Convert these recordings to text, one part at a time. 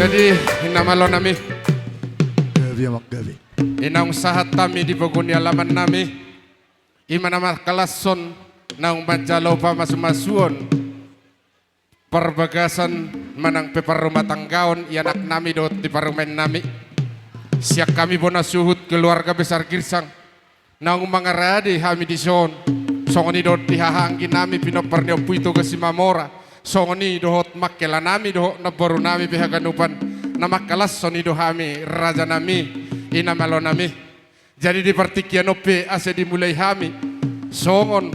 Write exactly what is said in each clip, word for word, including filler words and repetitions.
Jadi, inna malo nami. Gabe, amang, gabe. I naung sahat hami di pogu ni alaman nami, i ma na mangkalashon, naung manjalo pamasumasuon parbagasan manang pe parrumatanggaon i anak nami dohot di parumaen nami. Sian hami bona suhut keluarga besar Girsang, naung mangarade hami dison, songon i dohot di haha anggi nami pinompar ni Ompu Itoga Simamora, songon i dohot mangkela nami dohot namboru nami pe haganupan, na mangkalashon i do hami raja nami, inna malo nami. Jadi di partingkian on pe asa dimulai hami songon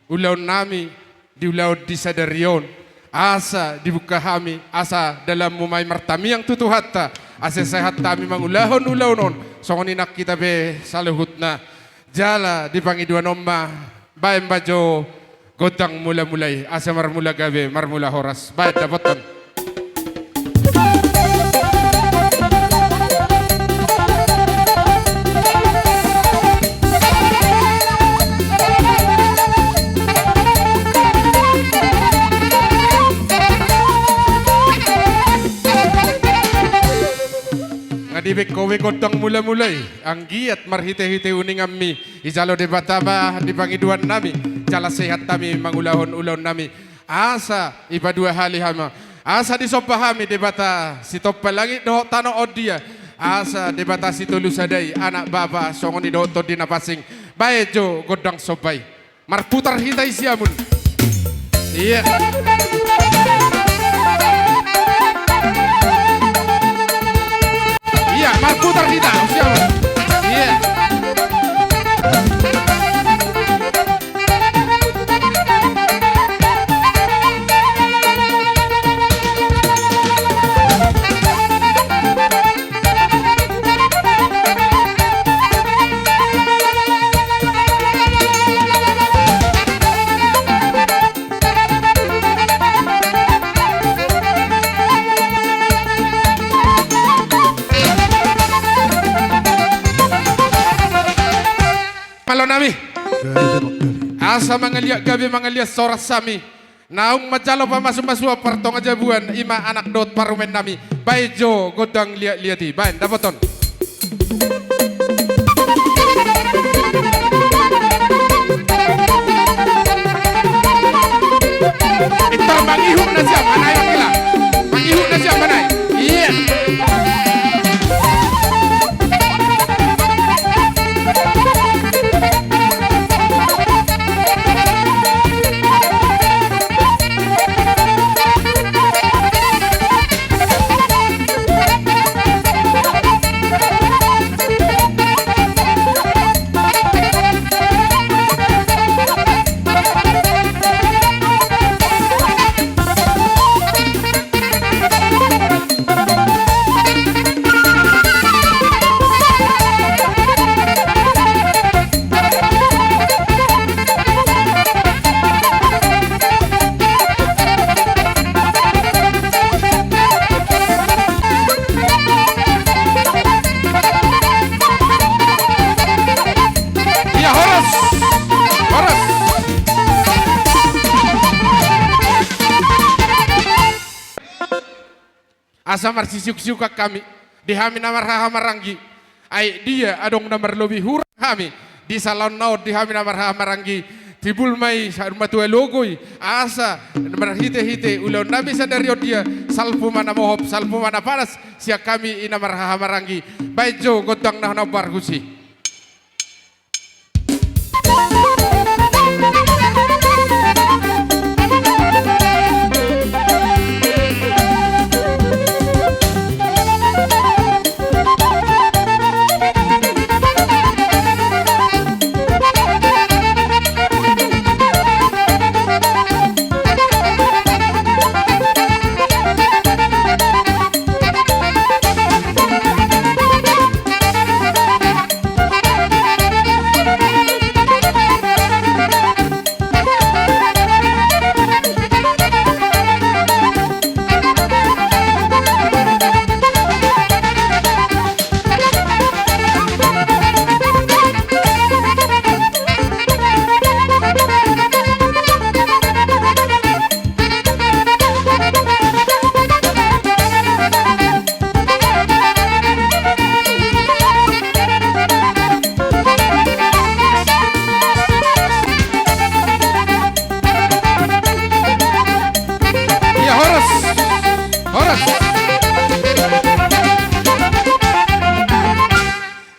ulaon nami di ulaon di sadari on, asa dibuka hami, asa dalanmu ma i martamiang tu Tuhanta, asa sehat hami mangulahon ulaon on, songon i nang hita pe saluhutna. Jala di pangidoan on ma, baen ma jo gondang mulamula i, asa marmula gabe, marmula horas. Baen dapothon. Nga dibaen ho be gondang mulamula i, anggiat marhitehite uninganmi dijalo Debata ma di pangidoan nami, jala sehat hami mangulahon ulaon nami. Asa i padua hali hami, asa disomba hami Debata sitompa langit dohot tano on dia, asa Debata sitolu sada i, Anak, Bapa, songon i dohot Tondi na pansing. Baen jo gondang somba i. Marputar hita i siamun. Iya. Iya, marputar hita siamun. Iya. Malo nami. Asa mangaliat gabe, mangaliat horas hami. Naung manjalo pamasumasuon partonga jabuan, i ma anak dohot parumaen nami. Baen jo gondang liatliat i, baen dapothon. Pintor mangihut na sian mana i, mangihut na sian mana i. Iya. Iya, horas. Horas. Asa marsisiuksiukan hami, di hami na marhahamaranggi. Ai dia adong na marlobi hurang hami di salaon na on di hami na marhahamaranggi. Timbul ma i saur matua logo i, asa marhitehite ulaon nami sadari on dia, salpu ma na mohop, salpu ma na panas sian hami i na marhahamaranggi. Baen jo gondang na hombar husi.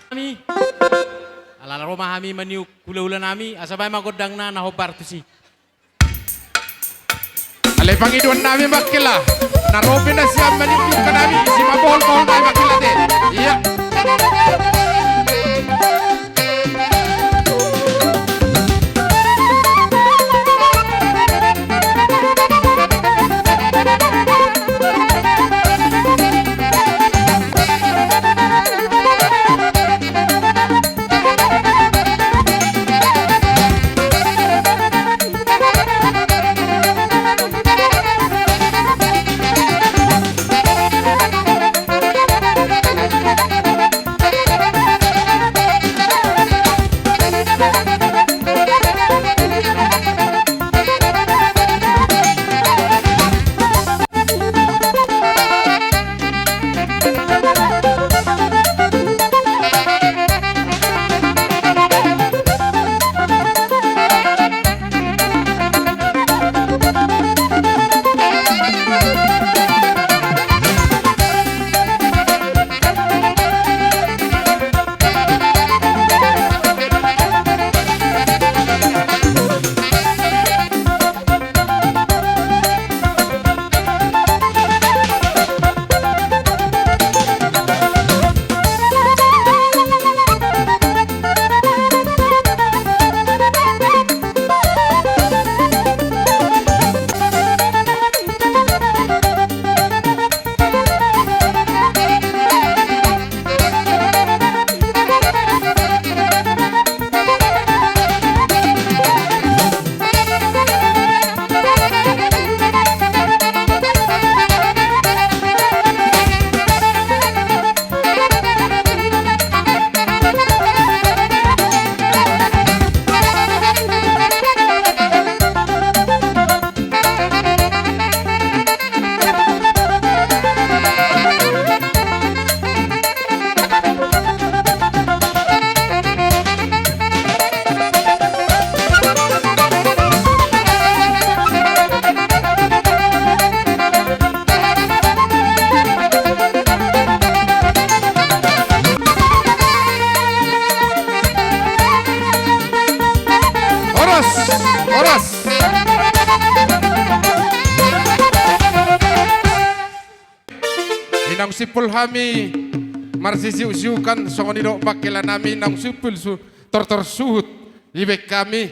Hami. Ala ro ma hami maniuk hulahula nami, asa baen ma gondangna na hombar tusi. Ale pangidoan nami Bangkela, na ro pe na sian maniuk hulahula nami, isi ma bohol-bohol nami Bangkela te. Ia. Horas, horas. Inang simpul hami marsisiuk-siukan, songon i do Bangkela nami, inang simpul su-, tortor suhut dibaen hami.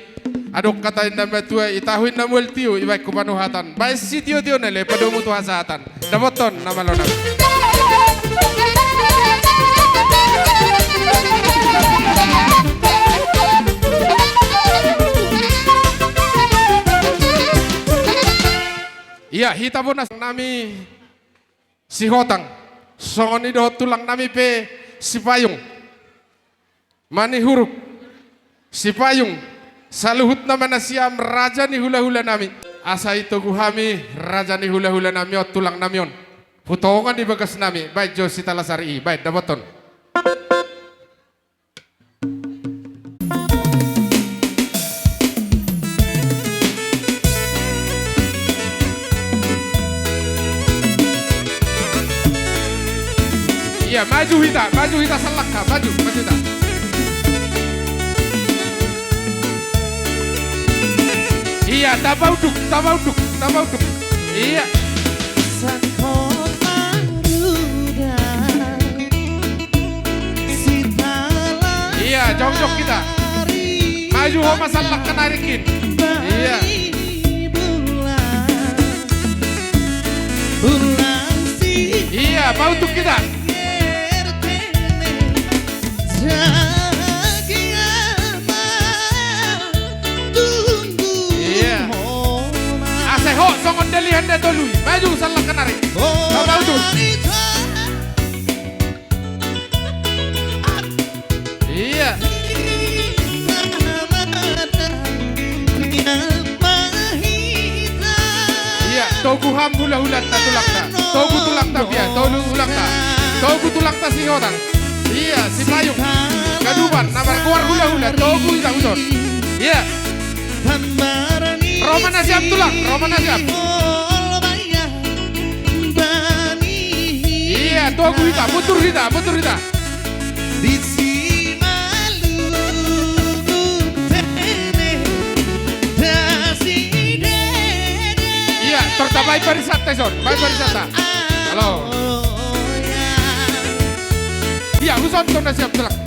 Adong hata ni na matua, i tahu ni na mual tio, dibaen tu panuhatan. Baen sitio-tio na laho padomu tu hasahatan. Dapothon na malo nami. Ia, hita bona nami Sihotang, songon i dohot tulang nami pe Sipayung. Manihuruk, Sipayung, saluhutna ma nasiam raja ni hula-hula nami. Asa i togu hami raja ni hula-hula nami on, tulang nami on. Hutonga di bagas nami, baen jo sitalasari i, baen dapothon. Ia, maju hita, maju hita sallangkah, maju, maju hita. Ia, tapaunduk, tapaunduk, tapaunduk. Ia. Sangkot maruda. Ia, jongjong hita. Maju ho ma sallangkah nangkin. Ia. Ia, paunduk hita. Ia. Asa ho songon dalihan na tolu i. Maju sallangkah nari. Paunduk. Ia. Ia, togu hamu hula-hulanta, tulangta. Togu tulangta, ia, togu tulangta. Togu tulangta Sihotang. Ia, Sipayung. Gaduban, na margoar hula-hula, togu hita tuson. Ia. Ro ma nasiam tulang, ro ma nasiam. Lagu hita, mundur hita, mundur hita. Di Simalungun penetrasi dede. Iya, terutama Ibar Santa, Son. Ibar Santa. Halo. Iya, uson tona siap, telak.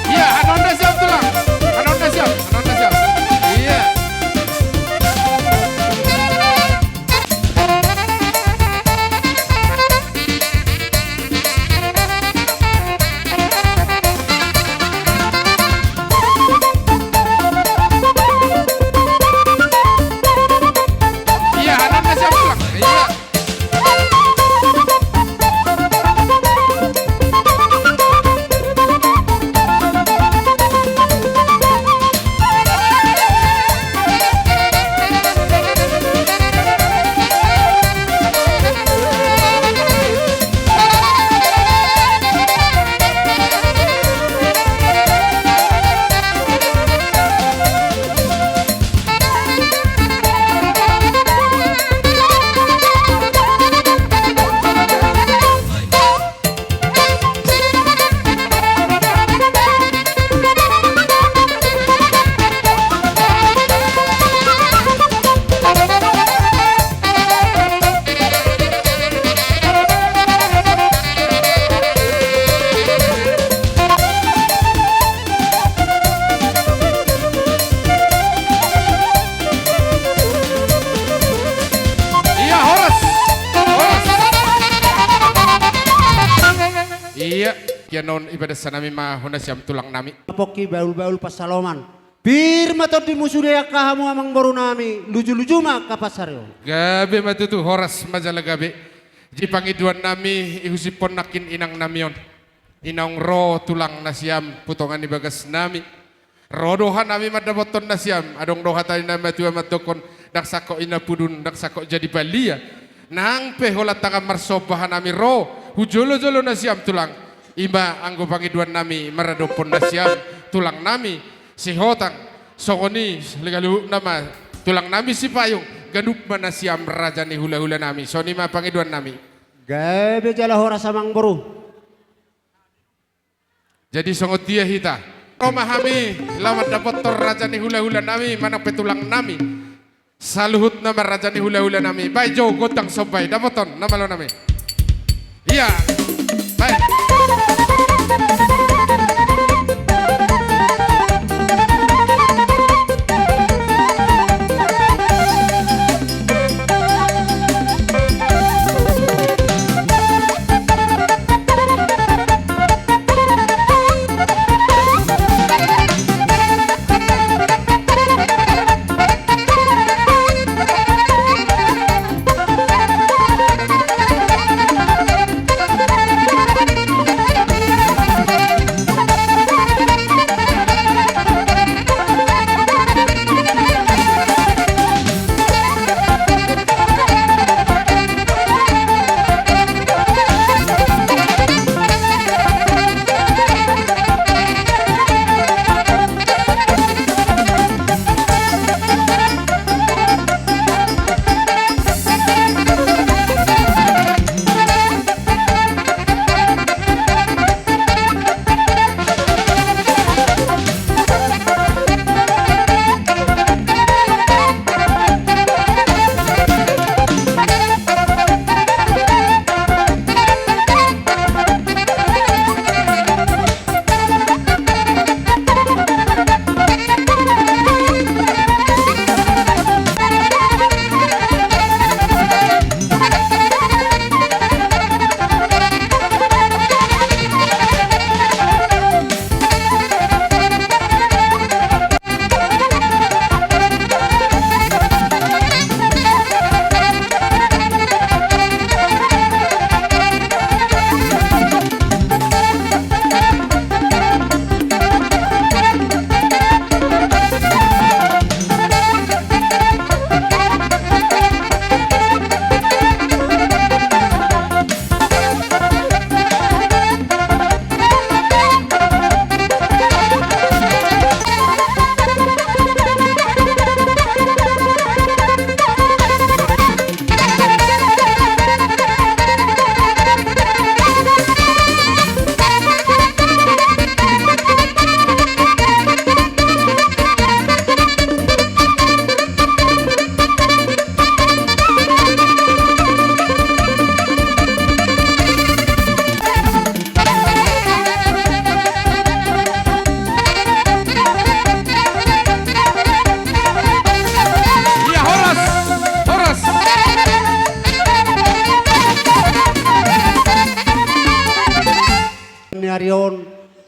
Iya, anonda siap, tulang. Anonda siap, anonda siap. Iya. Iya, anonda siap, tulang. Iya. Iya, horas. Horas. Iya, ia non ibadah sanami ma hona siam tulang nami. Pongki bahul-bahul pansalongan. Pir ma tondimu sude angka hamu amangboru nami, luju-luju ma angka pansarion. Gabe ma tutu, horas ma jala gabe. Di pangidoan nami, ihusipon nangkin inang nami on. Inang ro tulang nasiam, putongan ibagas nami. Ro do hanami mandapothon nasiam, adong do hata ni na matua mandokkon, ndang sangkot ina pudun, ndang sangkot jadi balia. Nang pe holan tangan marsomba hanami ro, hu jolo-jolo nasiam tulang. Ima anggo pangidoan nami maradophon nasiam tulang nami Sihotang, songon i hagalup nama tulang nami Sipayung, ganup ma nasiam raja ni hula-hula nami, songon i ma pangidoan nami. Gabe jala horas amangboru. Jadi songon dia hita. Ro ma hami, laho mandapothon raja ni hula-hula nami, manang pe tulang nami. Saluhut nama raja ni hula-hula nami. Baen jo gondang somba i, dapothon na malo nami. Ia. Baen.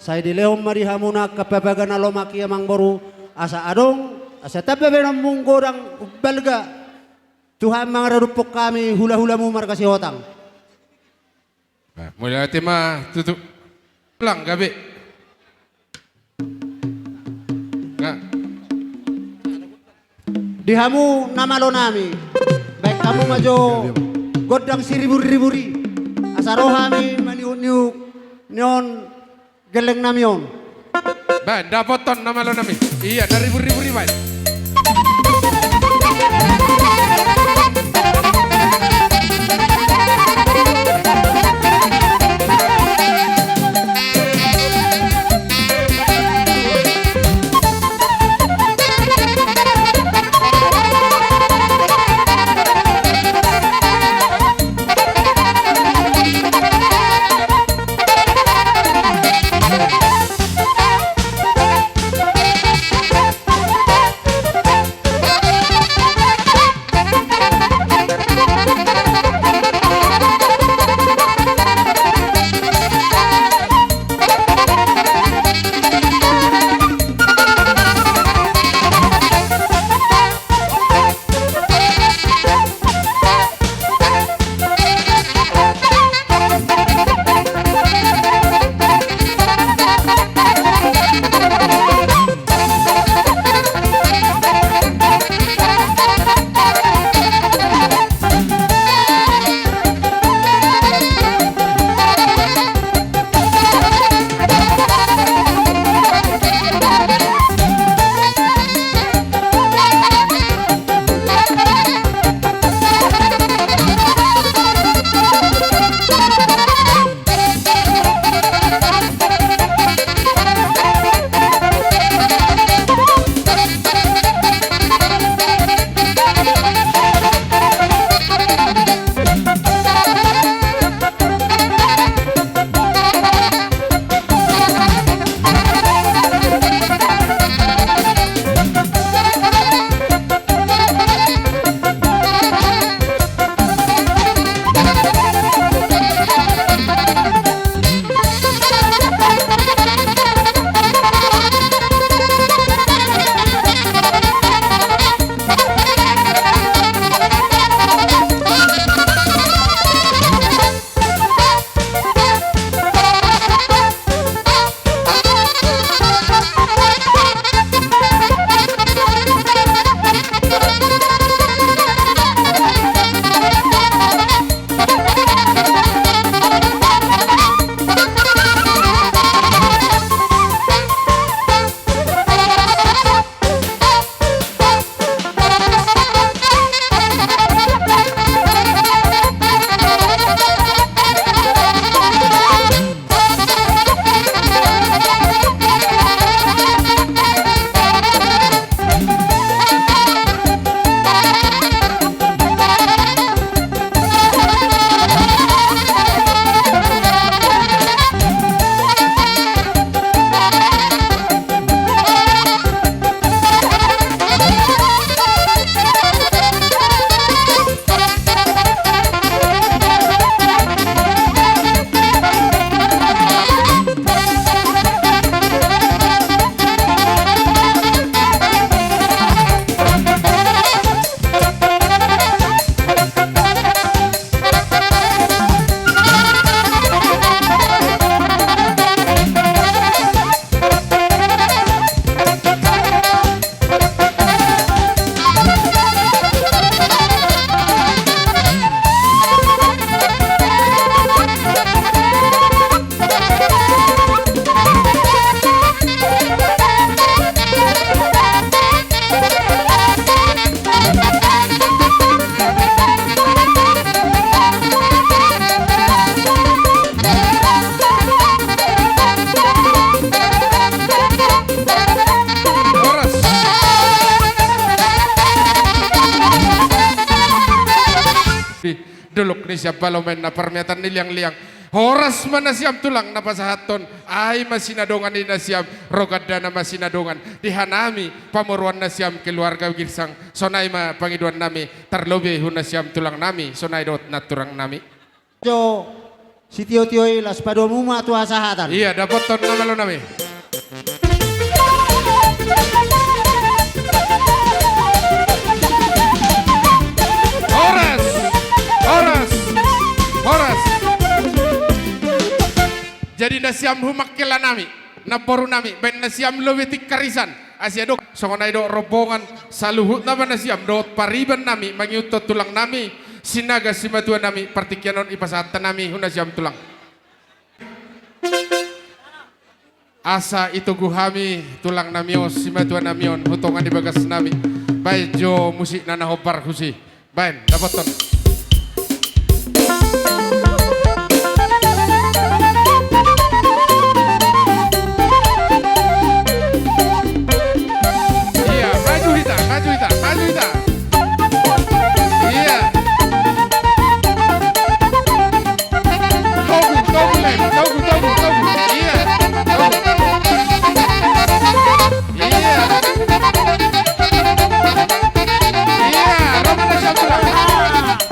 Sai dilehon ma di hamuna angka papaga na lomak i, amangboru, asa adong, asa tamba bahenonmuna godang umbalga. Tuhan mangaradophon hami hulahulamu marga Sihotang. Nah, mauliate ma tutu. Ulang gabe. Nah. Di hamu na malo nami, baen hamu ma jo gondang siriburribur i, asa ro hami maniukniuk ni on gelleng nami on. Baen dapothon na malo nami. Ia, na riburribur i baen. Horas. Di dolok ni sian Palomaen na parmeatan ni liangliang. Horas ma nasiam tulang na pasahathon, ai ma sinadongan ni nasiam, ro gandana ma sinadongan. Di hanami pamoruan nasiam keluarga Girsang, sonai ma pangidoan nami, tarlobi hu nasiam tulang nami, sonai dohot nanturang nami. Jo, Sitiotio i las padomu ma tu hasahatan. Ia, dapothon na malo nami. Horas! Horas! Horas! Jadi nasiam humangkela nami, namboru nami, baen nasiam lobi tingkarisan. Asi adong, songon i do rombongan saluhutna ma nasiam dohot pariban nami mangihuthon tulang nami Sinaga simatua nami, partingkian on dipasahat hami tu nasiam tulang. Asa ditogu hami tulang nami on, simatua nami on, tu tonga ni bagas nami. Baen jo musikna na hombar tusi. Baen, dapothon. Ia, maju hita, maju hita, maju hita. Ia. Togu, togu, Lem, togu, togu, togu. Ia. Togu. Ia. Ia, ro ma nasiam tulang.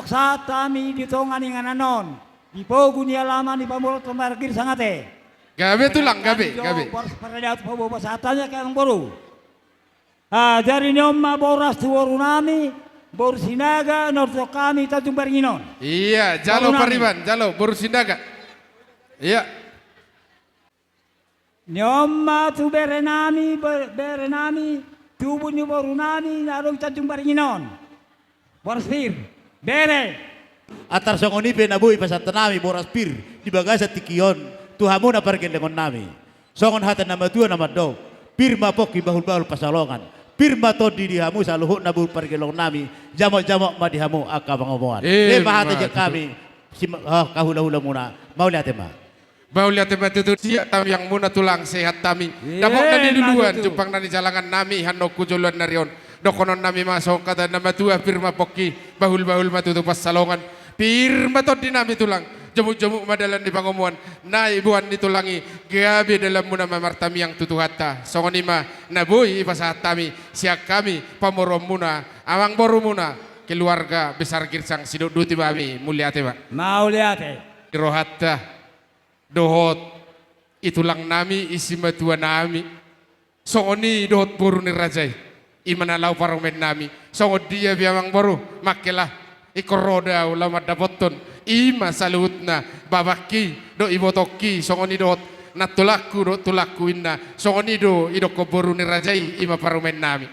Sahat hami di tonga ni inganan on, di pogu ni alaman ni pamoruonta marga Girsang ate. Gabe tulang, gabe, gabe. Boru Sinaga, pamoruon sahat hami, amang boru. Ah, jadi ni on ma boras tu boru nami, boru Sinaga, na hurang hami Tanjung Baringin on. Iya, jalo boru nami. Pariban, jalo, boru Sinaga. Iya. Ni on ma tu bere nami, be-, bere nami, tubu ni boru nami, na adong Tanjung Baringin on. Boras Pir, bere. Antar songon i pe na boi pasahat hami boras pir di bagasan tingki on, tu hamu na pargellengon nami. Songon hata ni na matua na mandok, pir ma pongki bahulbahul pansalongan, pir ma tondi di hamu saluhutna boru pargellengon nami, jamotjamot ma di hamu angka pangomoan. Ima hata sian hami, si ma-, oh, hahulahulamuna, mauliate ma. Mauliate ma tutu sian tangiangmuna tulang, sehat hami. Dapot na niluluan, jumpang na nijalangan nami, hanongku joloan ni ari on. Dohonon nami ma songon hata ni na matua, pir ma pongki, bahulbahul ma tutu pansalongan. Pir ma tondi nami tulang, jomukjomuk ma dalan ni pangomoan. Na iboan ni tulang i, gabe dalanmuna ma martangiang tu Tuhanta. Songon i ma na boi ipasahat hami, sian hami pamoruonmuna, amang borumuna, keluarga besar Girsang Sidotdot i ma hami, mauliate ma. Mauliate. Di rohanta dohot i tulang nami, i simatua nami. Songon i dohot boru ni raja i, i ma na laho parumaen nami. Songon dia pe amang boru, mangke lah, ingkon ro do ahu laho mandapothon. I ma saluhutna babangki dohot ibotongki, songon i dohot nantulangku dohot tulangku inna. Songon i do idokkon boru ni raja i, i ma parumaen nami.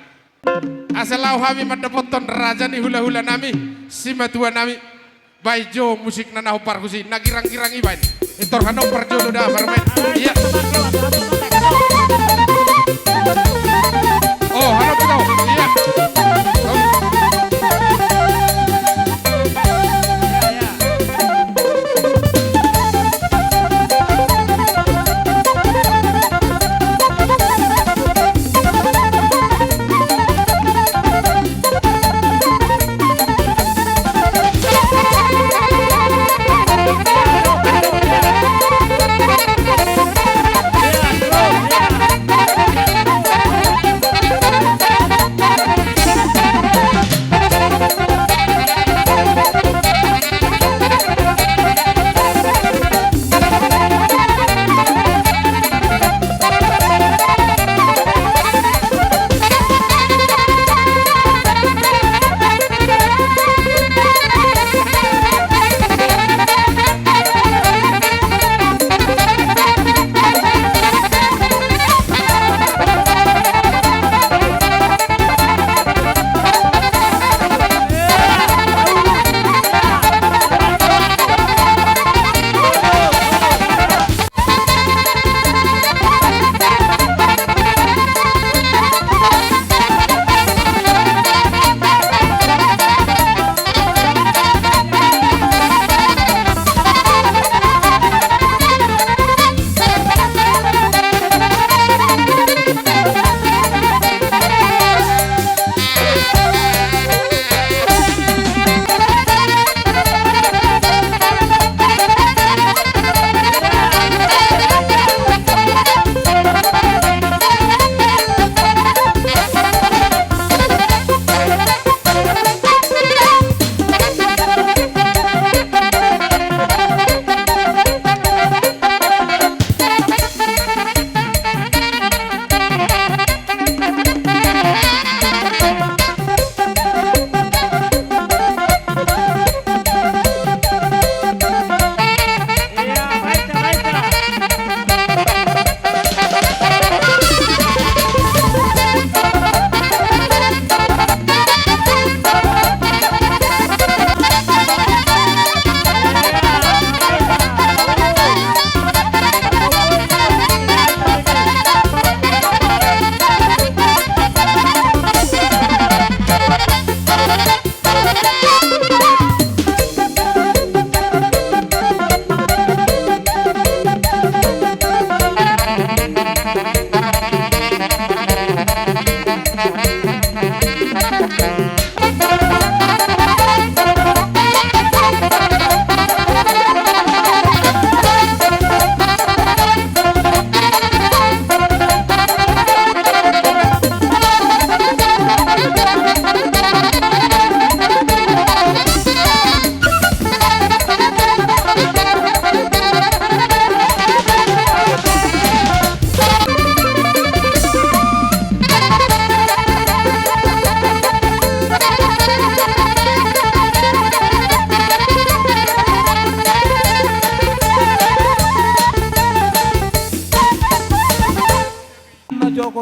Asa laho hami mandapothon raja ni hulahula nami, simatua nami. Baen jo musik na na hombar tusi, na girang-girang i baen. Pintor hanombar jolo da parumaen. Iya. Oh, halo, Pito. Iya.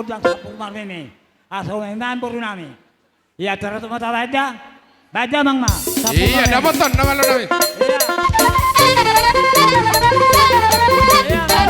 Undang sampung marmeme. Asa umai ma boru nami. Ia, taratup ma tabaen da. Baen da, amang, ma. Sampung marmeme. Ia, dapoton na malo nami. Ia. Ia.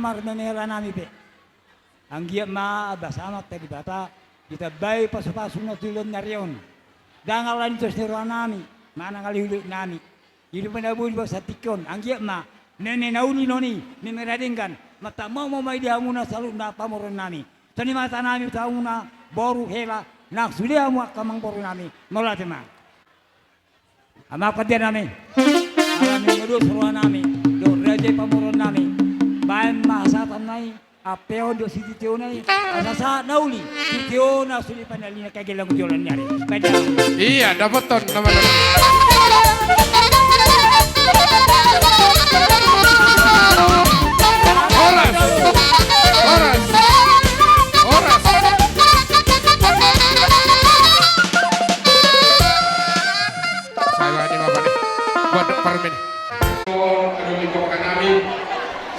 Marmemela nami pe. Anggiat ma basa ma ta Debata, ditambai pasupasu na tu joloan ni ari on. Ndang ala ni tos ni roha nami, manang ala ni uluan nami. I do pe na boi di bagasan tingki on, anggiat ma meme na uli non i, meme na denggan, martamomo ma i di hamuna saluhutna pamoruon nami. Songon i ma hata nami tu hamuna boru hela, nang sude hamu angka amangboru nami, mauliate ma. Amang pandia nami, ala ni na dos roha nami dohot raja i pamoruon nami, baen ma hasahatan nami, ampe on do sititiona i, asa sahat na uli, sitiona sude panalina kagelang joloan ni ari. Baen da. Iya, dapothon nama nama. Horas. Horas. Horas. Saya ni bapak ni. Buat parmen. Adong i angka nami,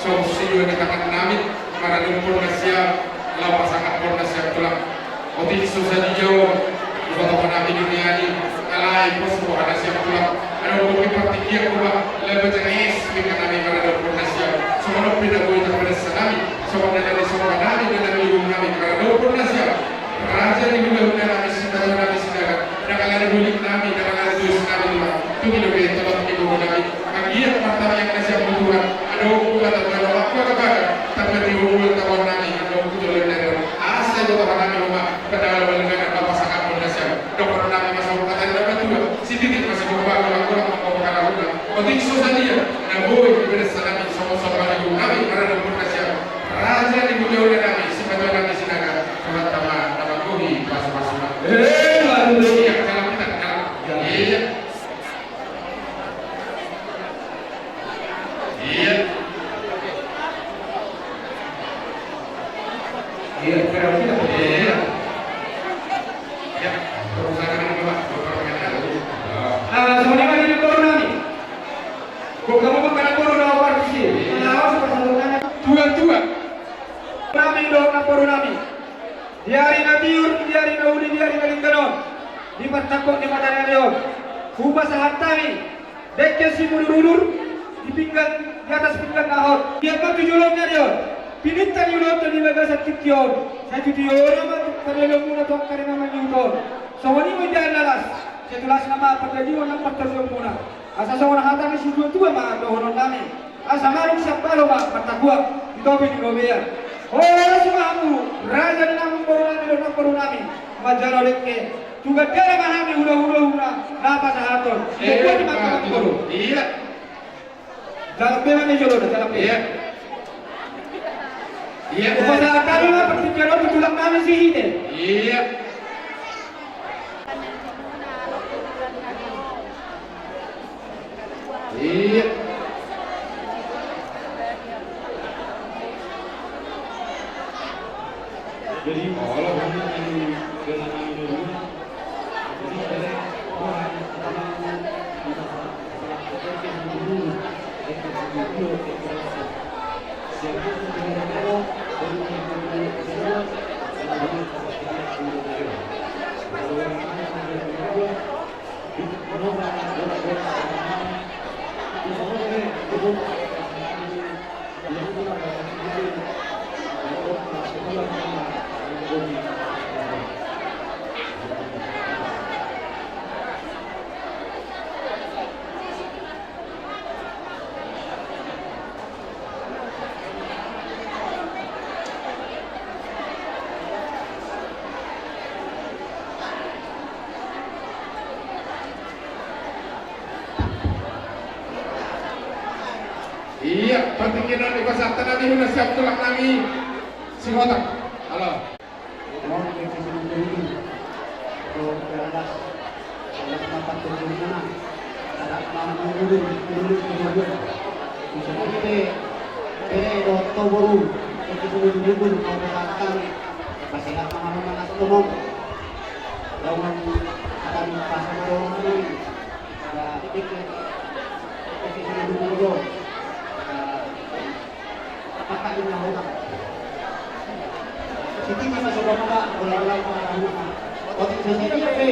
songon sidua ni tangan nami, maradophon nasiam, laho pasangaphon nasiam tulang. Otik so sadia on, diboto nami di nian i, alai pos boha nasiam tulang. Adong dope partingkian boha, laho baca es, pinggan nami maradophon nasiam. Songon on pe na boi tarpinasa nami, songon na nami, songon nami, na nami, nami maradophon nasiam. Raja ni hulahula nami, sipatua nami Sinaga, ndang ala ni holik nami, ndang ala ni dos nami tulang. Tung i dope tolong ni boru nami. Anggiat martangiang nasiam tu Tuhan, adong buka tatuan omak buka baga, tamba ni boru tatuan nami, adong buka tatuan nami. Asa i boto nami omak, padahal balik nami apa pasangaphon nasiam. Dokter nami masuk kata ni dapat dua, sititik masih buka baga, kurang mambawa karahutna. Otik so sadia, na boi, beres nami, songon-songon nami, maradophon nasiam. Raja ni hulahula nami, sipatua nami Sinaga, Tuhan tama, nama gohi, pasu-pasu. Eh, lalu. Iya, jalan kita, jalan. Iya. Iya. Iya, jalan kita. Iya. Iya. Terus saya kan ini, Pak, buat pertanyaan. Ah, semuanya lagi di corona nih. Bukan mau makan corona, Pak, di sini. Nah, harus pasal corona. Dua-dua. Nami dohot namboru nami. Di ari na tiur, di ari na uli, di ari na denggan on, di partangkok ni mata ni ari on, hupasahat hami dengke simudur-udur di pinggan, di atas pinggan na hot. Di angka tu joloan ni ari on, pinangido ni ulaonta di bagasan tingki on, sai tu tiona ma tu parlelomuna tu angka ari na mangihut on. Songon i ma di ari na las, sai tu las nama parjadion nang partondion muna. Asa songon hata ni sidua-dua ma dohonon nami. Asa manuk sian balo ma martakuak di topi ni robean. Horas ma hamu, raja ni namboru nami dohot namboru nami, manjalo dengke. Tu gandana ma hami hula-hula hula na pasahaton. Iya, iya, iya. Jalan pe ma ni jolo, jalan pe. Iya. Iya. Pasahat hami ma partingkian on tu tulang nami si Hine. Iya. Iya. Jadi, kalau ini dengan anu dulu, jadi, Iya, partingkian on dipasahat hami, na siap tulang nami. Singkotak. Halo. Wong dengke simudur-udur. Dohot beras. Beras makan tujuh lima. Ada mana mudur, mudur, mudur. Bisa kita, kita dohot tu boru. Dengke simudur-udur, mau berangkat. Pasti ada mana, mana, mana, mana. Lawan, ada di pasar, lawan, ada dengke. Dengke simudur-udur. Ada Sititi ma so bapa, bola-bola ma rumah. Otik so sititi pe.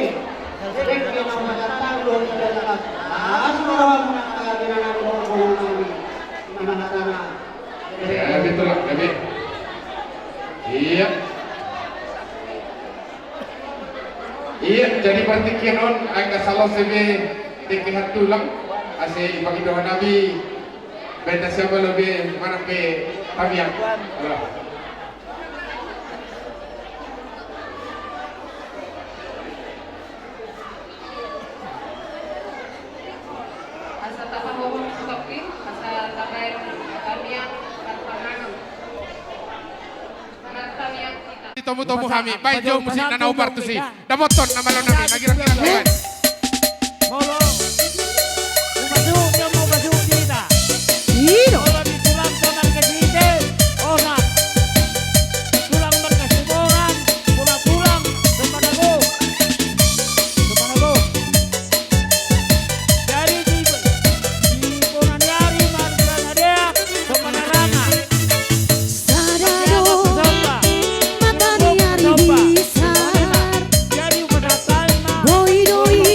Sititi ma so bapa, bola-bola ma rumah. Langsung roha muna kagina na bola-bola ma rumah. Ima hatana. Ya, betul lah. Asa be tingki hatulang, asa ipangido hami, baen na siapa lo be, manang be tamiang. Alah. Asa tapahohom sukapi, asa tabaen tamiang, tapahohom. Martamiang hita. Ditomu-tomu hami, baen jo musik na na ubar tusi. Dapothon na malo nami, na girang-girang na baen. Molo. Umasuk dia mau masuk di hita. Iyo. Molo di tulang marga Site, osa. Tulang marga Siborang, bola tulang, domba na gok. Domba na gok. Jadi di, di bona ni ari marga na deak, domba na ranga. Sada do mata ni ari bisar. Boi do i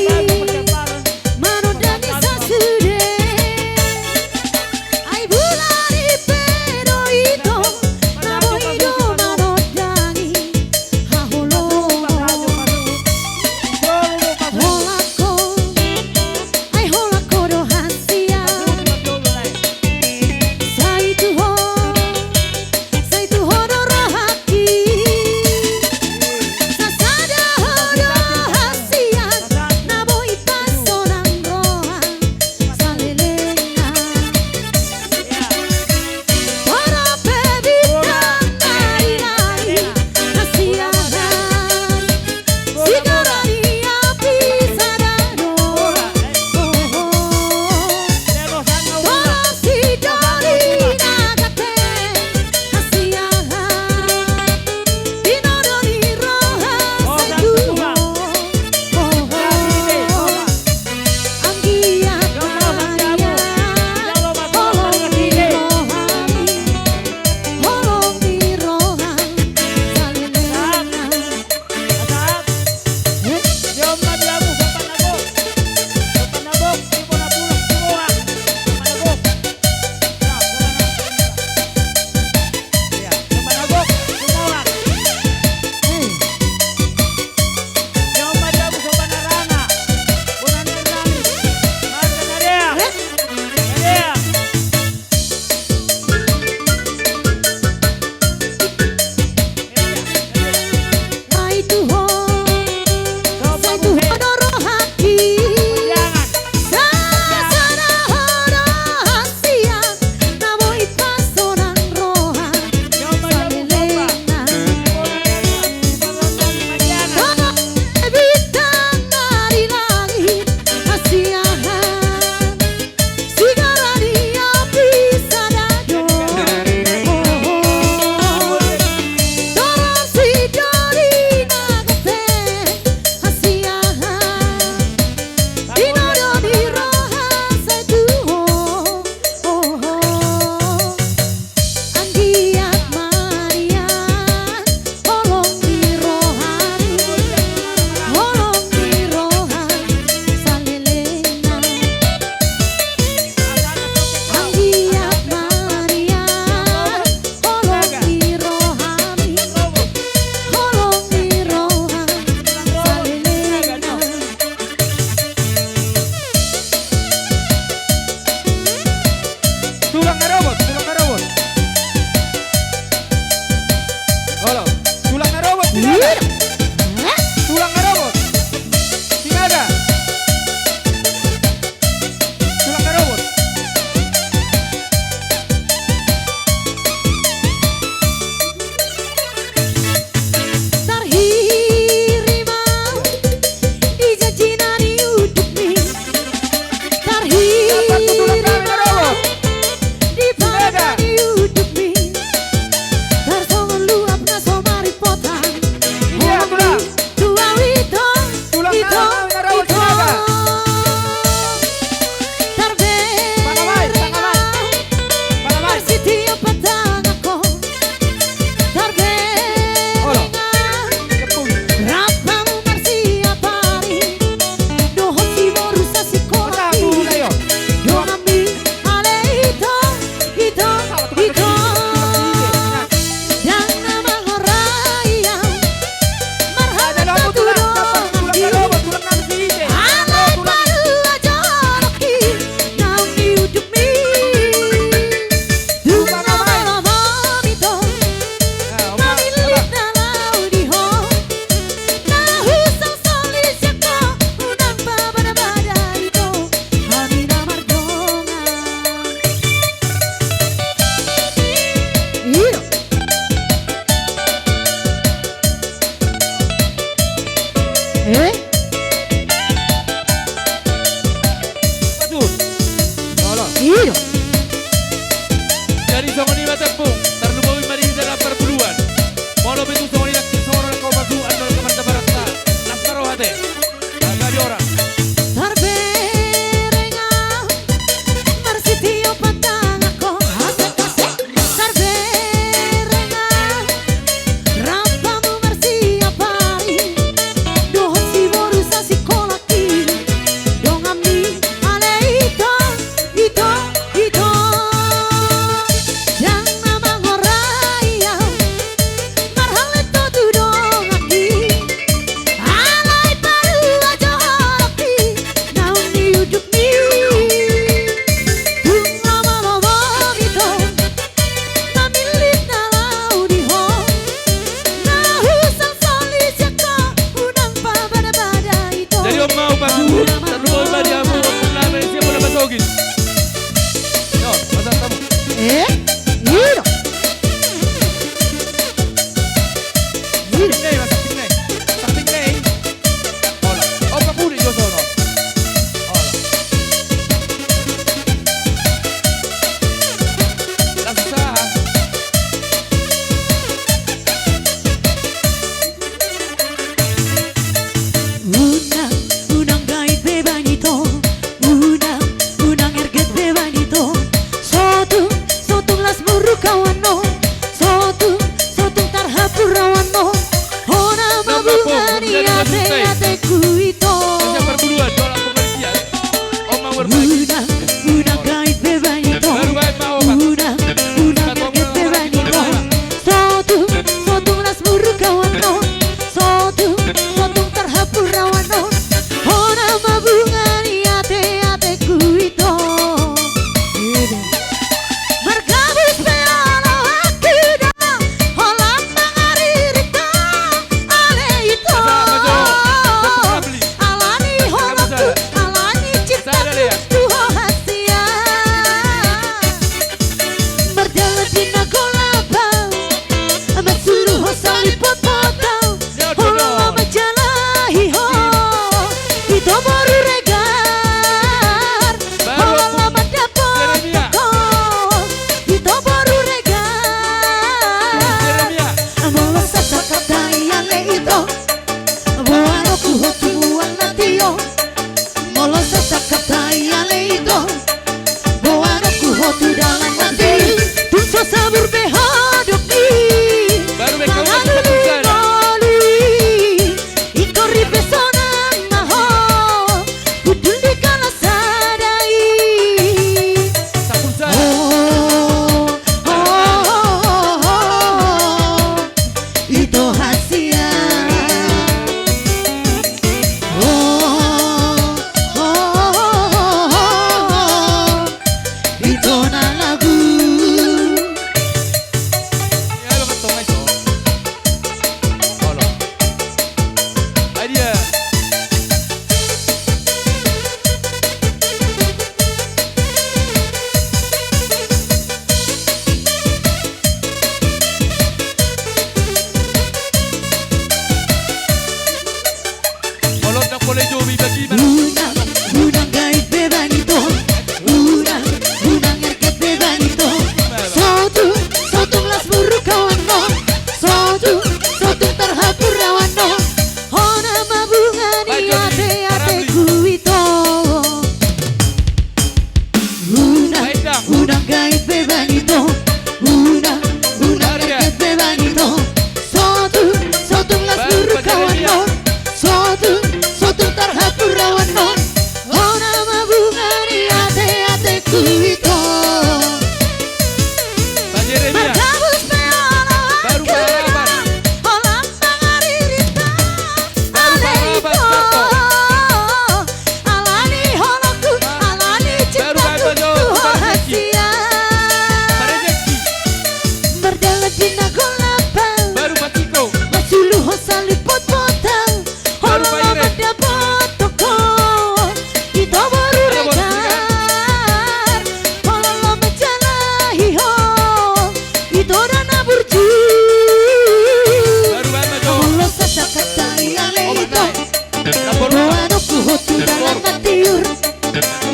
Na tiur,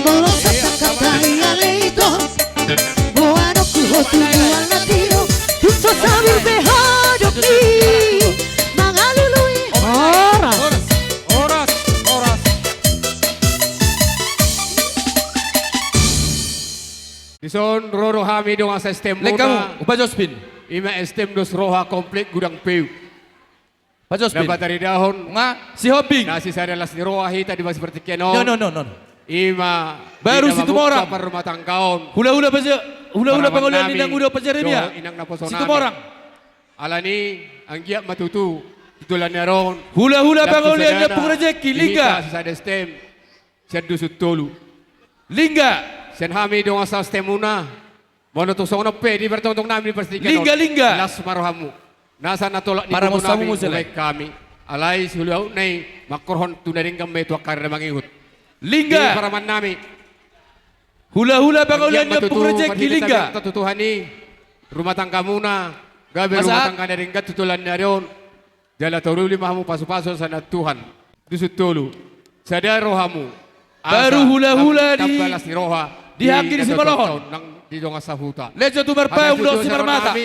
molo sasakata i ale ito. Boanonku ho tu mual na tio. Tung so sabil be hadok i. Mangalului. Horas. Horas. Horas. Horas. Dison ro do hami dongan sa-S T M muna. Lek hamu, upa Jospin. Ima S T M Dos Roha, Komplek Gudang Peu. Pak Jospin. Na pataridahon. Nga, Sihombing. Na sisada las ni roha hita di bagasan partingkian on. No, no, no, no, no. Ima. Baru Situmorang. Parrumatanggaon. Hulahula paja-, hulahula pangaulian ni Inang Uda Pajaremia. Dohot Inang Naposo nami. Situmorang. Alani, anggiat ma tutu, tutu lan ni ari on. Hulahula pangaulian ni Ompung Rejeki, Lingga. Hita sisada S T M. Sian Dusun Tolu. Lingga. Sian hami dongan sa-S T M muna. Molo tung songon on pe dipartongtong nami di partingkian on. Lingga, Lingga. Las ma rohamu. Nasa na tolap ni tubu nami, muse, mulai hami. Alai siulahutna i mangkorhon tu na denggan ma i tu angka ari na mangihut. Lingga. Di paraman nami. Hulahula pangaulian ni Ompung Rejeki, Lingga. Anggiat ma tutu marhite tangihon tu Tuhan i, rumah tanggamuna gabe rumah tangga na denggan tutu lan ni ari on. Jala taruli ma hamu pasu-pasu sian Tuhan. Dusun Tolu. Sada rohamu. Baru hulahula di, tamba las ni roha di anggi ni sitaon-taon nang di dongan sahuta. Lejo tu marpaung dohot Simarmata.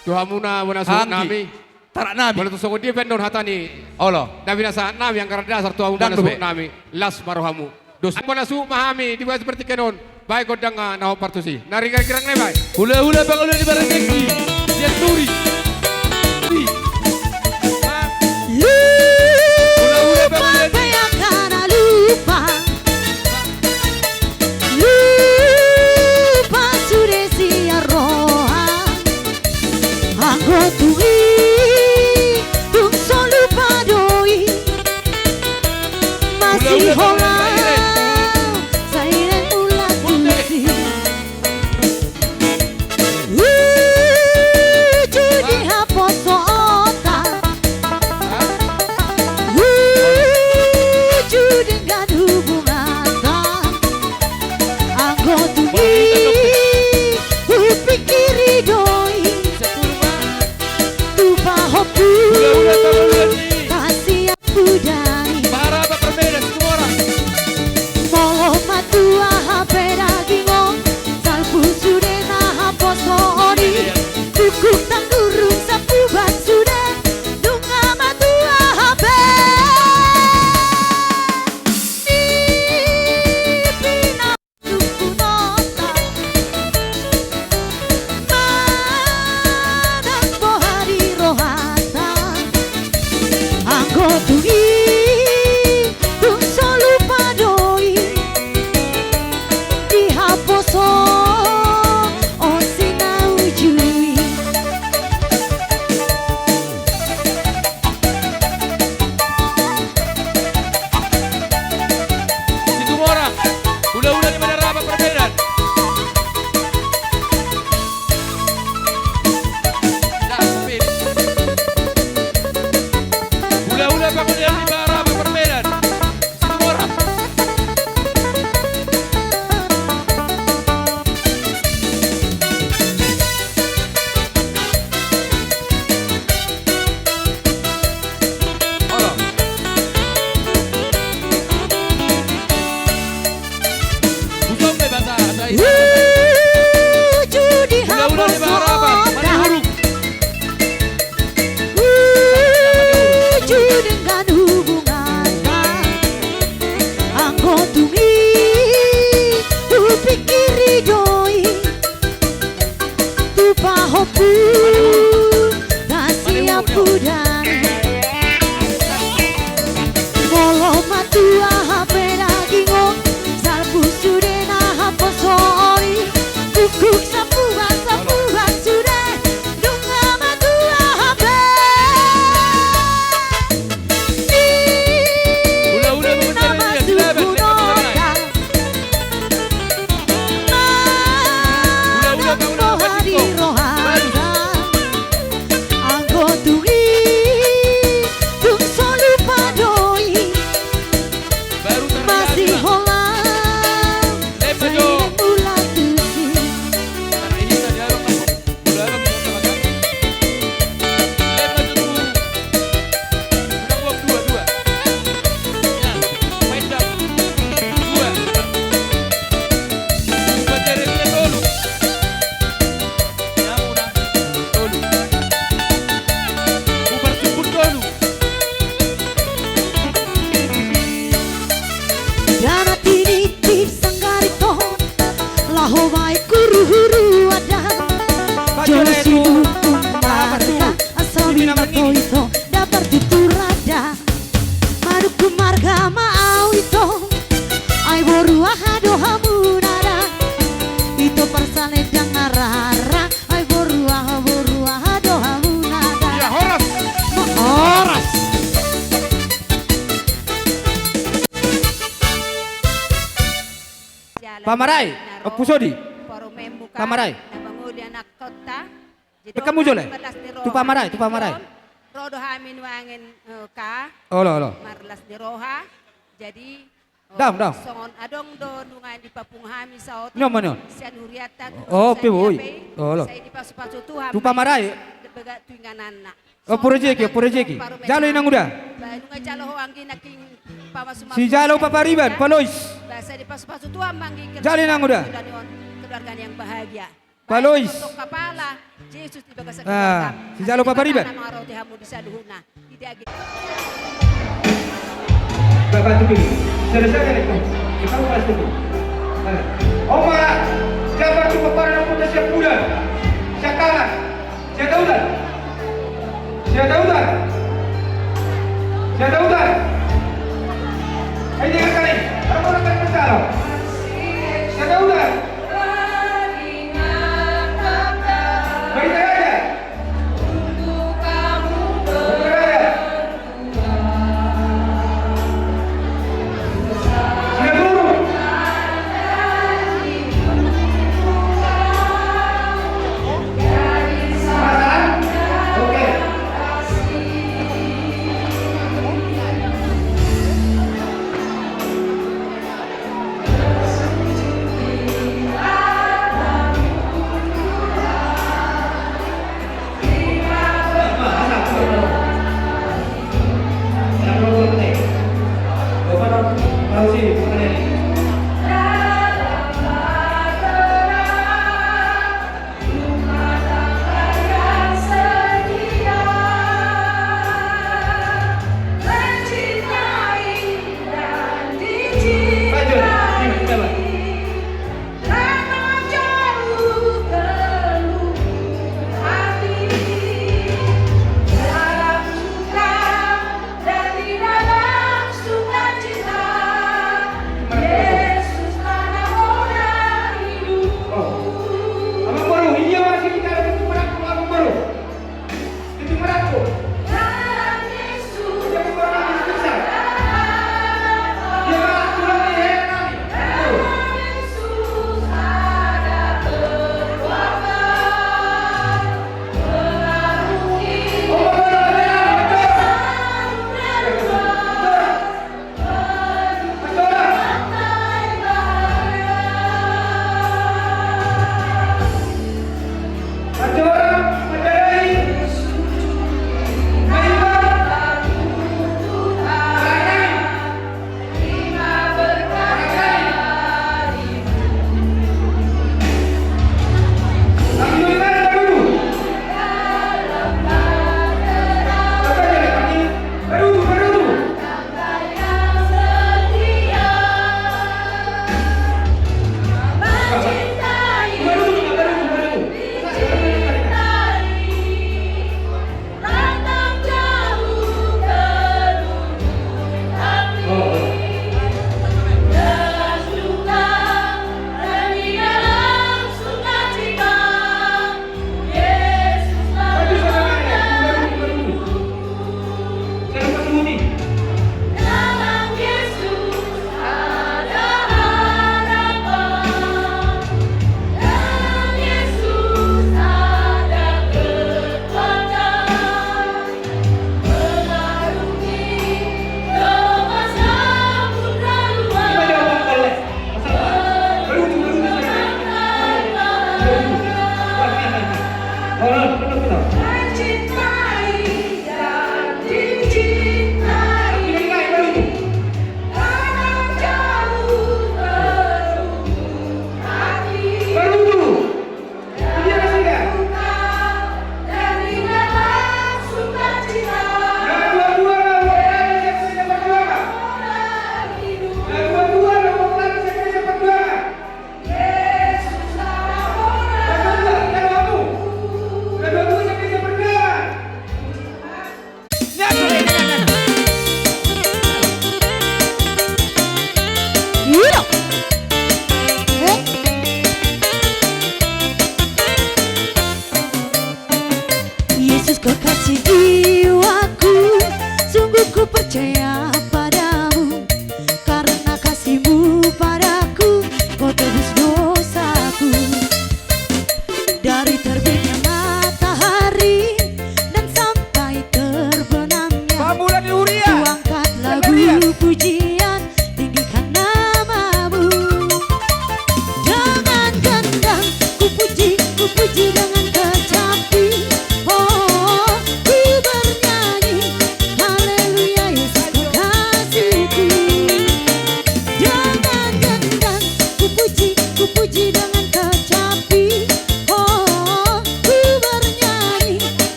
Tu hamuna bona suhut nami. Tarak nami. Molo tung songon dia pe annon hata ni. Olo. Na pinasahat nami anggaran dasar tu hamuna bona suhut nami. Las ma rohamu. Dos. Bona suhut ma hami di bagasan partingkian on. Baen gondang na hombar tusi. Na ringgirang-girang na i baen. Hulahula pangaulian ni Barendengki. Sian Turi. Hulahula pangaulian ni. Lupa pe angka na lupa. Lupa sude sian roha. Anggo tung i, tung so lupa do i. Masihola, sai leng ulang tusi. Uju di haposoonta. Uju denggan hubunganta. Anggo tung i, hupingkiri do i. Tu pahompu, tasiap hudani. Molo matua hape daging on, salpu sude na haposoon i. Tukuk tandurung sapuban sude, nunga matua hape. Ni pina Tungkunonta, manang boha di rohanta. Anggo tung i, tung so lupa do i. Di haposoon si na uju i. Situmorang, hulahula ni Madaraba Parmedan. Hulahula pangaulian ni Madaraba Parmedan. Uju di haposoonta. Uju denggan hubunganta. Anggo tung i, hupingkiri do i. Tu pahompu, tasiap hudani. Molo matua hape daging on, salpu sude na haposoon i. Tukuk sapuban, sapuban sude, nunga matua hape. Hulahula ni Madaraba Parmedan. Marga ma au ito, ai boru aha do hamuna da. Ito parsalendang arara, ai boru aha, boru aha do hamuna da. Ia, horas. Ma-, horas. Pamarai, Ompu Sodi. Pamarai. Jadi, Pekka mujole. Tu pamarai, tu pamarai. Ro do hami nuaeng, eh, ka. Olo, olo. Marlas ni roha. Jadi, eh, daong, daong. Songon adong do nunga dipapungu hami saotik. Nyon ma nyon. Sian hurianta. Oh, pe boi. Olo. Sai dipasupasu Tuhan. Tu pamarai. Begat tu ingananna. Oh, purejeki, purejeki. Jalo inang uda. Ba nunga jalo ho anggi nangkin pamasu-masu. Sijalo papariban, Palois. Ba sai dipasupasu Tuhan ma anggi. Jalo inang uda. Keluarga yang bahagia. Palois. Untuk kepala, Jesus di bagasan keluarga. Ah, sijalo papariban. Mangaroti hamu di saluhutna. Di daging. Bapak tu pilih. Selesai kan itu? Kita mau kasih tu. Oma, siapa tu kepala yang punya siap bulan? Siap kalah. Siap daudan. Siap daudan. Siap daudan. Ayo, dia kali. Kamu akan bersalah. Siap daudan.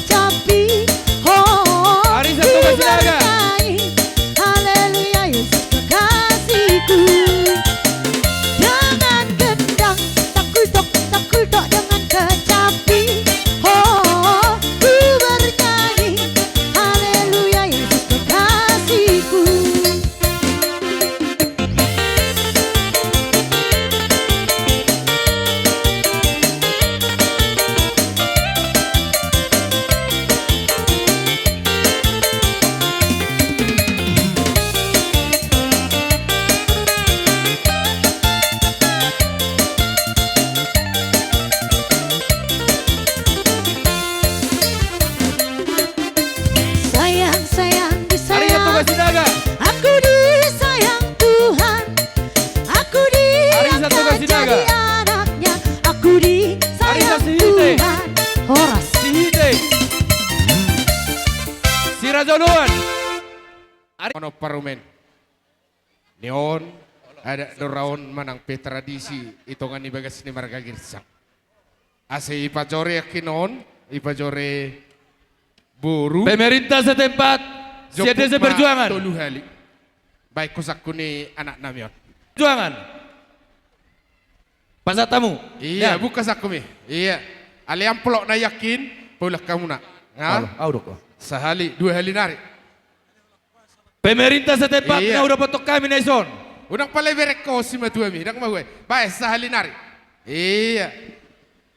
Jambi, ho. Arisan Toga Sinaga. Ku bernyanyi, haleluya, Yesus kekasihku. Dengan gendang, takul tok, takul tok, dengan kecapi, ho. Ku bernyanyi, haleluya, Yesus kekasihku. Sayang, sayang, disayang. Arisan Toga Sinaga. Aku disayang Tuhan. Aku diangkat jadi anaknya. Aku disayang Tuhan. Horas. Sihite. Si Raja Oloan. Ari- Ono parumaen. Ni on, adat do ra on manang pe tradisi i tonga ni bagas ni marga Girsang. Asa ipajore angka on, ipajore boru. Pemerintah setempat, sian D C Perjuangan. Tolu hali. Baen ho sangku ni anaknami on. Perjuangan. Pasahat hamu. Ia, buka sangkumi. Ia. Alai amplop na yakin, paulak hamuna. Nga? Au, au do ho. Sahali, dua hali nari. Pemerintah setempat, ia, nga hudapothon hami na dison. Unang pala iberek ho simatuami, ndang mahuai. Baen sahali nari. Ia.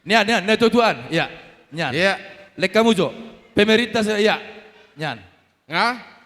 Nian, nian, na tuatuan. Ia. Nian. Ia. Lek hamu jo. Pemerintah se-, ia. Nian. Nga?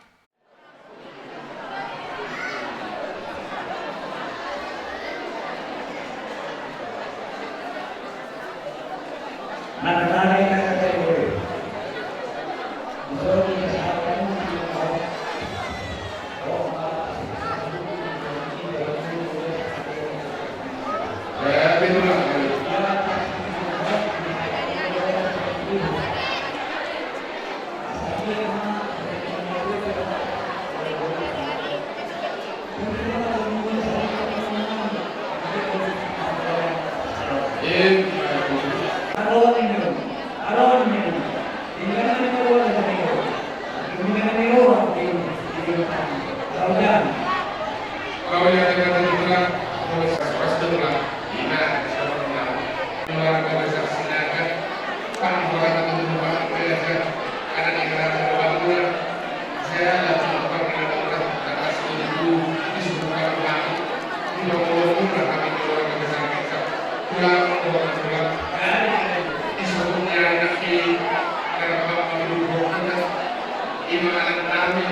Ima anaknami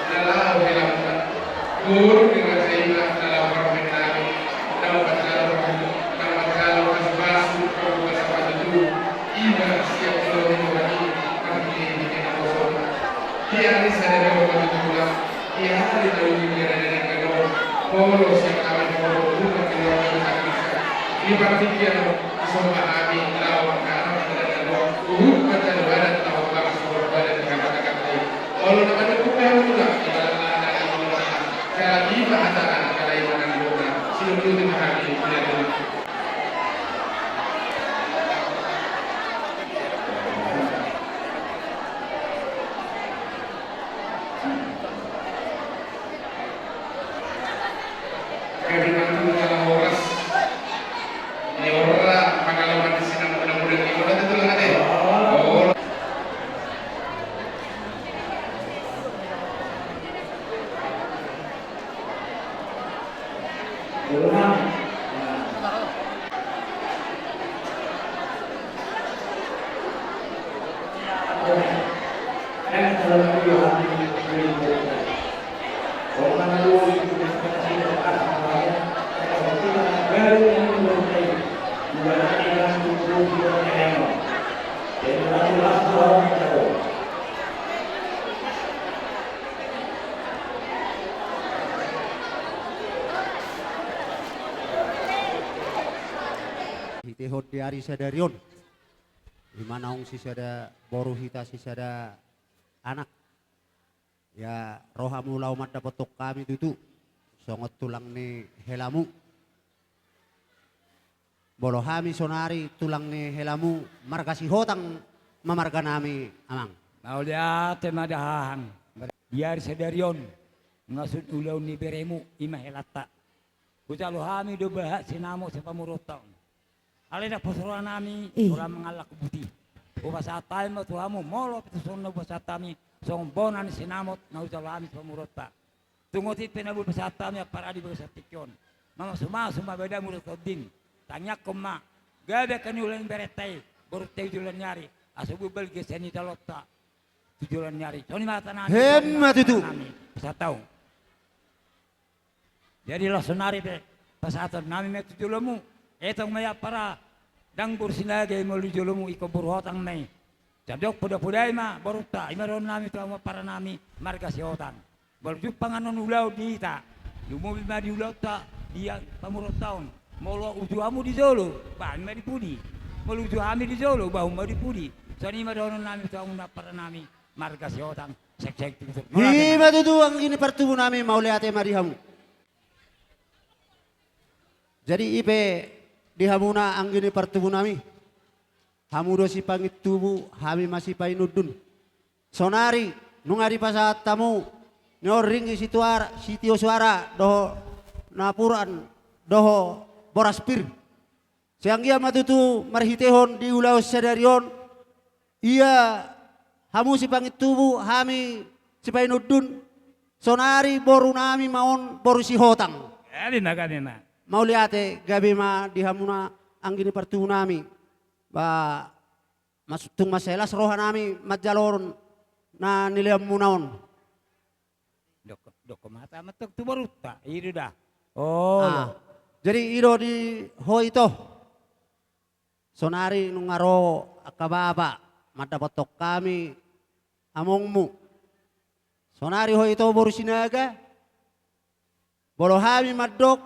na laho helamuna, boru ni raja i ma na laho parumaennami, na manjalo, na manjalo pasupasu, pasupasu patutu, ima sian jolo ni Tuhan i, marhite-hite naposona. Di ari sadari on ma tutu, di ari na uli ni ari na denggan on, molo sian hami, molo umat ni keluarga besar Girsang, di partingkian on, dison ma hami laho mangharap na denggan on, huhut manjalo adat na hombar suhut badan di hata-hata i. Olo na mandok hupe hamuna, di balik na ada di balik na. Jala di ma hata na, jala i ma na nidokna. Sinunduti ma hami, di balik na. Gabe ma tulang horas. Ni ora pangalaman di sinamuna-muna ni ora tu tulang ate. Oh. Hitehon di ari sadari on, ima naung sisada boru hita, sisada anak. Ia ro hamu laho mandapothon hami tutu songon tulang ni helamu. Molo hami sonari tulang ni helamu marga Sihotang ma marga nami, Amang. Mauliate ma di hahang. Di ari sadari on, nunga sun ulaon ni beremu, i ma helanta. Hujalo hami do bahat sinamot sipamoruonta on. Alai ndang poso roha nami, eh, ora mangallang buti. Hupasahat hami ma tu hamu, molo pe tu son na hupasahat hami, songon bona ni sinamot na hujalo hami sipamoruonta. Tung otik pe na boi pasahat hami ampara di bagasan tingki on. Mamasumasu ma badamu dohot tondin. Tangiangkon ma, gabe angka ni ulaon ni berenta i, borunta i tu joloan ni ari, asa boi balga sian i dalanonta tu joloan ni ari. Songon i ma hata nami. Emma tutu. Nami, pasahat au. Jadi laos sonari pe, pasahaton nami ma i tu jolomu, etong ma i ampara, ndang boru Sinaga i molo di jolomu, ingkon boru Hotang ma i. Jala didok podapodai ma borunta, i ma dohonon nami tu hamu ampara nami, marga Sihotang. Molo jumpang annon ulaon di hita, lumobi ma di ulaonta, di pamoruonta on. Molo uju hamu di jolo, bahen ma di pudi. Molo uju hami di jolo, bahun ma di pudi. Songon i ma dohonon nami tu hamu ampara nami, marga Sihotang, sek, sek, tutu. I ma tutu anggi ni partubu nami, mauliate ma di hamu. Jadi i pe di hamuna anggi ni partubu nami. Hamu do sipangintubu, hami ma sipainundun. Sonari, nunga dipasahat hamu, ni on ringgit sitio suara, dohot napuran, dohot boras pir. Sai anggiat ma tutu marhitehon di ulaon sadari on, ia hamu sipangintubu, hami sipainundun, sonari boru nami ma on boru Sihotang. Gabe ma, gabe ma. Mauliate, gabe ma di hamuna anggi ni partubu nami. Ba, mas-, tung mansai las roha nami manjalo na nilehonmuna on. Dok, dok, mata mentok tu borunta, i do da. Oh. Ah, jadi i do di ho ito. Sonari nunga ro angka bapa, mandapothon hami amongmu. Sonari ho ito boru Sinaga, molo hami mandok,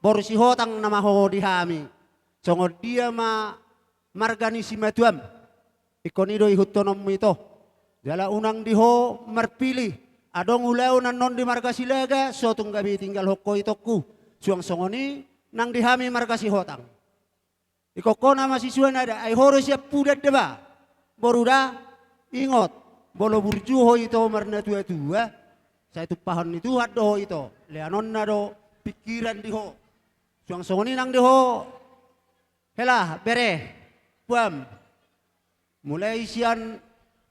boru Sihotang nama ho di hami. Songon dia ma marga ni simatuam. Ingkon i do ihuthononmu ito. Jala unang di ho marpilih. Adong ulaon annon di marga Sinaga, so tung gabe itinggalhon ho itongku. Suang songon i nang di hami marga Sihotang. Ingkon ho nama sisuan adat, ai ho do siampudan da ba. Boru da, ingot, molo burju ho ito marnatuatua, sai tumpahon ni Tuhan do ho ito, leanonna do pingkiran di ho. Suang songon i nang di ho, hela, bere, puam. Mulai sian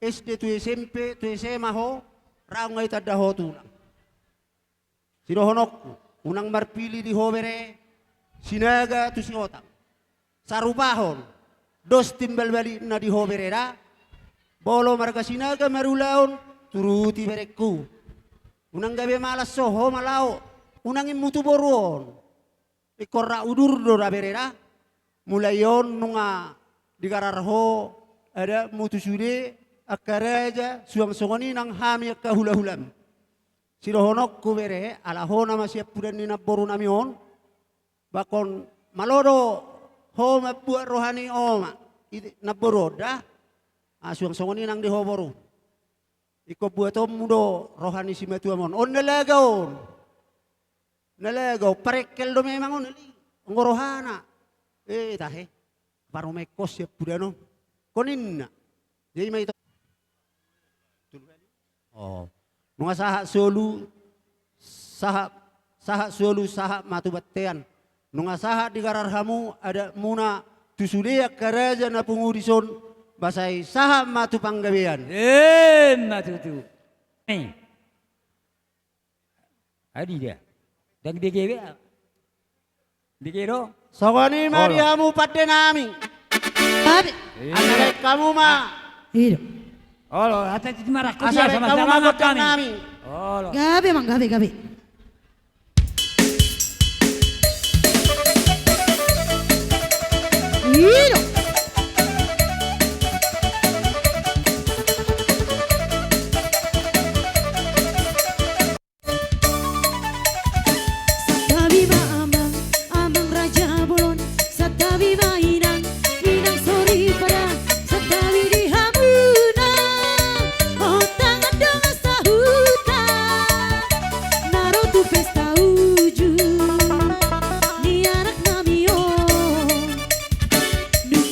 S D tu S M P, tu S M A ho, ra nunga ditanda ho tulang. Sidohononku, unang marpilih di ho bere, Sinaga tu Sihotang. Sarupahon, dos timbal balikna di ho bere da, molo marga Sinaga marulaon, turuti berengku. Unang gabe malas ho, ho ma laho, unang immu tu boru on. Ingkon ra udur do da bere da. Mulai on nunga digarar ho adatmu tu sude angka raja, suang songon i nang hami angka hulahulam. Sidohononku bere, ala ho nama siampudan ni namboru nami on, ba ingkon malo do ho mambuat roha ni oma, i namboru on da. Ah, suang songon i nang di ho boru. Ingkon buatonmu do roha ni simatuam on. On na laga on. Na laga on, parengkel do memang on, anggo rohana. Eh, tahe. Parumaen ho siampudan on. Ingkon ninna. Jadi ma ito. Oh. Nunga sahat solu, sahat, sahat solu, sahat ma tu bontean. Nunga sahat digarar hamu adatmuna tu sude angka raja na pungu dison, ba sai sahat ma tu panggabean. Emma tutu. Eh. Adi dia. Ndang dege be. Dege do. Songon i ma di hamu pande nami. Gabe. Asa baen hamu ma. I do. Olo, asa baen hamu ma gondang nami. Olo. Gabe, Amang, gabe, gabe. I do. Santabi ma amang, amang raja bolon, santabi ma inang, inang soripada, santabi di hamuna. Hotang adong sahuta, na ro tu pesta uju ni anak nami on. Dung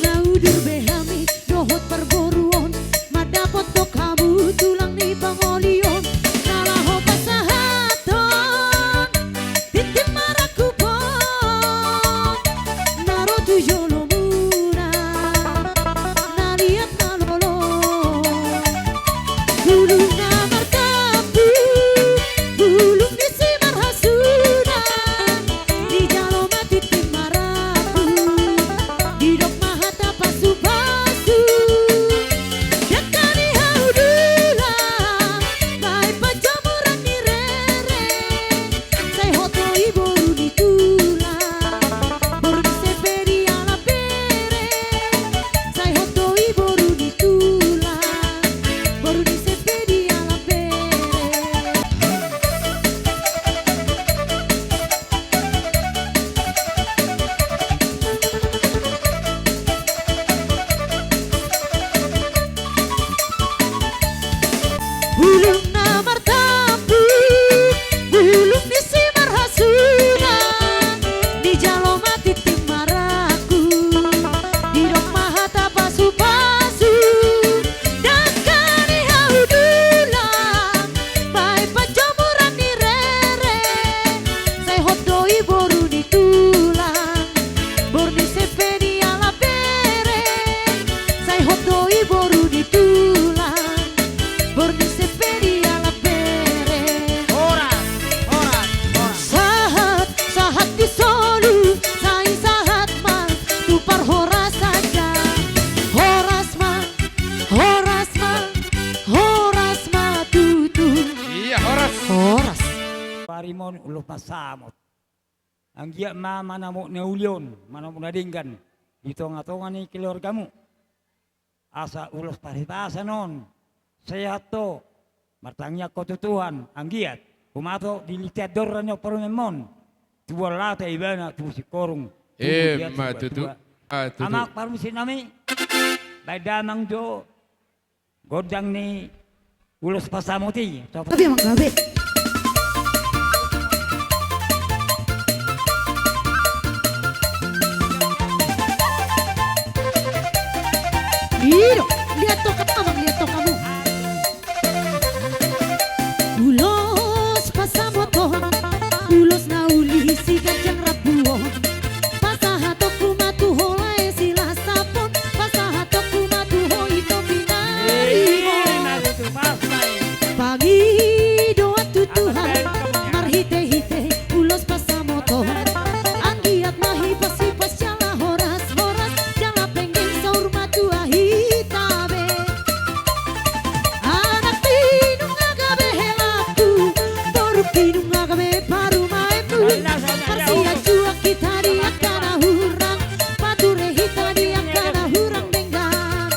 Bulung na martambu, bulung ni si marhasuhuton, dijalo ma tintin marangkup, didok ma hata pasupasu, dangka ni hau dulang, baen panjomuran ni rere, sai hot do i boru ni tulang. Borngin sempe dialap bere, sai hot do i boru ni tulang. Borngin sempe dialap bere. Horas, horas, horas. Sahat, sahat di solu, sai sahat ma tu parhorasan aja. Horas ma, horas ma, horas ma tutu. Iya, horas. Horas. Parimon ulos pansamot. Anggiat ma manamot na uli on, manamot na denggan di tonga-tonga ni keluargamu. Asa ulos paripasan on, sehat ho, martangiang ho tu Tuhan, anggiat humato dilitian dorra ni parumaenmon, tubuan lata ibana tubu singkoru, tubu giat, tubu tua. Emma tutu. Amang parmusik nami, baen damang jo gondang ni ulos pansamot i. Gabe, amang, gabe. I do, liat ho, amang, liat ho hamu. Ulos pansamot on, ulos na uli siganjang rambu on. Pasahatonku ma tu ho lae Silasap on, pasahatonku ma tu ho ito pinarimon. Pangidoan tu Tuhan marhite-hite ulos pansamot on. Anggiat ma hipas-hipas jala horas-horas, jala penggeng saur matua hita be. Anak ni nunga gabe helangku, borungki nunga gabe parumaenku. Marsianjuan hita di angka na hurang, pature hita di angka na hurang denggan.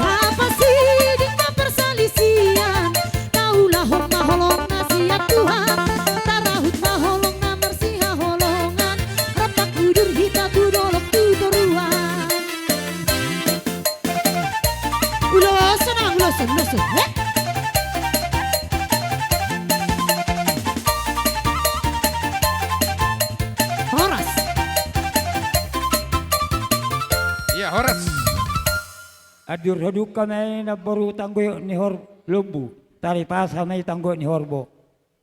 Tapasiding ma parsalisian, taulahon ma holong na sian Tuhan, tarahut ma holong na marsihaholongan, rap mangudur hita tu dolok tu toruan. Ulos, amang, ulos, ulos. Horas. Iya, horas. Andur halumpang ma i namboru tanggoyok ni horbo, lombu. Taripasa ma i tanggoyok ni horbo.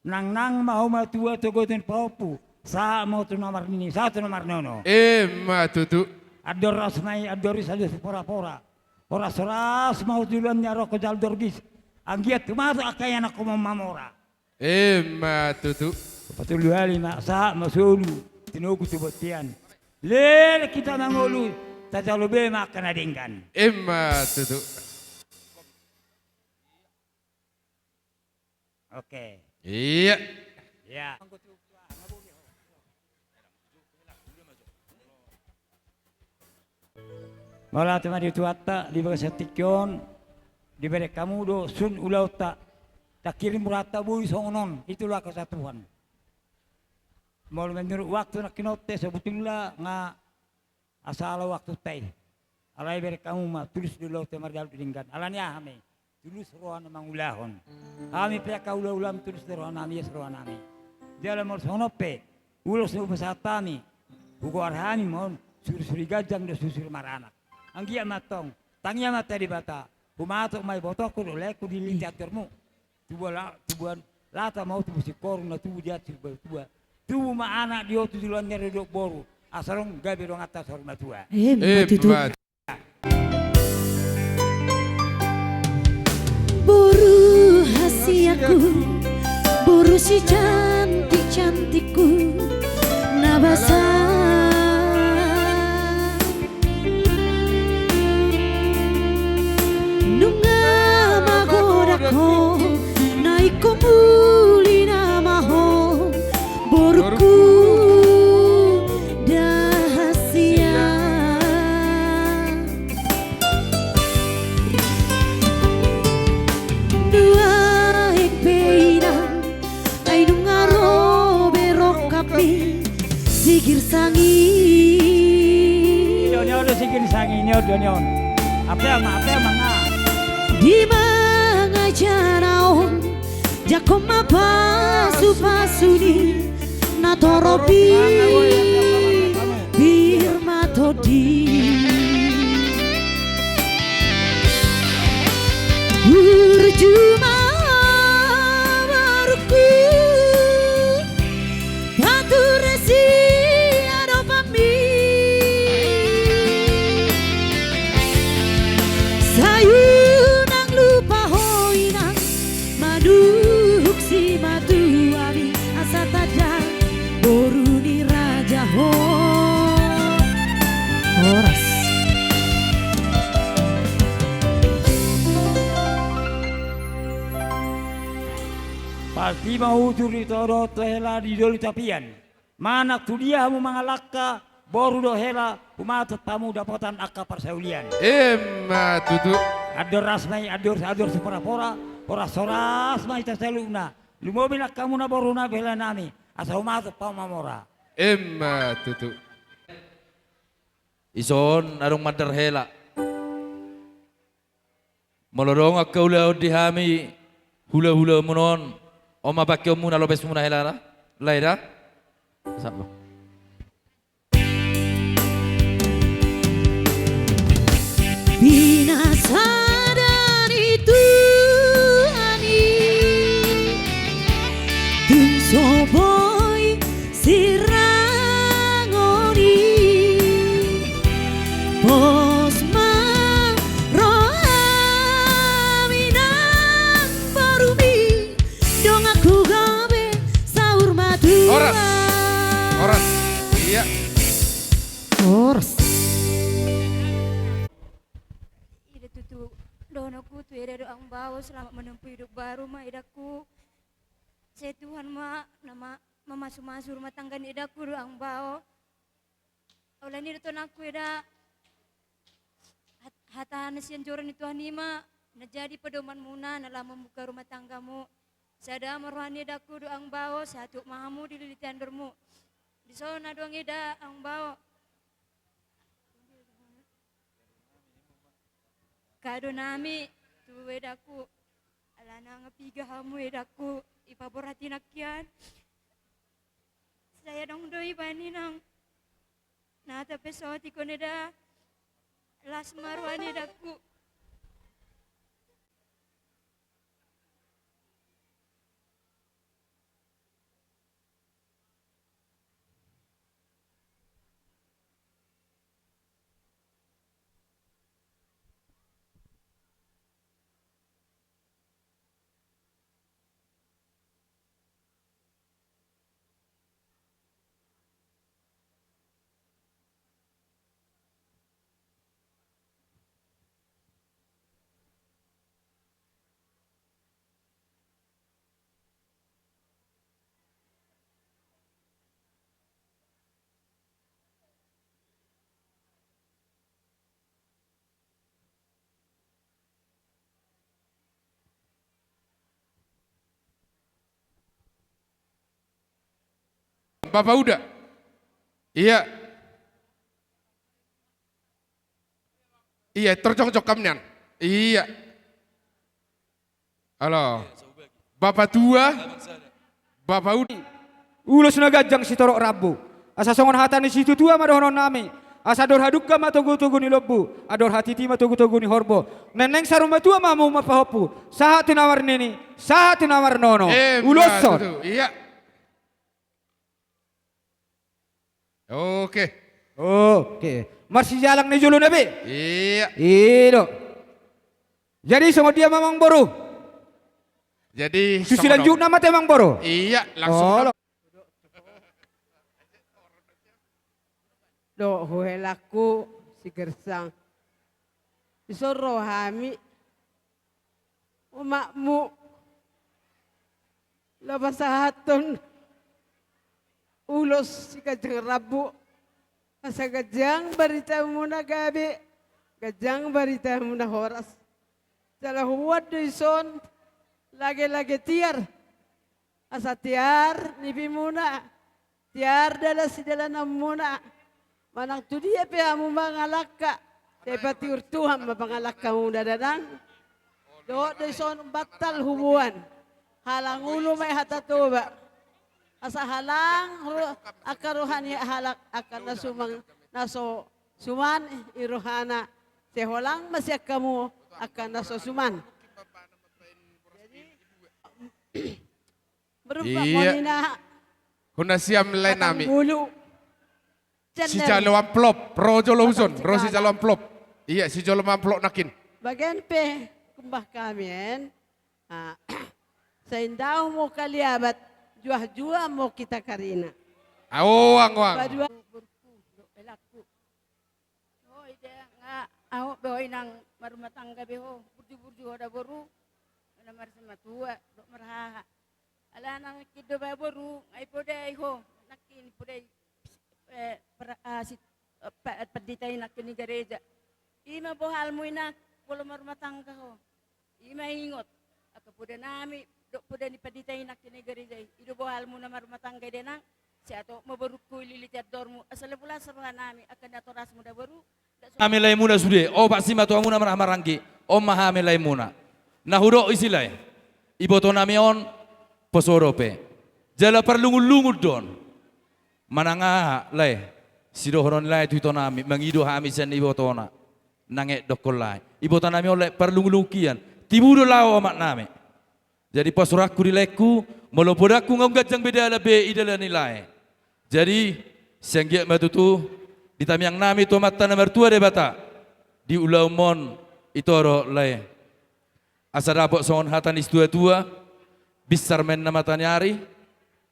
Nangnang ma ho matua togutogu ni pahompu, sahat ma ho tu na marnini, sahat tu na marnono. Emma tutu. Andor ras ma i, andor ris, andor sipora-pora. Horas-horas ma ho tu joloan ni aroan jala dorgis. Anggiat humato angka ianakhon mamora. Emma tutu. Patolu hali ma, sahat ma solu, tinogu tu bontean. Leleng hita mangolu, tajalo be ma angka na denggan. Emma tutu. Oke. Iya. Iya. Mauliate ma di Tuhanta di bagasan tingki on, dibereng hamu do sun ulaonta. Tangkirim rohanta boi songon on, itulah kata Tuhan. Molo menurut waktu nangkin on pe sebetulna nga asa ala waktunta i. Alai bereng hamu ma, tulus do ulaonta mardalan denggan. Alani aha ma i? Tulus rohana mangulahon. Hami pe angka ulaulamu tulus do rohanami, ias rohanami. Jala molo songon on pe, ulos na hupasahat hami, hugoar hami ma on, surisuri ganjang do surisuri maranak. Anggiat ma antong, tangiang ma tu Debata, humatok ma ibotoku dohot laengku di litian dormu. Tubuan la-, tubuan lata ma ho tubu singkoru, na tubu di atas tubu tua. Tubu ma anak di ho tu joloan ni ari dohot boru. Asa adong gabe donganta saur matua. Emma tutu. Boru hasianku, boru si cantik-cantikku, na basa. Nunga magodang ho, na ingkon muli nama ho, borungku da hasian. Nuaeng pe inang, ai nunga ro be rongkapmi, sigir sangi. Ni on, ni on do sigir sangi, ni on do, ni on. Ape ama, ape ama nga. Di mangan Jangkon ma pasupasu ni na torop i, pir ma tondi. Burju ma borungku, pature siadopanmi. Sai unang lupa ho inang, manungkun simatuami, asa tanda boru ni raja ho. Horas. Pasti ma utur ni todohot tu hela di doli tapian. Manang tudia hamu mangalangka, boru dohot hela, humatop hamu dapotan angka parsaulian. Ima tutu. Andor ras ma i, andor, andor siporapora, horas horas ma hita saluhutna. Lumobi nang hamuna borunami, helanami, asa humatop hamu mamora. Ima tutu. Dison adong mandar hela. Molo adong angka ulaon di hami, hulahulamuna on, on ma pangkeonmuna, lobesmuna hela ra, lae da. Sapa? Pinasada ni Tuhan i, tung so boi sirangoni. Pos ma rohami nang borumi, donganku gabe saur matua. Horas. Horas. Iya. Horas. Ida tutu dohononku tu eda do, Amang Bao, selamat menempuh hidup baru ma edangku. Sai Tuhan ma na ma-, mamasumasu rumah tangga ni edangku do, Amang Bao. Holan i do tonangku eda, hat-, hata na sian joro ni Tuhan i ma na jadi pedomanmuna na laho mambuka rumah tanggamu. Sada ma roha ni edangku do, Amang Bao, sai hatuat ma hamu dililiti andormu. Dison adong eda, Amang Bao. Kado nami tu edangku, alana nga piga hamu edangku, ipaborhati nangkin. Sai adong do iba ninang na tapesoti kon eda, las ma roha ni edangku. Bapa Uda. Iya. Iya, tor jongjong hamu nian. Iya. Halo. Bapa Tua. Bapa Uda. Ulos na ganjang sitorop rambu. Asa songon hata ni situatua ma dohonon nami. Asa andor hadungka ma togutogu ni lombu, andor hatiti ma togutogu ni horbo. Naeng saur matua ma hamu marpahompu. Sahat tu na marnini, sahat tu na marnono. Eh, uloshon. Iya. Oke. Oke. Marsijalang ni jolona be. Iya. I do. Jadi songon dia ma, Amang Boru? Jadi tu silanjutna ma te, Amang Boru. Iya, langsung. Olo. Dohot helangku si Gersang. Dison ro hami, umakmu, laho pasahathon ulos siganjang rambu, asa ganjang baritamuna gabe, ganjang baritamuna horas. Jala huboan do dison lagelage tiar, asa tiar nipimuna, tiar dalan sidalananmuna. Manang tudia pe hamu mangalangka, sai patiur Tuhan ma pangalangkamuna da nang. Dohot do dison bantal huboan. Halang ulu ma i hata Toba. Asa halang ro-, angka roha ni halak angka na suman, na so suman i rohana. Sai holang ma sian hamu angka na so suman. Jadi, berubah. Iya. Monina. Huna siam lae nami. Patang pulu. Sijalo amplop, ro jolo huson, ro sijalo amplop. Iya, sijalo amplop nangkin. Bagian pe kumbah kami en. Ah, sai ndang mo kaliabat, juah-juah mo hita karina. Aoang, oang. Padua. Borungku, do elakku. Ho, ida nga aho be ho inang marumah tangga be ho, burju-burju ho da boru, na marsimatua, do marhaha. Ala nangkin do ba boru, nga ipodai ho, nangkin ipodai, eh, per-, ah, si-, eh, pa-, pandita i nangkin ni gareja. Ima bohalmu inang, molo marumah tangga ho. Ima ingot, angka poda nami, dohot poda ni pandita i nangkin ni gareja i. I do bohalmu na marumah tangga i da inang, sai hatop ma borungku ililiti andormu, asa lam las roha nami, angka natorasmu da boru, nami laemuna sude, opat simatuamuna marhaha maranggi, on ma hami laemuna. Na hudok i si lae, iboto nami on, poso dope. Jala parlungun-lungun do on. Manang aha, lae, sidohonon lae tu ito nami, mangido hami sian ibotona. Nang et dokkon lae. Iboto nami on lae parlungun-lungun hian. Tibu do laho amak nami. Jadi pasurangku di laengku, molo podangku nga umganjang be dalan be i dalan ni lae. Jadi, sian giat ma tutu, di tamiang nami tu Amanta na martua Debata, di ulaonmon ito do lae. Asa dapot songon hata ni situa-tua, binsar ma inna mata ni ari,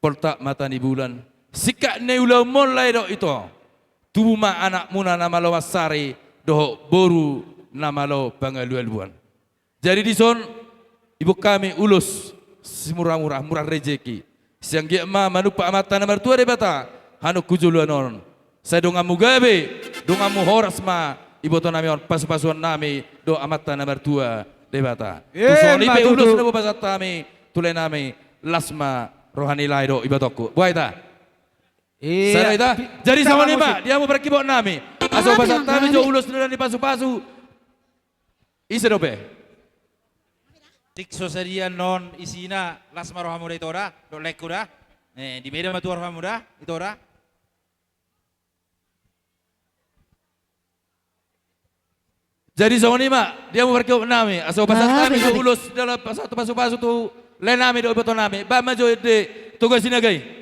poltak mata ni bulan. Singkat ni ulaonmon lae dohot ito. Tubu ma anakmuna na malo mansari, dohot boru na malo pangalualuan. Jadi dison, iboan hami ulos, simura-mura, mura rejeki. Sian giat ma manumpak Amanta na martua Debata, hanungku joloan on. Sai donganmu gabe, donganmu horas ma, iboto nami on, pasu-pasuon nami, dohot Amanta na martua Debata. Ima tutu. Tuson i pe ulos na hupasahat hami, tu lae nami, las ma roha ni lae dohot ibotongku. Boha hita? Iya. Sada hita? Jadi songon i ma, di hamu parkibok nami. Asa hupasahat hami jo ulos na nian ni pasu-pasu. Ise dope? Tung so sadia non isina, las ma rohamu da ito da, dohot laengku da. Eh, di Medan ma tutu rohamu da, ito da. Jadi songon i ma, di hamu parkibok nami, asa hupasahat hami jo ulos dalan pasu-pasu tu lae nami dohot iboto nami, bahen ma jo ende Toga Sinaga i.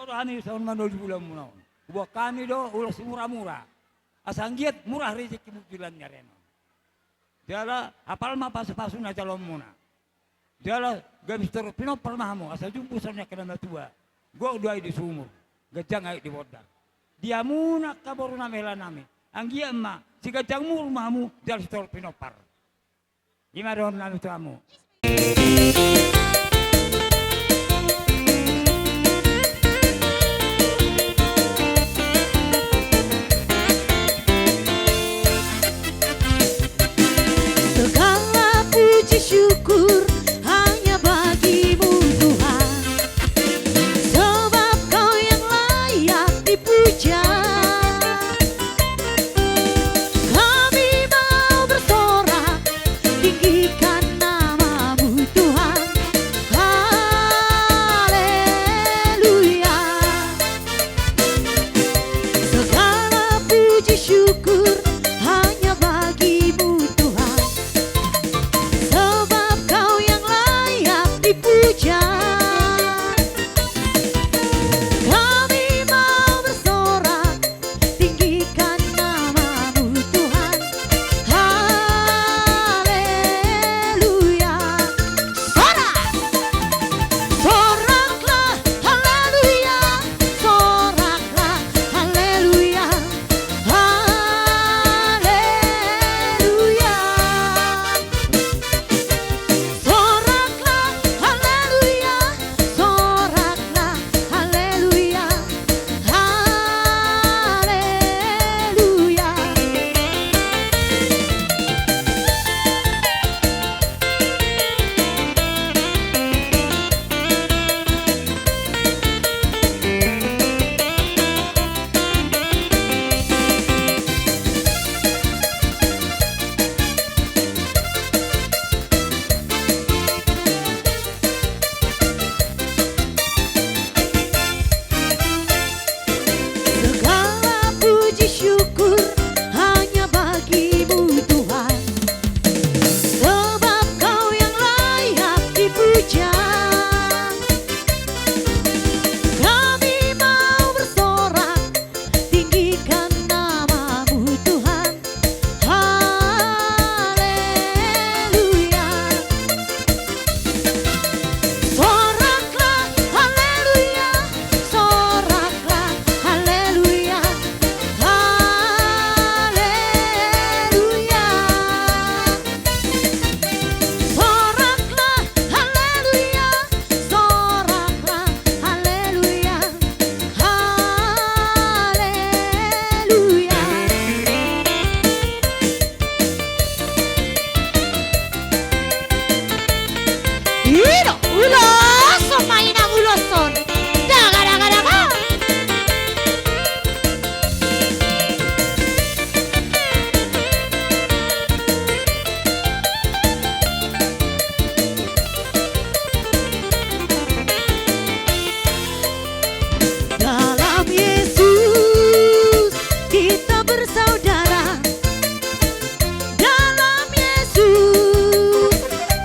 Hami songon manoli bulanmuna on. Huboan hami do ulos mura-mura. Asa anggiat mura rejekimu di lan ni ari on. Jala apal ma pasu-pasu na jaloonmuna. Jala gabe sitorop pinompar ma hamu, asa jumbo songon ni angka na matua. Gok do aek di sumur, ganjang aek di bondar. Di hamuna angka boru nami, hela nami, anggiat ma siganjang umur ma hamu jala sitorop pinompar. I ma dohonon nami tu hamu. Segala puji syukur hanya bagi-Mu, Tuhan, sebab Kau yang layak dipuja. Kami mau bersorak, tinggikan nama-Mu, Tuhan. Haleluya. Segala puji syukur hanya bagi-Mu, Tuhan, sebab Kau yang layak dipuja. Kami mau bersorak, tinggikan nama-Mu, Tuhan. Haleluya. Sorak! Soraklah, haleluya. Soraklah, haleluya. Haleluya. Soraklah, haleluya. Soraklah, haleluya. Haleluya. Segala puji syukur hanya bagi-Mu, Tuhan, sebab Kau yang layak dipuja. Kami mau bersorak, tinggikan nama-Mu, Tuhan. Haleluya. Soraklah, haleluya. Soraklah, haleluya. Haleluya. Soraklah, haleluya. Soraklah, haleluya. Haleluya. I do, ulos ma inang, ulos on. Daga, daga, daga. Dalam Yesus kita bersaudara. Dalam Yesus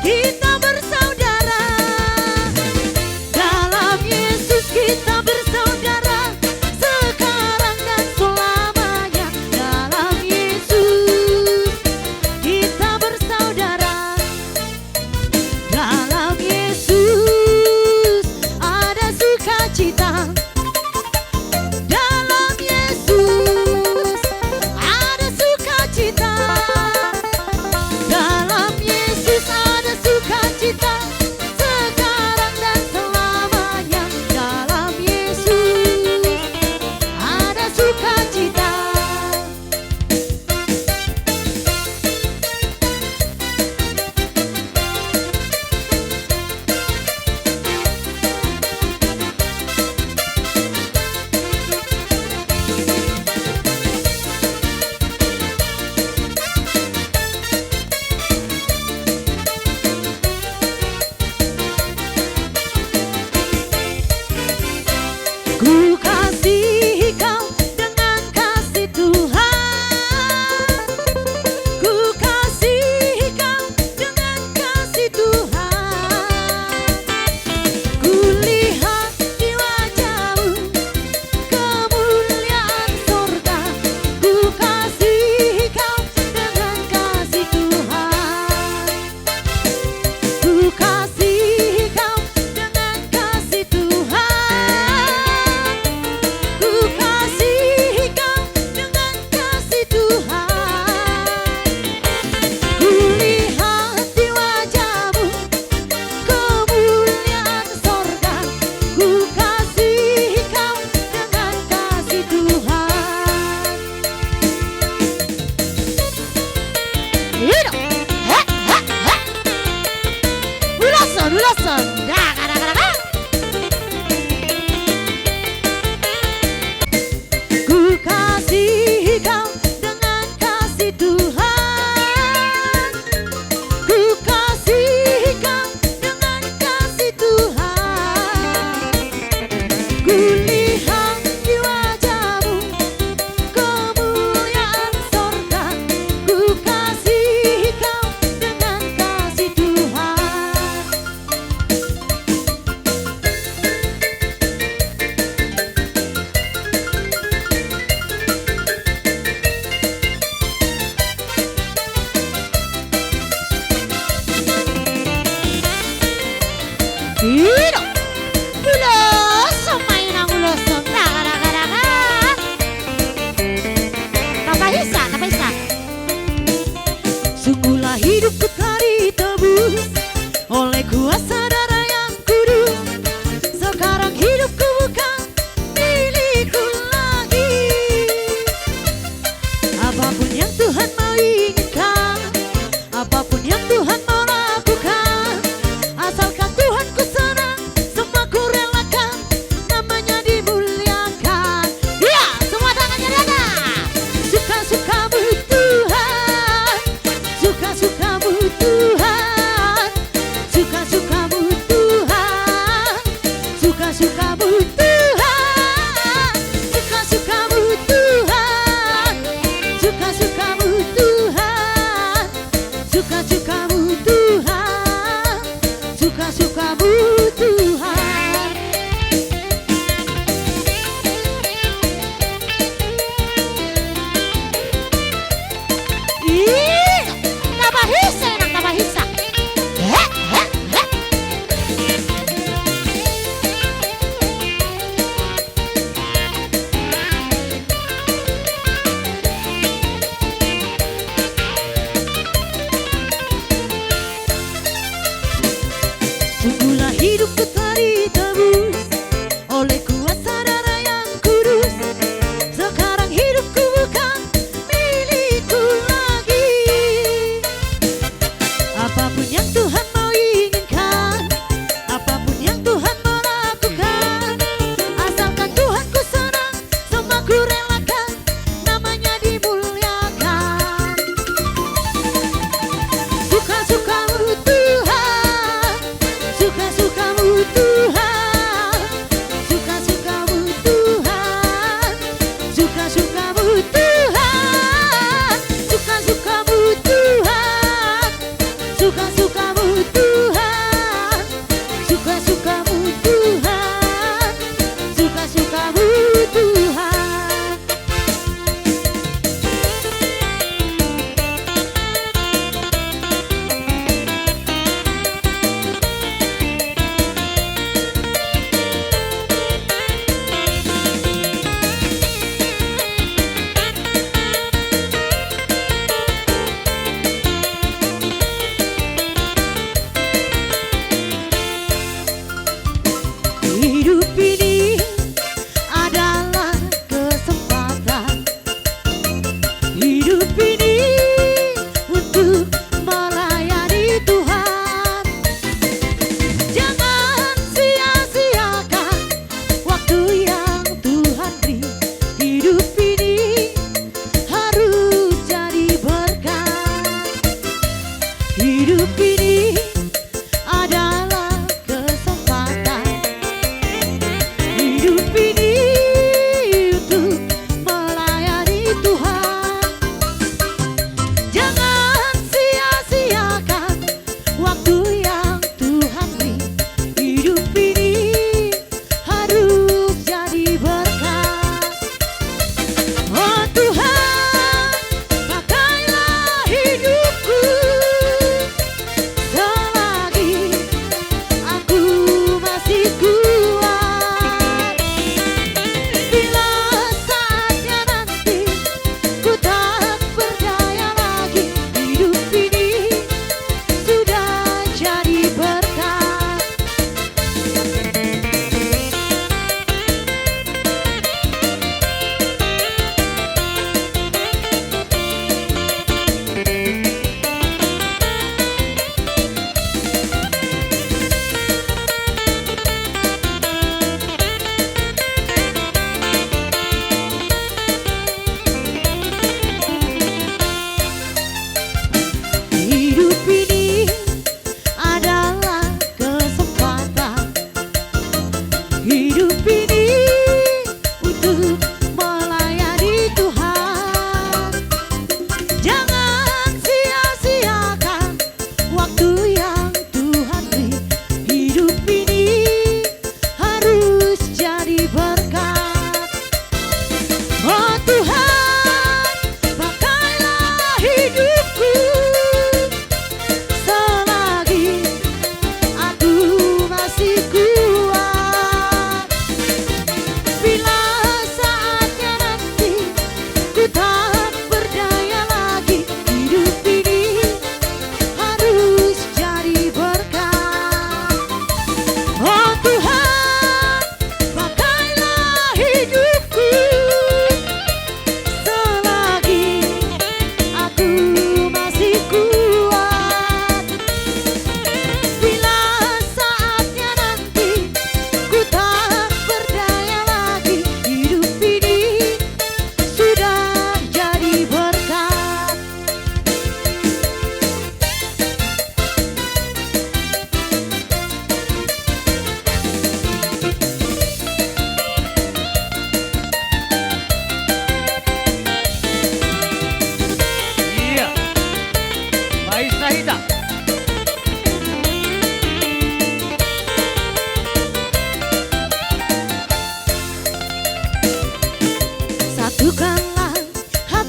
kita bersaudara. Dalam Yesus kita bersaudara, sekarang dan selamanya. Dalam Yesus kita bersaudara. Dalam Yesus ada sukacita. Dalam Yesus ada sukacita. Dalam Yesus ada sukacita. Sekarang dan selamanya. Dalam Yesus ada sukacita. Ku kasihi kau dengan kasih Tuhan. Ku kasihi kau dengan kasih Tuhan. Ku lihat di wajahmu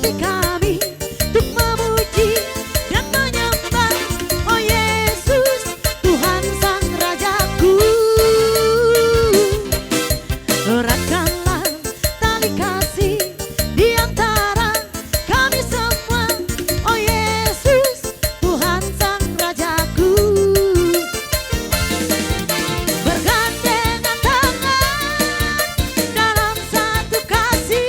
hati kami untuk memuji dan menyembah, oh Yesus, Tuhan Sang Rajaku. Eratkanlah tali kasih di antara kami semua, oh Yesus, Tuhan Sang Rajaku. Bergandengan tangan dalam satu kasih,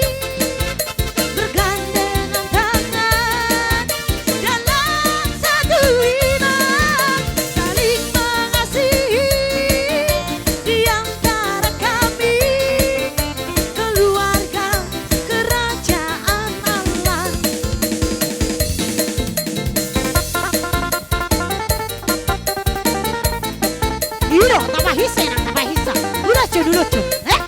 bergandengan tangan dalam satu iman, saling mengasihi di antara kami, keluarga kerajaan Allah. Iro, tapahinsa, inang, tapahinsa. Ulos jo, ulos jo. Eh?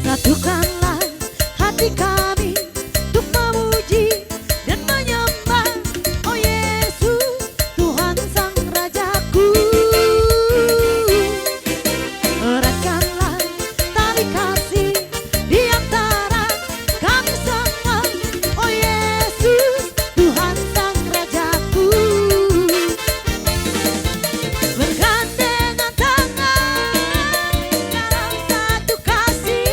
Satukanlah hati kami untuk memuji dan menyembah, oh Yesus, Tuhan Sang Rajaku. Eratkanlah tali kasih di antara kami semua, oh Yesus, Tuhan Sang Rajaku. Bergandengan tangan dalam satu kasih,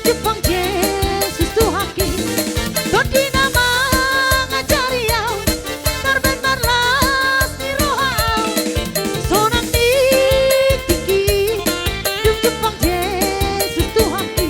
Jumpang Jesus Tuhanki, Tondi na mangajari au, marbahen marlas ni roha au, sonang ni tingki, dung jumpang Jesus Tuhanki.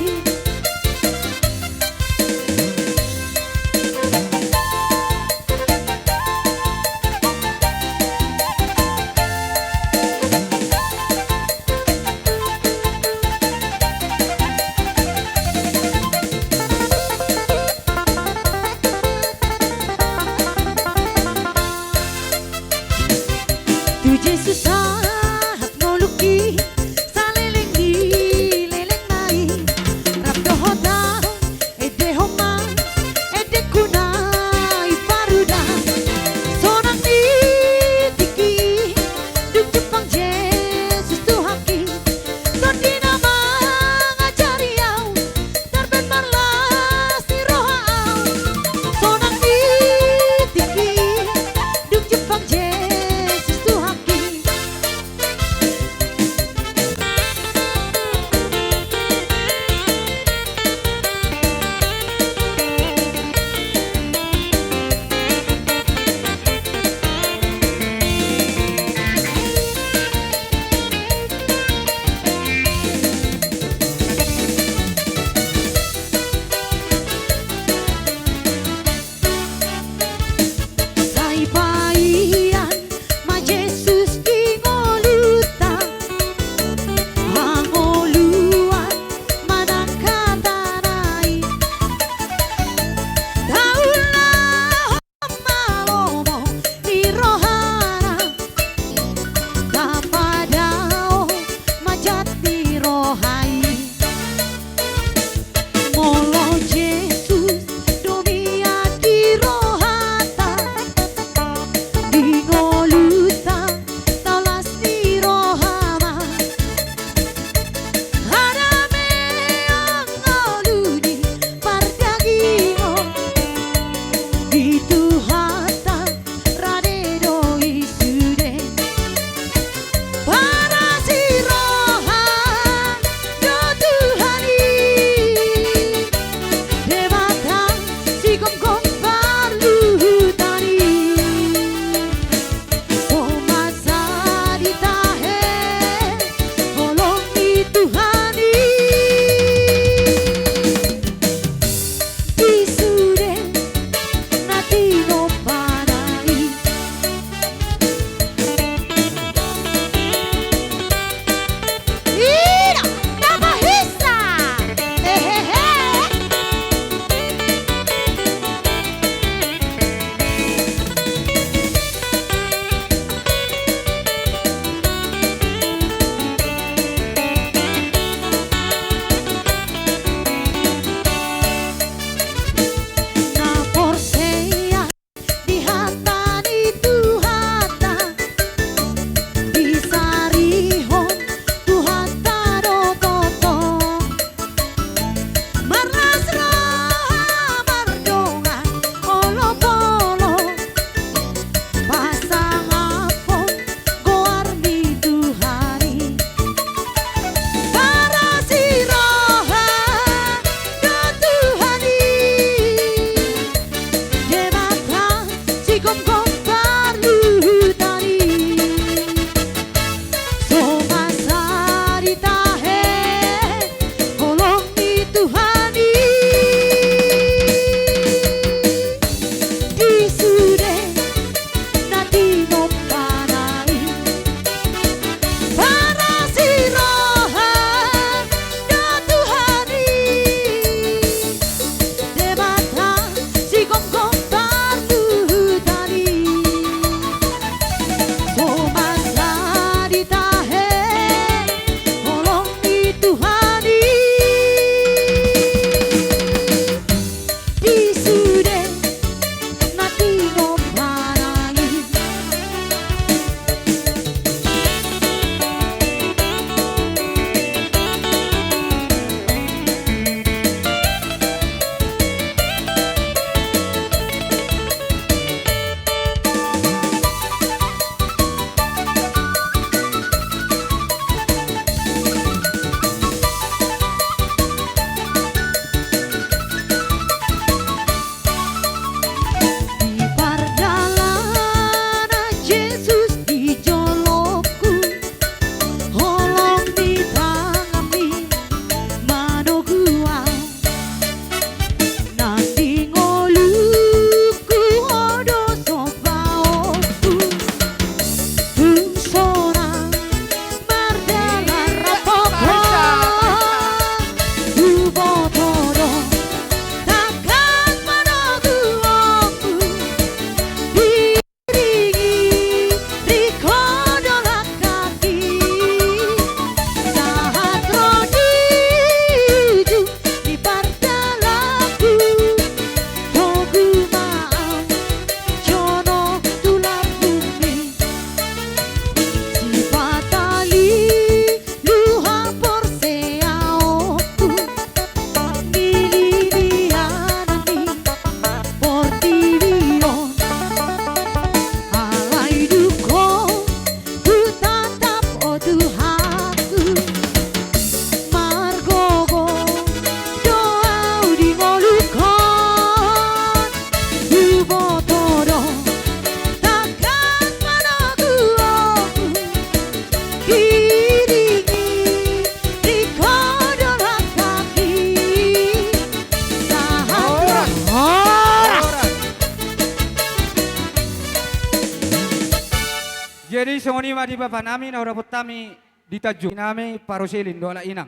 Jadi songon i ma di bapa nami na hudapot hami di Tanjung, nami Paruselin dohot Inang.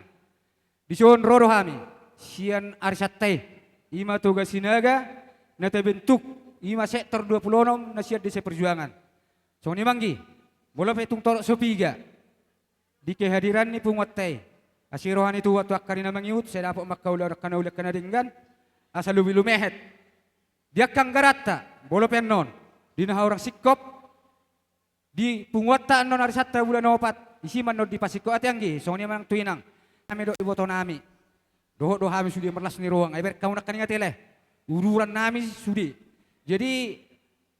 Dison ro do hami sian arianta i, i ma Toga Sinaga na tabentuk, i ma sektor dua pulu onom na sian Desa Perjuangan. Songon i ma anggi, molo pe tung torop so piga di kehadiran ni punguanta i, asi roha ni Tuhan tu angka ari na mangihut, sai dapot ma angka ulaon, angka na uli, angka na denggan, asa lobi lumehet di angka anggaranta, molo pe annon di na hurang singkop di punguanta annon arianta bulan opat, disi ma annon dipasingkop, ate anggi, songon i ma nang tu Inang. Hami dohot iboto nami, dohot do hami sude marlas ni roha, ai bereng hamu nangkaning ate, lae, uduran nami sude. Jadi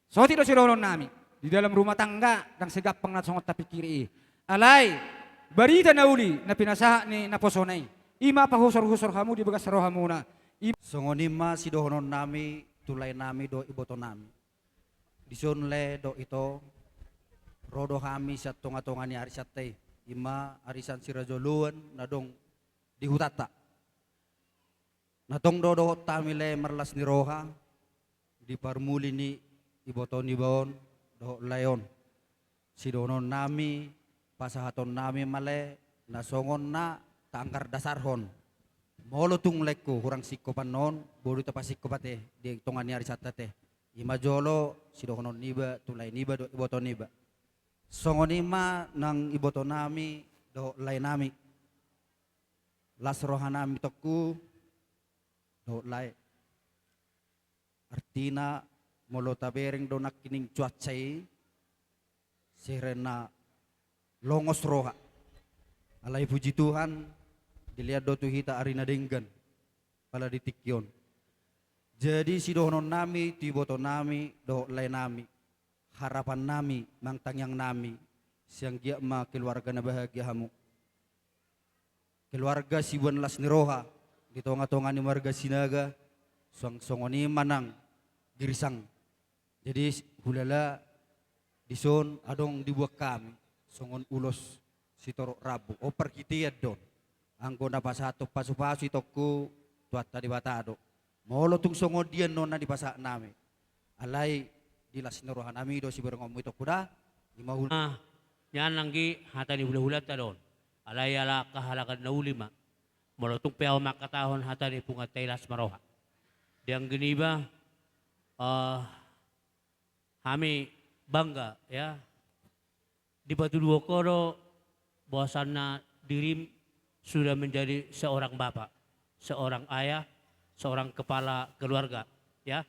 saotik do sidohonon nami, di dalam rumah tangga ndang segampang na songon tapingkiri i. Alai barita na uli na pinasahat ni naposona i, i ma pahusorhusor hamu di bagas rohamuna. I- Songon i ma sidohonon nami tu lae nami dohot iboto nami. Dison, lae dohot ito, ro do hami sian tongatonga ni arianta i, i ma arian sihajoloan na adong di hutanta. Na tong do dohot hami, lae, marlas ni roha di parmuli ni iboto niba on dohot lae on. Sidohonon nami, pasahaton nami ma, lae, na songon na taanggar dasarhon. Molo tung, laengku, hurang singkop annon, boi do tapasingkop ate di tonga ni arianta, ate. I ma jolo sidohonon niba tu lae niba dohot iboto niba. Songon i ma nang iboto nami dohot lae nami. Las roha nami, itongku dohot lae. Artina, molo tabereng do nangkining cuaca i, seheren na longos roha. Alai puji Tuhan, dilean do tu hita ari na denggan, pala di tingki on. Jadi sidohonon nami tu iboto nami dohot lae nami, harapan nami, nang tangiang nami, sai anggiat ma keluarga na bahagia hamu. Keluarga siboan las ni roha di tongatonga ni marga Sinaga, suang songon i ma nang Girsang. Jadi hulala dison adong dibuat hami songon ulos sitorop rambu, on parhitean do on. Anggo na pasahathon pasupasu, itongku, Tuhanta Debata do. Molo tung songon dia annon na dipasahat nami, alai di las ni roha nami do siberengonmu, itongku, da. I ma hul- Ah, nian anggi, hata ni hulahulanta do on. Alai ala kehalangan na uli ma. Molo tung pe ahu mangkatahon hata ni punguanta i, las ma roha. Di anggi niba, eh, hami bangga, ya. Dipatuduhon ho do bahwasanna dirim sudah menjadi seorang bapak, seorang ayah, seorang kepala keluarga, ya.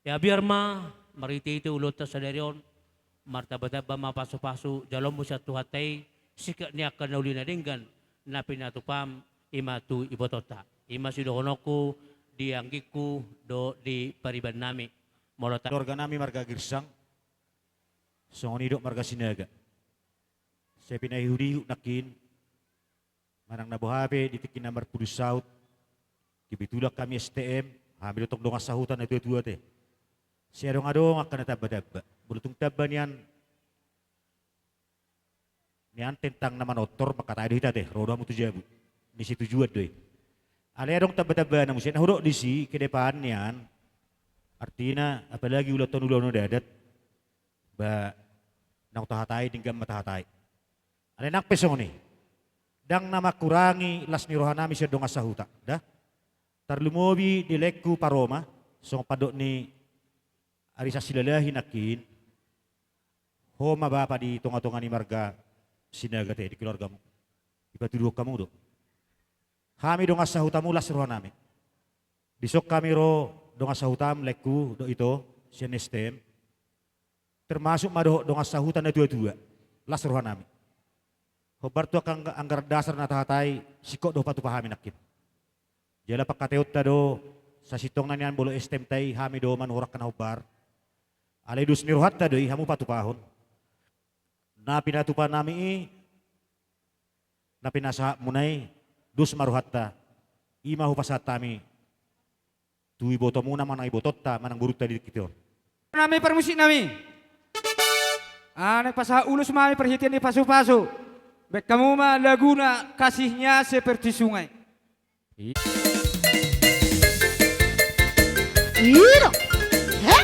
Ya, biar ma marhitehite ulaonta sadari on, martambatamba ma pasupasu jaloonmu sian Tuhanta i, singkat ni angka na uli na denggan na pinatupam, i ma tu ibotonta. I ma sidohononku di anggingku dohot di pariban nami. Molo ta- Keluarga nami marga Girsang, songon i dohot marga Sinaga. Sai pinaihutihut nangkin, manang na boha pe di tingki na marpudun saut. Kebetulan hami S T M, hami do tong dongan sahuta na tuatua, ate. Sai adongadong angka na tambatamba. Molo tung tamba nian, nian tentang na manortor, mangkatai do hita, ate, ro do hamu tu jabu. Ni situjuan do i. Alai adong tambatambana muse na hudok disi, ke depan nian. Artina, apalagi ulaonta on ulaon adat, ba naung tahatai, denggan ma tahatai. Alai nang pe songon i, ndang na mangkurangi las ni roha nami sian dongan sahuta, da. Tarlumobi di laengku Paroma, songon pandok ni ari Silalahi nangkin, ho ma bapa di tongatonga ni marga Sinaga, ate, di keluargamu. Dipatuduhon hamu do. Hami dongan sahutamu, las roha nami. Dison hami ro dongan sahutam, laengku dohot ito, sian S T M. Termasuk ma dohot dongan sahuta na tuatua, las roha nami. Hombar tu angka angga-, anggaran dasar na tahatai, singkop do patupa hami nangkin. Jala pangkataionta do, sasintongna nian molo S T M-ta i hami do manuhorhon angka na hombar. Alai dos ni rohanta do i hamu patupahon. Na pinatupa nami i, na pinasahatmuna i, dos ma rohanta. I ma hupasahat hami tu ibotomuna manang ibotonta manang borunta di tingki on. Nami parmusik nami. Ah, naeng pasahat ulos ma hami parhitean ni pasupasu. Baen hamu ma laguna Kasihnya Seperti Sungai. I- Iro. He?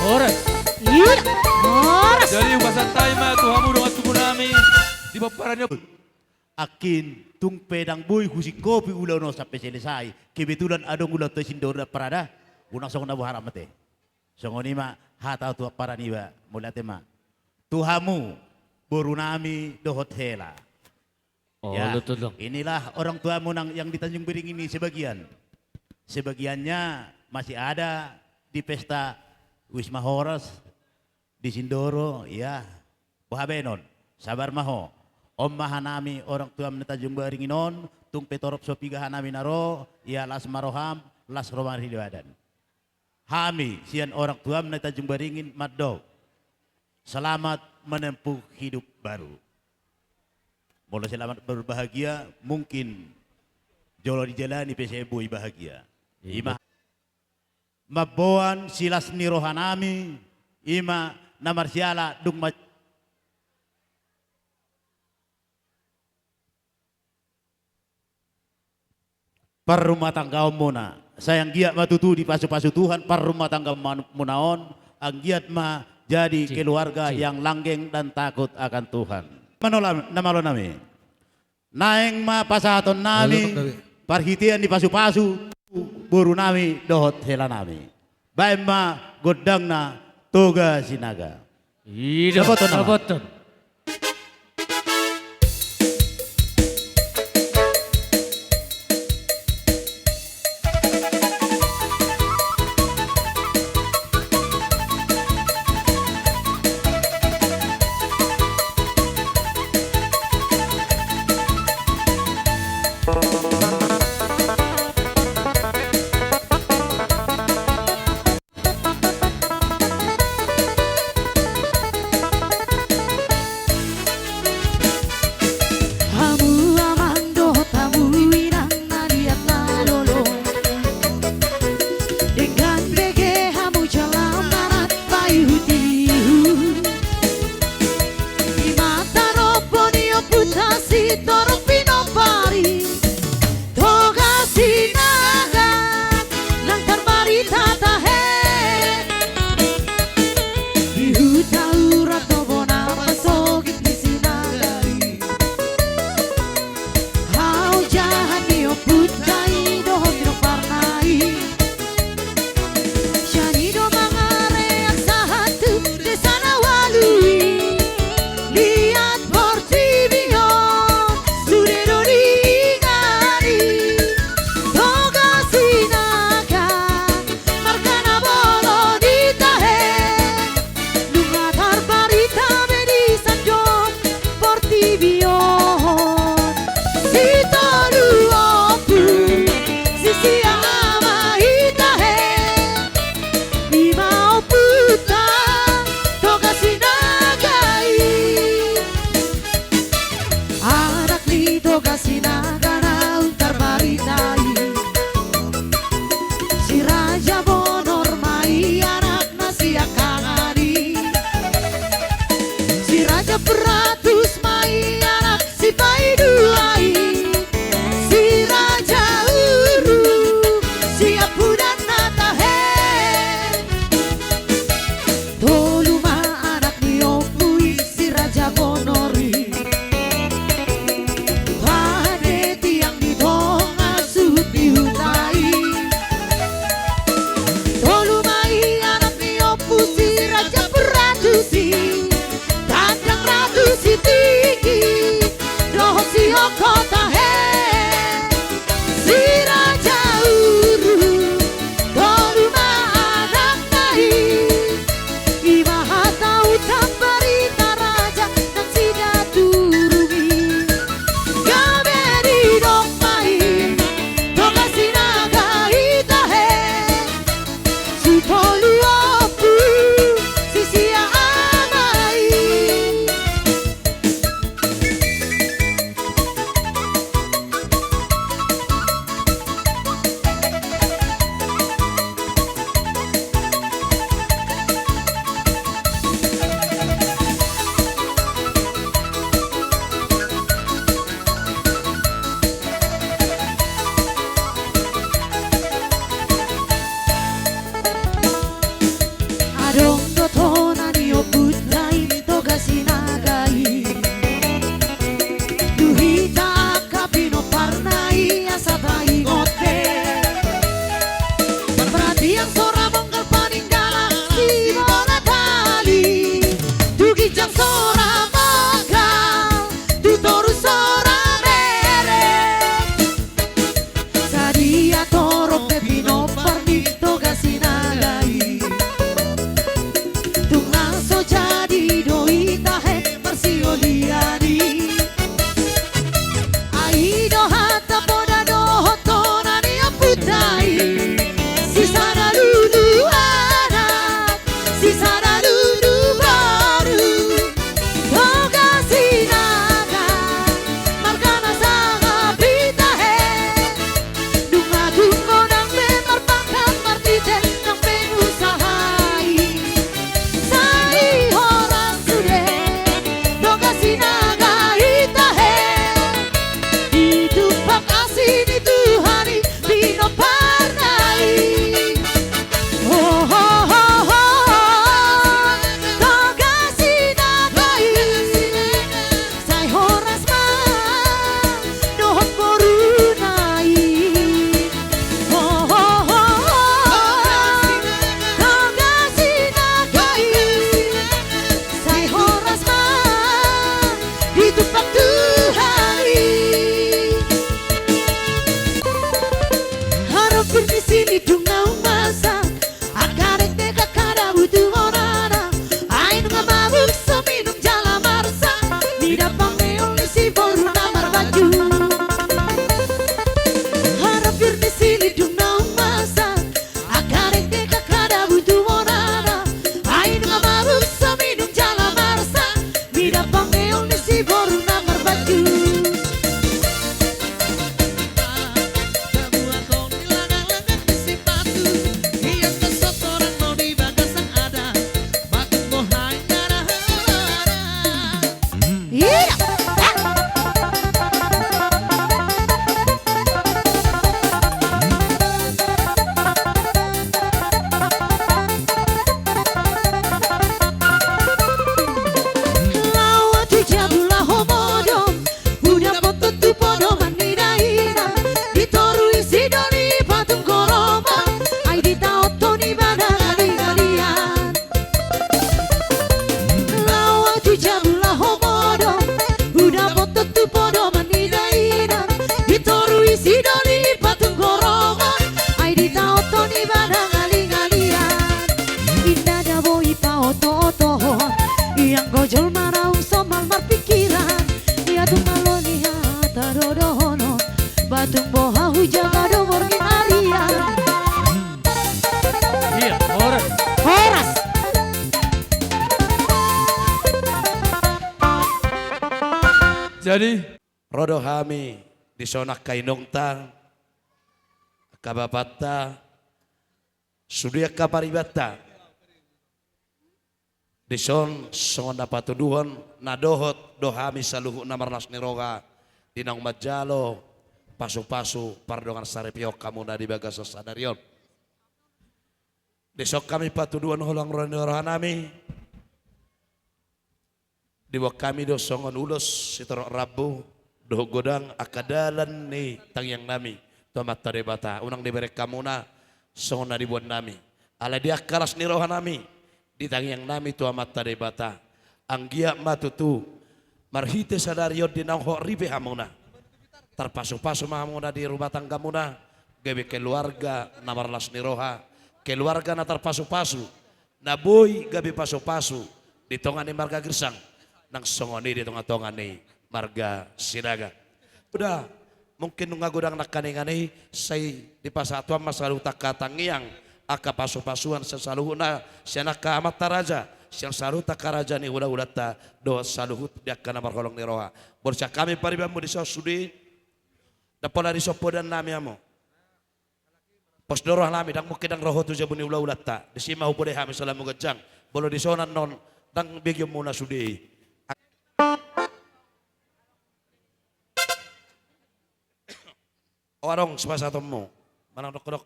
Horas. Iya. Horas. Jadi hupasahat hami ma tu hamu dongan tubu nami di pomparan ni on. Angkin tung pe ndang boi husingkopi ulaon on sampe selesai. Kebetulan adong ulaon tu Sindoro, Parada. Unang songon na boha, Amante. Songon i ma hata tu ampara niba, mauliate ma. Tu hamu, boru nami dohot hela. Oh, ya, betul dong. Inilah orang tuamu nang yang di Tanjung Beringin ini sebagian. Sebagiannya masih ada di pesta Wisma Horas di Sindoro, ya. Boha baenon, sabar ma ho. On ma hanami orang tuam na Tanjung Beringin on, tung pe torop so piga hanami na ro, ya las ma roham, las roha ni badan. Hami sian orang tuam na Tanjung Beringin mandok, selamat menempuh hidup baru. Molo selamat berbahagia, mungkin jolo dijalani pe sai boi bahagia. Iya. Ima mamboan silas ni roha nami, ima na marsiala dung ma- parrumatanggaonmuna. Sai anggiat ma tutu dipasupasu Tuhan parrumatanggaonmuna on, anggiat ma jadi keluarga yang langgeng dan takut akan Tuhan. Manolam, na malo nami. Naeng ma pasahaton nami parhitean ni pasupasu boru nami dohot hela nami. Baen ma gondangna Toga Sinaga. Ido, dapoton nama. Dapoton. Hamu amang dohot hamu inang na liat na lolo, denggan bege hamu jala marpaihutihut. Ima tarombo ni ompunta sitorop pinompar i, Toga Sinaga, nang tarbarita tahe. Di huta Urat do bona pasogit ni Sinaga i. Haojahan ni ompunta i dohot pinomparna i. Sian i do mangareak sahat tu desa na ualu i. Liat portibi on, sude do diingani. Toga Sinaga, marga na bolon i tahe. Nunga tarbarita be di sandok portibi on. Sitolu ompu, sisia ama i tahe. Ima ompunta Toga Sinaga i. Anak ni Toga Sinaga naung tarbarita i. Si Raja Bonor ma i anakna siangkangan i. Si Raja Puratus ma i anak sipaidua i. Si Raja Uruk siampudanna tahe. Tolu ma anak ni ompu i, si Raja Bonor i. Pande tiang di tonga suhut ni huta i. Tolu ma i anak ni ompu, si Raja Puratus i. Tandang Ratu Sitinggi dohot si Ongko tahe. Si Raja Uruk tolu ma anakna i. Ima hata utam barita raja nang sidaturung i. Gabe didok ma i Toga Sinaga i tahe. Sitolu ompu, sisia ama Sisada dudu boru, Toga Sinaga, marga na sangap i tahe. Nunga tung godang be marpangkat martitel nang pengusaha i. Sai horas sude, Toga Sinaga i tahe. Ditumpak asi ni Tuhan i pinomparna i. Ho, ho, ho, ho. Toga Sinaga i. Sai horas ma dohot boruna i. Ho, ho, ho, ho. Toga Sinaga i. Sai horas ma ditumpak Tuhan i. Harompir ni silindung naung masa, angka dengke angka dabu tu bonana. Ai nunga mabuk so minum jala marsak, mida pangeon ni si boru na marbaju. Harompir ni silindung naung masa, angka dengke angka dabu tu bonana. Ai nunga mabuk so minum jala marsak, mida pangeon ni si boru na marbaju. Iya. Laho tu jabu laho modom, huda botot tu podoman ni dainang, di toru i sidoli patung gorobang, ai ditaothon i badan aling-alingan. Laho tu jabu laho modom, huda botot tu podoman ni dainang, di toru i sidoli patung gorobang, ai ditaothon i badan aling-alingan. Inda da boi paoto-otohon, ianggo jolma naung somal marpingkiran, ia tung malo ni hata do dohonon, ba tung boha hujaga do borngin arian. Iya, horas. Horas. Jadi, ro do hami dison angka inongta, angka bapanta, sude angka paribanta. Dison songon na patuduhon na dohot do hami saluhutna marlas ni roha di naung manjalo pasu-pasu pardongan saripeon hamuna di bagasan sadari on. Dison hami patuduhon holong ro ni rohanami. Diboan hami do songon ulos sitorop rambu dohot godang angka dalan ni tangiangnami tu Amanta Debata, unang dibereng hamuna songon na diboannami. Alai di angka las ni rohanami, di tangiangnami tu Amanta Debata, anggiat ma tutu marhite sadari on di naung hot ripe hamuna, tarpasu-pasu ma hamuna di rumah tanggamuna, gabe keluarga na marlas ni roha, keluarga na tarpasu-pasu, na boi gabe pasu-pasu di tonga ni marga Girsang, nang songon i di tonga-tonga ni marga Sinaga. Uda, mungkin nunga godang nangkaningan i, sai dipasahat Tuhan ma saluhut angka tangiang, angka pasu-pasuan sian saluhutna, sian angka amanta raja, sian saluhut angka raja ni hula-hulanta, dohot saluhut di angka na marholong ni roha. Borsian hami paribanmu dison sude, ndang pola dison podaannami hamu. Pos do rohanami, ndang mungkin ndang ro ho tu jabu ni hula-hulanta. Disi ma hupodai hami salamu ganjang. Molo dison annon ndang begeonmuna sude i. O, adong sipasahatonmu. Manang dok-dok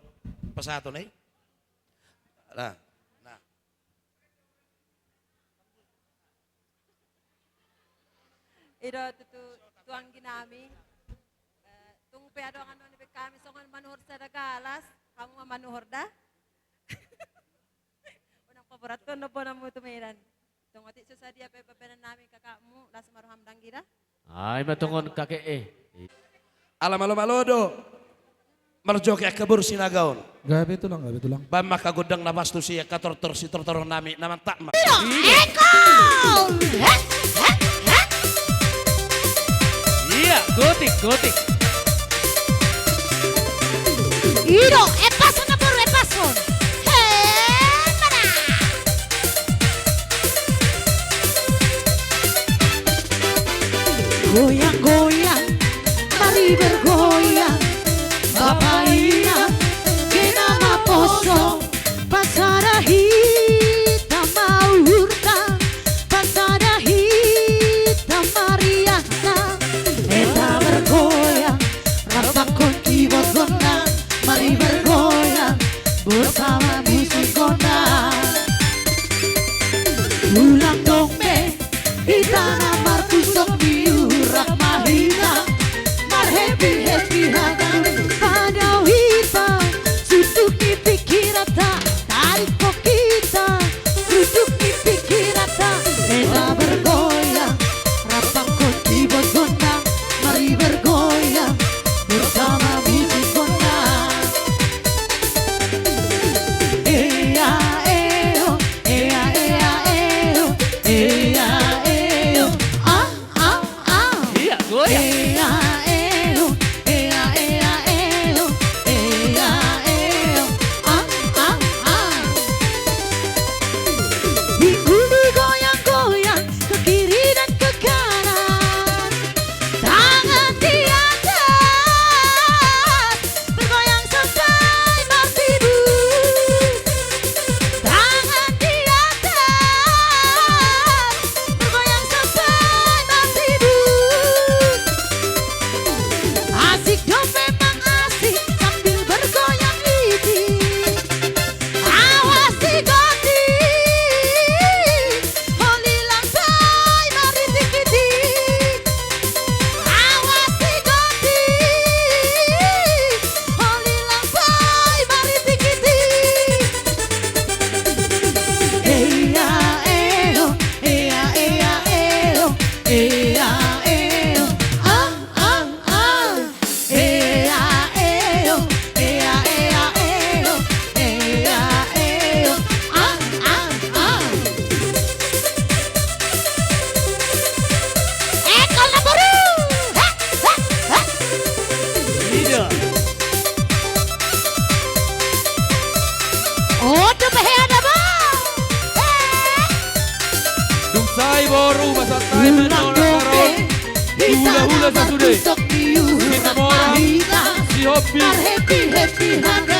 pasahaton i. Nah. Nah. I do tutu tu angginami. Eh, tung pe adong annon dibaen hami songon manuhor sada galas, hamu ma manuhor da. Unang paborathon do bonanmu tu Medan. Tung otik so sadia pe babenannami kakakmu, las ma roham da anggi da. Ai ma tongon kakek e. Ala malo-malo do. Marjoget angka boru Sinaga on. Gabe tulang, gabe tulang. Baen ma angka gondang na pas tusi angka tortor sitortoronnami na mantap ma. Iya. Eko! Heh, heh, heh. Iya, gotik, gotik. I do, epason na boru, epason. He, mana? Goyang-goyang, mari bergoyang. Bapak Inang, kena ma poso. Pasada hita ma uhurta, pasada hita ma riakta. Hita bergoyang, rap tangkon kibot gondang. Mari bergoyang bersama musik gondang. Ulang dong be, hita na marpusok di uhur, rap ma hita mar-happy-happy hata. Padao hita, sundut ni pikiranta, tarik hita, runduk ni pikiranta. Hita bergoyang, rap tangkon kibot gondang. Mari bergoyang bersama musik gondang. Ea, eo, ea, ea, eo, ea, eo. Ah, ah, ah. Iya, goyang. Ea, eo, ea, ea, eo, ea, eo. Ah, ah, ah. Pinggul digoyang-goyang ke kiri dan ke kanan. Tangan di atas, bergoyang sampai martibus. Tangan di atas, bergoyang sampai martibus. Asik dong, memang asik sambil bergoyang ini. Awas di goti, holi lambai maritik-itik. Awas di goti, holi lambai maritik-itik. Ea, eo, ea, ea, eo, ea, eo. Ah, ah, ah. Ea, eo, ea, ea, eo, ea, eo. Ah, ah, ah. Eh, kol na boru. Hah, hah, hah. Iya. Oh, tu pehe ada, Bang. Eh. Dung sae boru, masa tae. Ulang manola dong be, taron. Hita hula-hula na sasude. Marpusok di uhur, rap ma hita. Sihombing. Mar-happy-happy hata.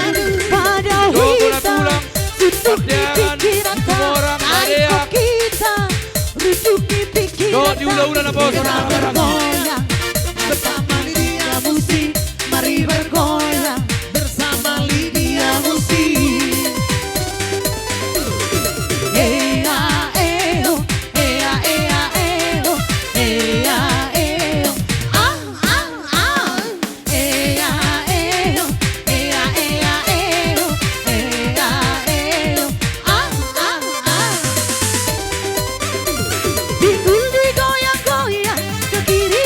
Padao hita. Dohot na tulang. Sundut ni pikiranta. Parhorang, tarik hita, runduk ni pikiranta. Dohot di hula-hula na poso. Hita bergoyang bersama Lidia Musik. Mari bergoyang bersama Lidia Musik. Ea, eo, ea, ea, eo, ea, eo. Ah, ah, ah. Ea, eo, ea, ea, eo, ea, eo. Ah, ah, ah. Pinggul digoyang-goyang ke kiri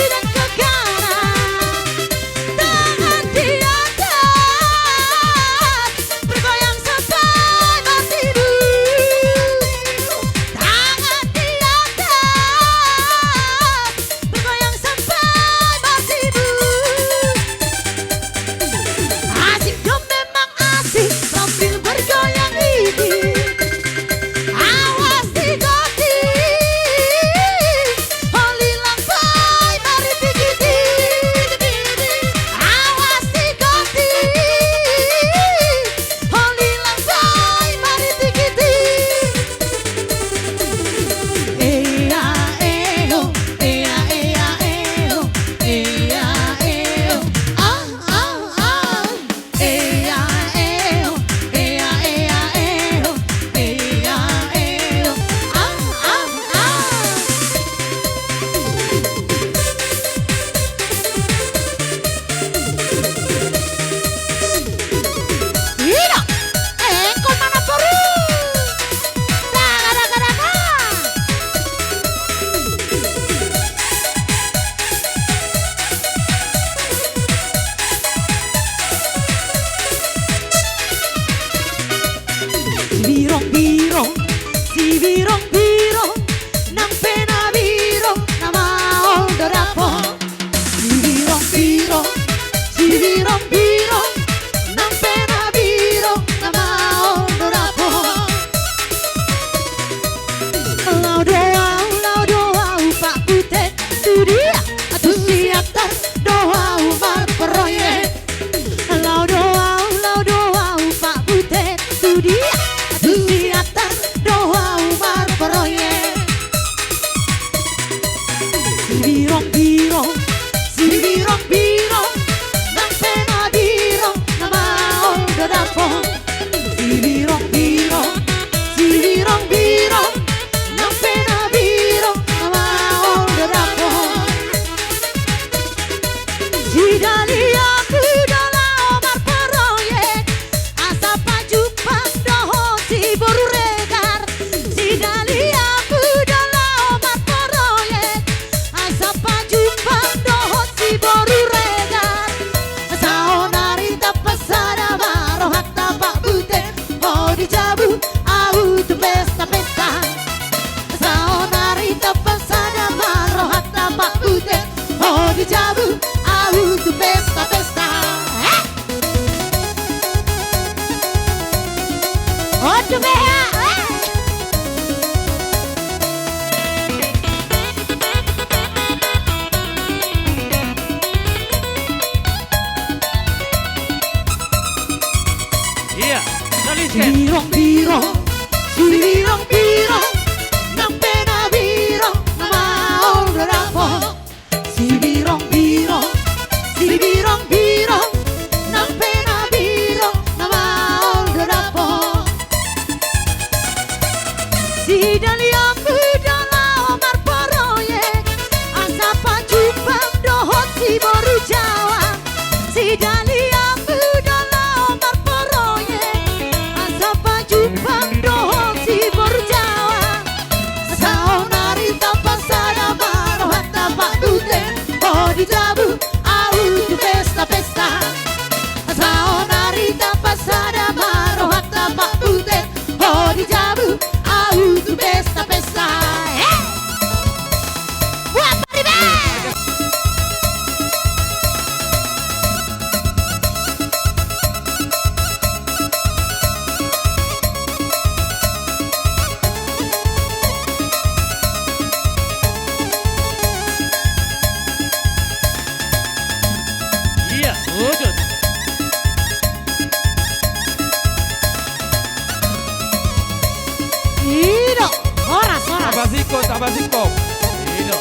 Taba singkop. I do.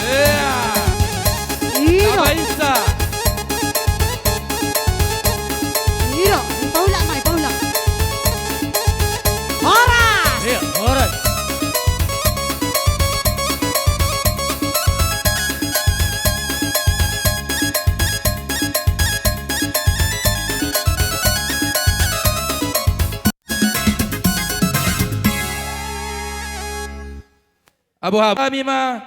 Ea. I do. Taba insa. I do. Paulak ma i, paulak. Horas. Ea, horas. Aboa hami ma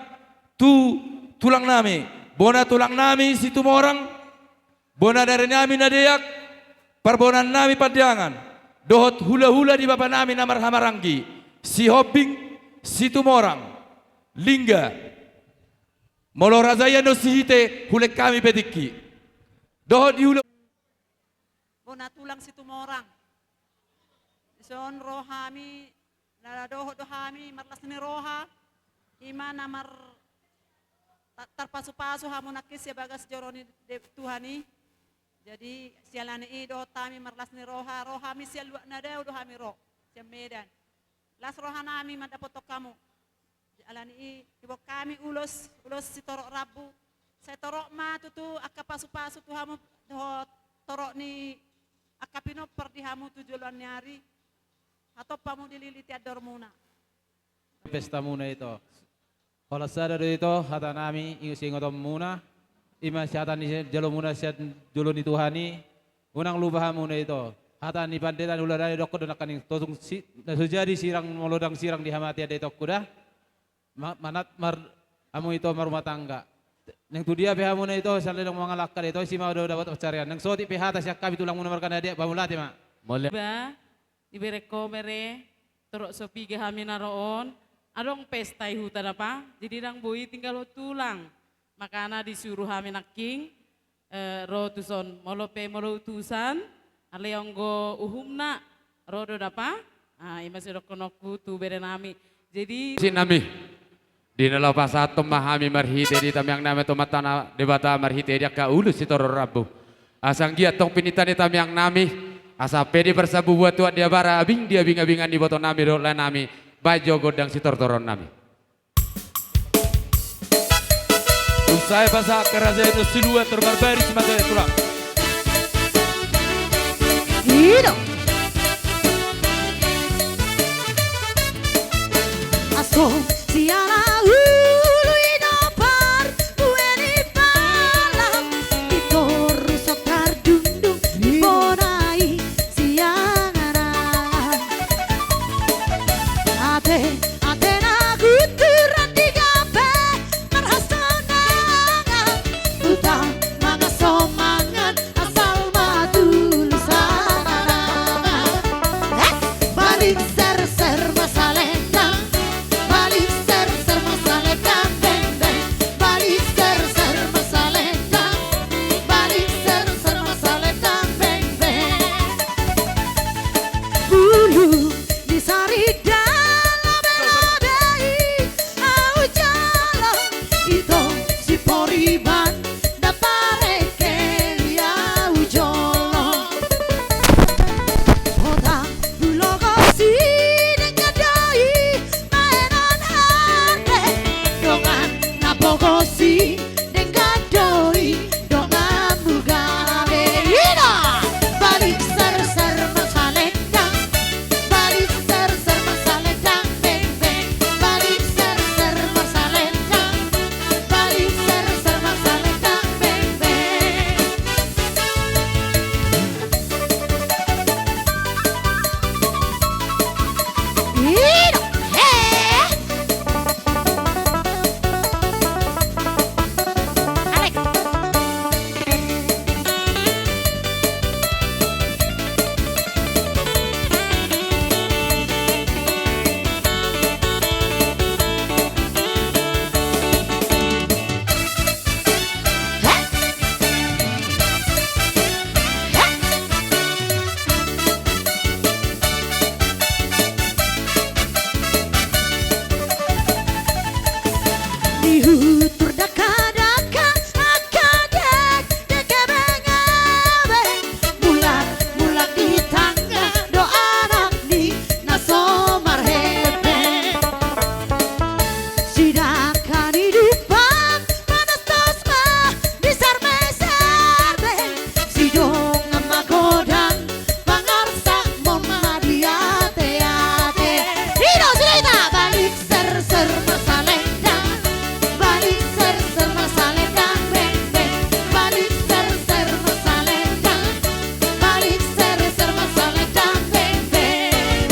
tu tulang nami, bona tulang nami Situmorang, bona dari nami na deak, parbonaan nami Pandangan, dohot hula-hula ni bapa nami na marhahamaranggi, Sihombing, Situmorang, Lingga. Molo raja i annon Sihite, hulehon hami pe tingki. Dohot di hula bona tulang Situmorang. Dison ro hami, na dohot do hami marlas ni roha, i ma na mar-, ta-, tarpasu-pasu hamu nangkin sian bagas joro ni De-, Tuhan i. Jadi, siala ni i dohot hami marlas ni roha, ro hami sian luat na dao do hami ro, sian Medan. Las roha nami mandapothon hamu. Alani i, diboan hami ulos, ulos sitorop rambu. Sai torop ma tutu angka pasu-pasu tu hamu dohot torop ni angka pinompar di hamu tu joloan ni ari. Hatop hamu dililiti andormuna. Pestamuna ito. Holan sada do ito hata nami, ingot siingotonmuna. I ma sihata ni jalomuna sian jolo ni Tuhan i. Unang lupa hamuna ito. Hata ni pandita ni hulahula i dohonon do nangkaning totung si-, na so jadi sirang molo ndang sirang di hamatean da itongku da. Ma-, manat mar-, hamu ito marumah tangga. Naeng tu dia pe hamuna ito, sai ndang mangalangka da ito, isi ma do dapot pansarian. Naeng saotik pe hata sian hami tulangmuna marga Nadeak, ba mauliate ma. Mauliate. Ba, dibereng ho bere, torop so piga hami na ro on, adong pesta i huta da pa, jadi ndang boi tinggalhon tulang. Makana disuru hami nangkin, eh, ro tuson. Molo pe molo utusan, alai anggo uhumna, ro do da pa. Ah, i ma sidohononku tu bere nami. Jadi si nami, di na laho pasahathon ma hami marhite di tangiang nami tu Amanta na Debata marhite di angka ulos sitorop rambu. Asa anggiat tong pinangido ni tangiang nami, asa pede parsabumbuan tu aek ni abara, abing di abing-abingan ni iboto nami dohot lae nami, baen jo gondang sitortoron nami. Dung sae pasahat harajaon ni silua torbar bari si mata tulang. I do. Aso siala ulu i do parbue ni palang, i toru so tardungdung, i bona i sian angan. Ate, ate na guturan di gabe marhasonangan, uta mangasomangan, asal ma tulus angan. Eh, baling serser ma salendang, baling Ser marsalendang, balik ser, ser marsalendang, beng, beng. Balik ser, ser marsalendang, balik ser, ser marsalendang, beng, beng.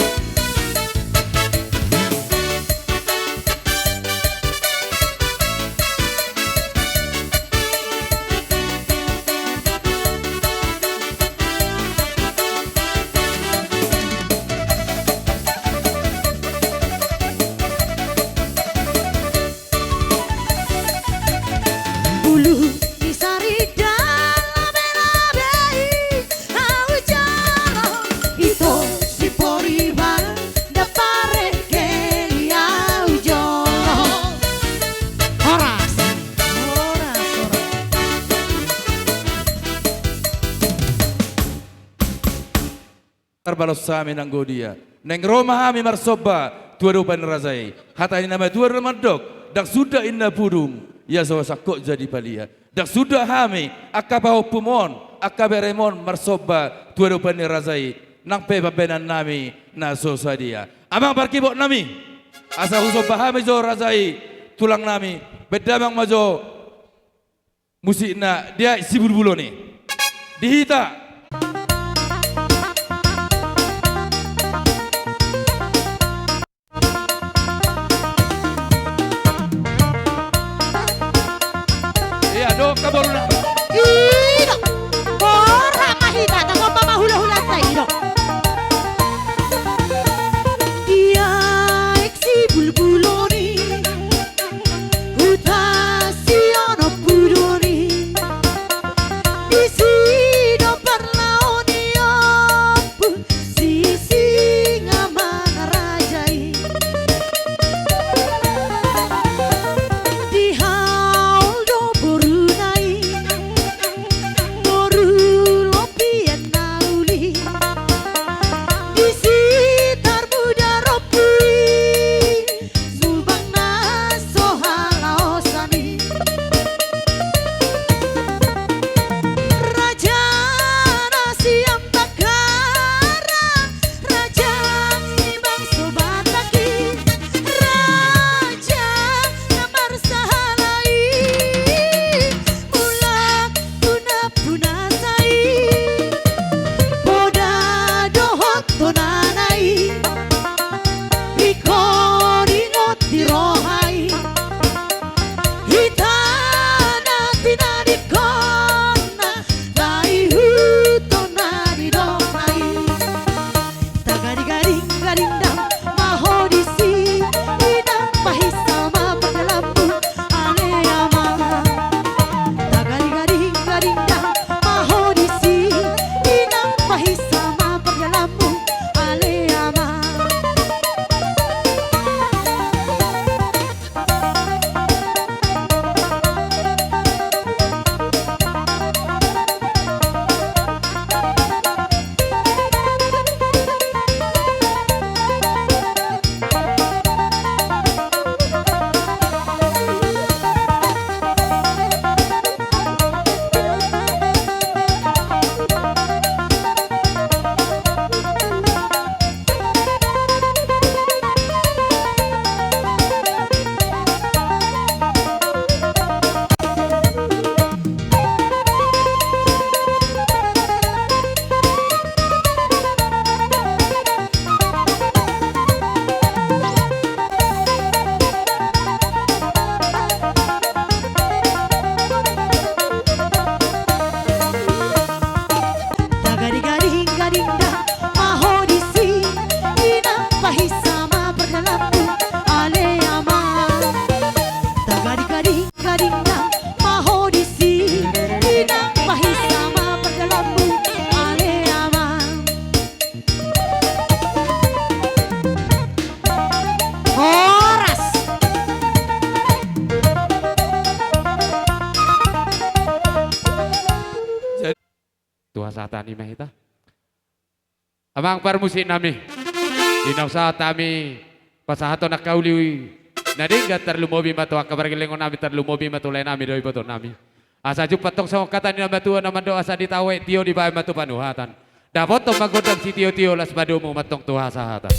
Bulu ni saridan labelabe i, au jolo. Ito si Poriban, ndang parengkel i, au jolo. Horas. Horas, horas. Tarbalos hami nanggo dia. Naeng ro ma hami marsomba tu adopan ni raja i. Hata ni na matua do mandok, ndang suda inna pudung, ia so sangkot jadi palia. Ndang suda hami, angka pahompum on, angka berem on, marsomba tu adopan ni raja i, nang pe pambahenan nami na so sadia. Amang parkibot nami, asa husomba hami jo raja i, tulang nami, bahen damang ma jo musikna, dia si bulbul on i. Di hita. Ia do, angka boru na. Ido. Borhat ma hita, tasomba ma hulahulanta, ido. Ia ek si bulbul on i. Huta si onom pudun i, disi do parlao ni ompu Sisingamangaraja i. Dihaol do boruna i, boru Lopian na uli. Disi tarmuda rompu i, subang na so halaosan i. Raja na sian Bakkara, raja ni bangso Batak i, raja na marsahala i, mulak tu na punasa i, poda dohot tonana i, ringkot-ringkot di roha i. Hita na tinadingkonna, na ihuthon na di domma i. Tagadi-gading-gading dang ma ho disi, inang pahinsa ma pardalanmu, ale amang. Tagadi-gading-gading dang ma ho disi, inang pahinsa ma pardalanmu, ale amang. Tagadi-gading-gading dang ma ho disi, inang pahinsa ma pardalanmu, ale amang. Tagadi-gading-gading dang ma ho disi, inang pahinsa ma pardalanmu, ale amang. Horas. Tuha sahatan i ma hita. Amang parmusik nami, di na sahat hami pasahathon angka uli na denggan, tarlumobi ma tu angka pargellengon nami, tarlumobi ma tu lae nami dohot iboto nami. Asa jumpang tong songon hata ni na matua na mandok, asa ditahu aek tio dibahen ma tu panuhatan. Dapothon ma gondang sitio-tio, las ma domu mantong tuha sahatan.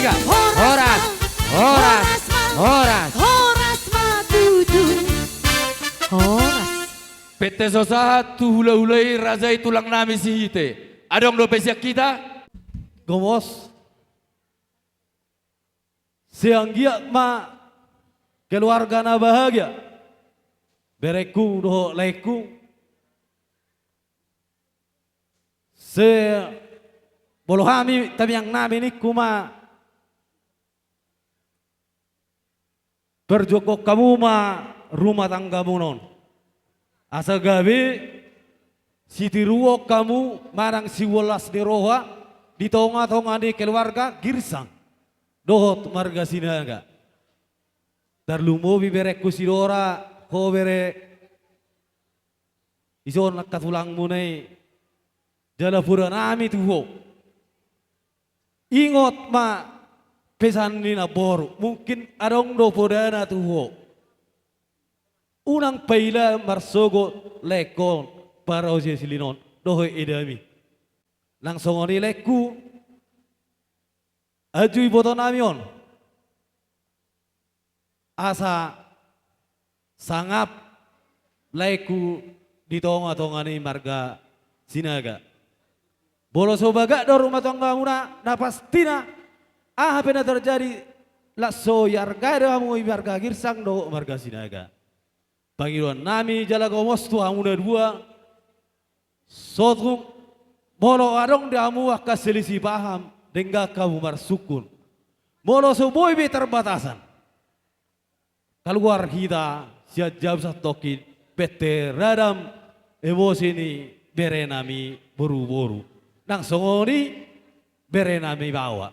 Horas, horas, horas ma tutu. Horas. Pette so sahat tu hulahula i, raja i, tulang nami Sihite. Adong dope sian hita? Gomos. Sai anggiat ma keluarga na bahagia, berengku dohot laengku. Sai molo hami tangiang nami ningku ma parjuangkon hamu ma rumah tanggamuna on. Asa gabe sitiruon hamu manang siulas ni roha di tongatonga ni keluarga Girsang dohot marga Sinaga. Tarlumobi berengku Sidora, ho bere, dison angka tulangmuna i, jala poda nami tu ho. Ingot ma pesan ni namboru, mungkin adong do podana tu ho. Unang paila marsogot laengkon, parosisilin on dohot edami. Nang songon i laengku, anju iboto nami on. Asa sangap laengku di tongatonga ni marga Sinaga. Molo so bagak do rumah tanggamuna, na pastina aha pe na tarjadi, laos so dihargai do hamu i marga Girsang dohot marga Sinaga. Pangidoan nami jala gomos tu hamu na dua, sotung molo adong di hamu angka selisih paham, denggan hamu marsungkun. Molo so boi be tarbatasan, kaluar hita sian jabu santongkin, pette radam emosi ni bere nami boruboru. Nang songon i bere nami baoa.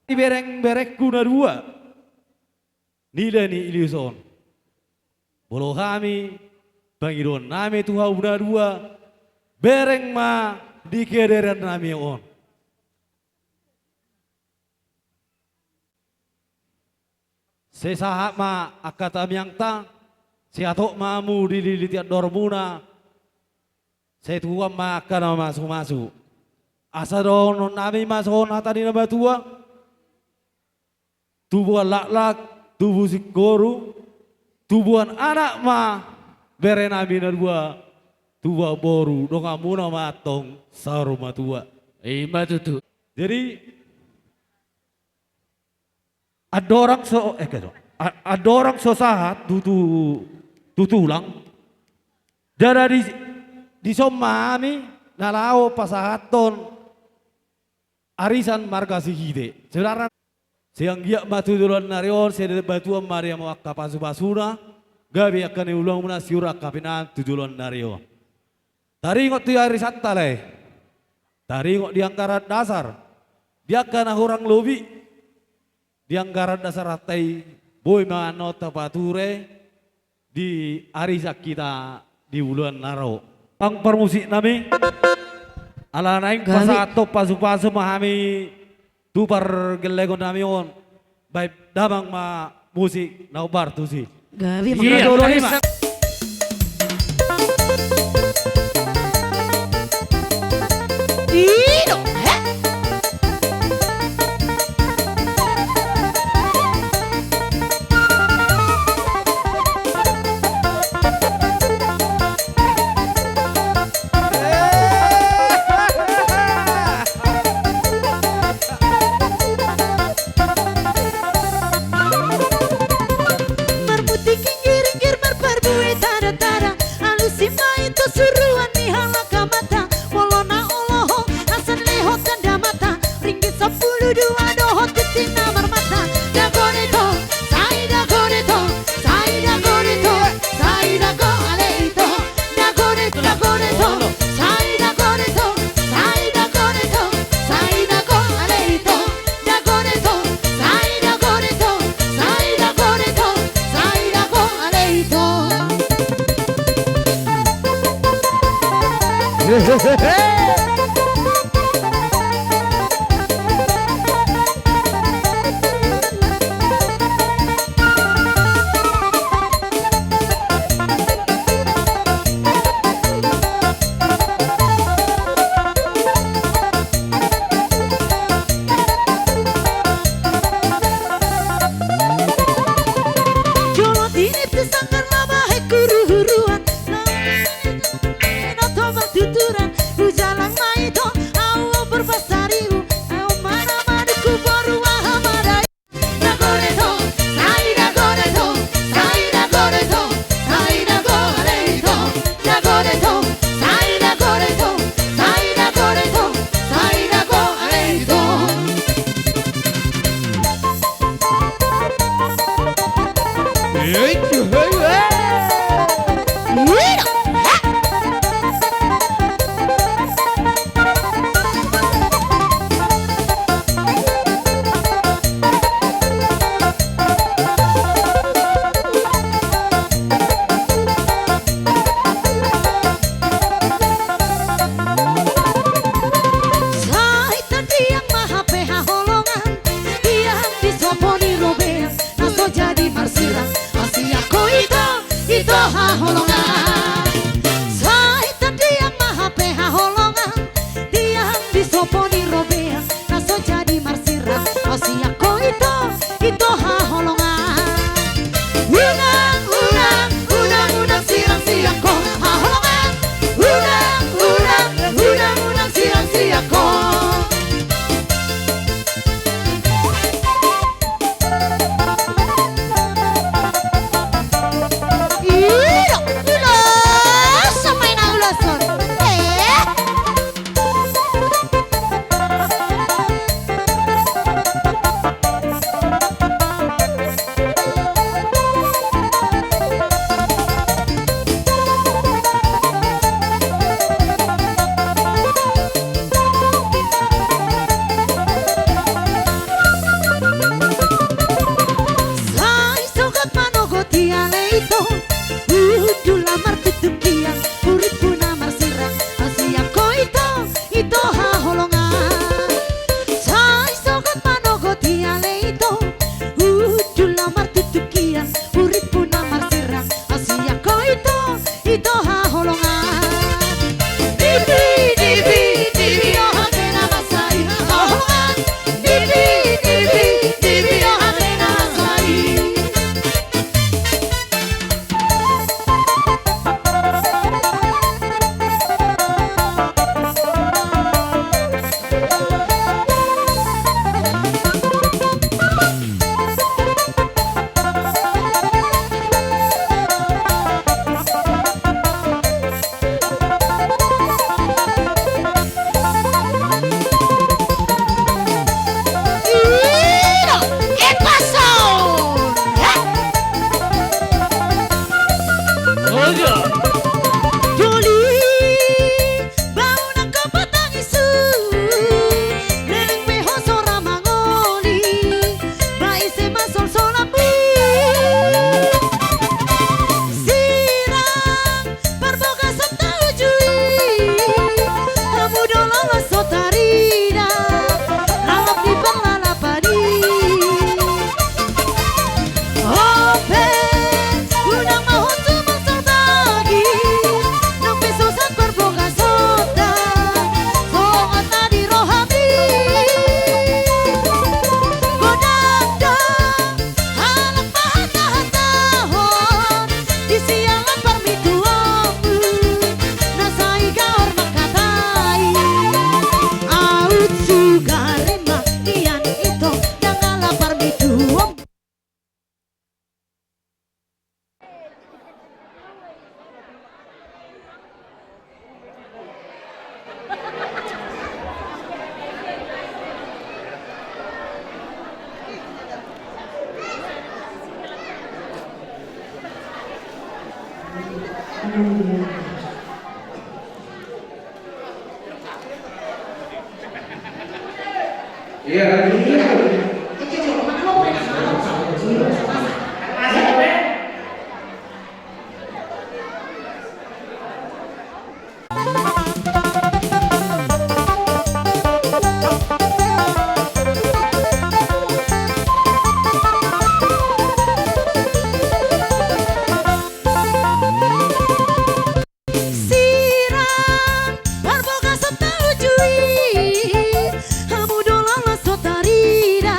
Di berengberengku na dua, nida ni ilius on. Molo hami, pangidoan nami tu hamu na dua, bereng ma di kederan nami on. Sai sahat ma angka tangiangta, sai hatop ma hamu dilili tiandormuna, sai tubuan ma angka na mamasumasu. Asa dohonon nami ma songon hata ni na matua: Tubuan laklak, tubu singkoru, tubuan anak ma bere nami na dua, tubuan boru, donganmuna ma antong saur matua. I ma tutu. Jadi, andorang so, eh, keso, a-, andorang so sahat tu, tu, tu tulang. Jala di, dison ma hami na laho pasahathon arisan marga Sihite. Saudara, sai anggiat ma tu joloan ni ari on, sai dapot batuan ma di hamu angka pasupasuna, gabe angka na niulamuna, siura angka pinangan tu joloan ni ari on. Taringot tu arisanta lae, taringot di anggaran dasar, di angka na hurang lobi di anggaran dasaranta i, boi ma annon tapature di arisan hita di bulan na ro. Pang parmusik nami, ala naeng pasahathon pasupasu ma hami tu pargellengon nami on, baen damang ma musik na hombar tusi. Gabe. Iya, ma. Ido, he? Marmutik inggiringgir, marparbue tadatada, alusi ma ito suruan ni halak amanta. Molo na olo ho asa dilehon tanda mata, ringgit sampulu dua dohot ginting na marmata. Dagone to, sai dagone to, sai dagone to, sai dago ale ito. Dagone, dagone to, sai dagone to, sai dagone to, sai dago ale ito. Dagone to, sai dagone to, sai dagone to, sai dago ale ito. Gopo ni robean na so jadi marsirang, au sian ho ito, ito haholongan. Unang, unang, unang, unang sirang sian ho haholongan. Unang, unang, unang, unang sirang sian ho. Iya, ulos, sampai na ulos on. Eh. Sai sogot manogot i ale ito, hundul na martutup hian, uripuna marsirang, au sian ho ito, ito haholongan. Sai sogot manogot i ale ito, hundul na martutup hian, uripuna marsirang, au sian ho ito, ito haholongan. Dibi, dibi, dibi, o hate na masa i, haholongan. Dibi, dibi, dibi, o hate na masa i. Doli, bau nanggo patang isu, leleng pe ho so ra mangoli, ba ise ma solsol ahu. Sirang parbagason ta uju i, hamu do lolos so tarida, lalap ni parlalapan i. Ope, unang ma ho suman sarbagi, nang pe so sahat parbagason ta, songon na di rohami. Godang do halak pahatahon, di sialan parmituonmu, na sai gaor mangkatai. Aut sugarimang ian ito, dang ala parmituon. Sirang parbagason ta uju i, hamu do lolos so tarida,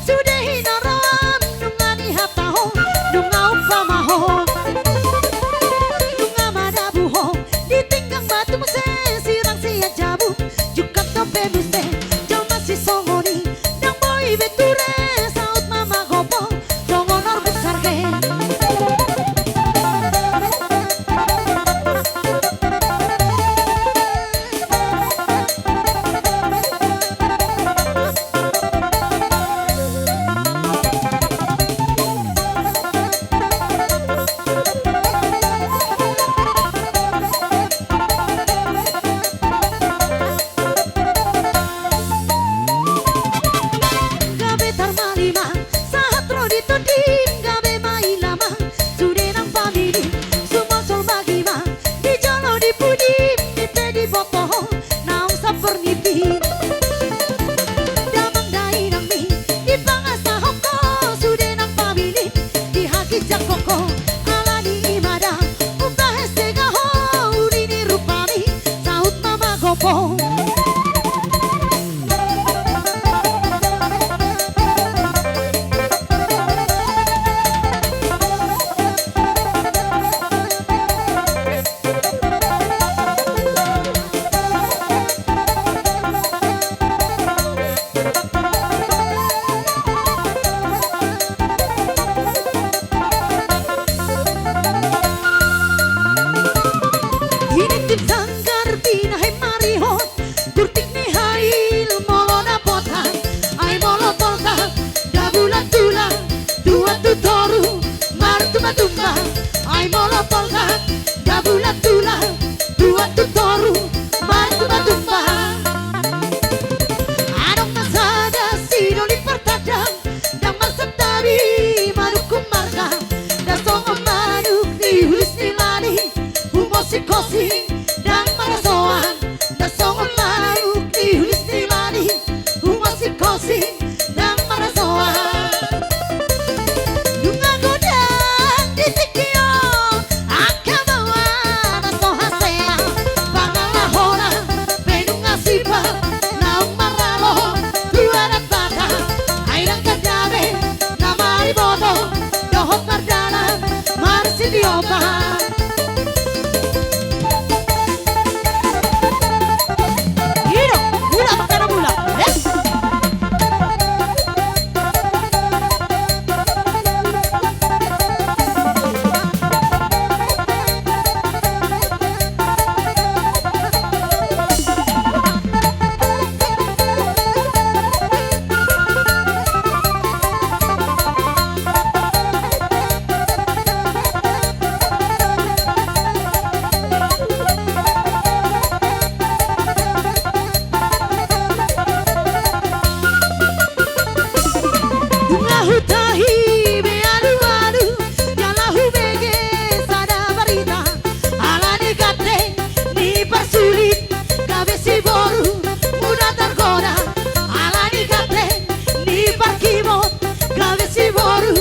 Sude hinaroan nunga dihatahon, nunga umpama ho, nunga madabu ho, ditinggang batu muse sirang sian jabu, jungkat dope muse jolma sisongon i, ndang boi be ture saut ma magopo, songon orbuk sarge. Gabe tarmalima, sahat ro di tondim, gabe mailama, sude nang pamilim, sumorsor bagi ma, di jolo di pudim, di pe di boto ho, naung sampur ni pir. Damang dainang mi, dipangasahon ho, sude nang pamilim, dihaginjangkon ho, ala ni i ma da, umbahen sega ho, uli ni rupami, saut ma magopo. Tinitip sanggar pinahe marihot, gurtik ni hail molo dapotan, ai molo poltak, dabulan tulang, tuan tu toru, martumba-tumba, ai molo poltak, dabulan tulang, tuan tu toru, martumba-tumba. Adong na sada sidoli partandang, ndang marsantabi manuk marga, ndang songon manuk ni hulis ni lali, humosik-hosik ndang marasoan, ndang songon manuk ni hulis ni lali, humosik-hosik ndang marasoan. Nunga godang di tingki on angka baoa na so hasea, pangalahona pe nunga sipa, naung maralo tu adat Batak, ai ndang tanda be na mariboto dohot mardalan marsidiomba. I do, mulak ma angka na mulak. Eh? Dung laho tahi be alu-alu, jala hubege sada barita, ala ni ganteng ni parsulit gabe siboru muda targoda, ala ni ganteng ni parkimot gabe siboru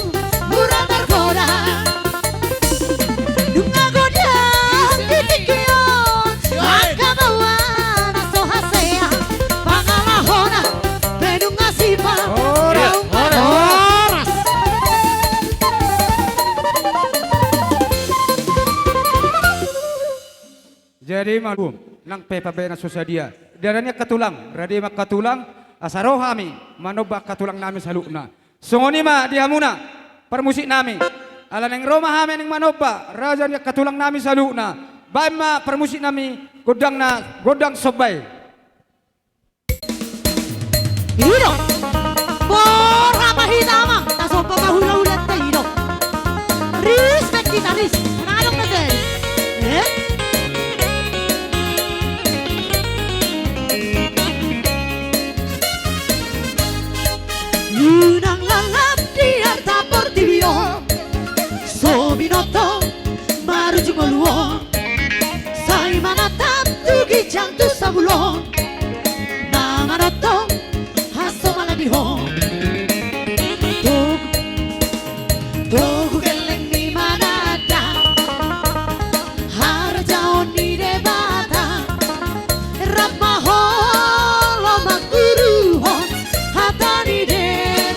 muda targoda. Nunga godang di tingki on angka baoa na so hasea, pangalahona pe nunga sipa. Horas, horas. Jadi maklum, nang pe pambahenan so sadia. Dara ni angka tulang, rade ma angka tulang, asa ro hami manomba angka tulang nami saluhutna. Songon i ma di hamuna parmusik nami. Ala naeng ro ma hami naeng manomba raja ni angka tulang nami saluhutna. Baen ma parmusik nami gondangna, gondang somba i. I do. Borhat ma hita amang, tasomba ma hula-hulanta i do. Respect gitaris. Nang adong na jadi. Eh? Unang lalap di arta portibi on, so binoto marujung ngolu on, sai manatap tu ginjang tu sabulon, na manongtong hasomalabion. Togu, togu gelleng ni mananda, harajaon ni Debata, rap ma ho laho manguruhon hata ni Debata.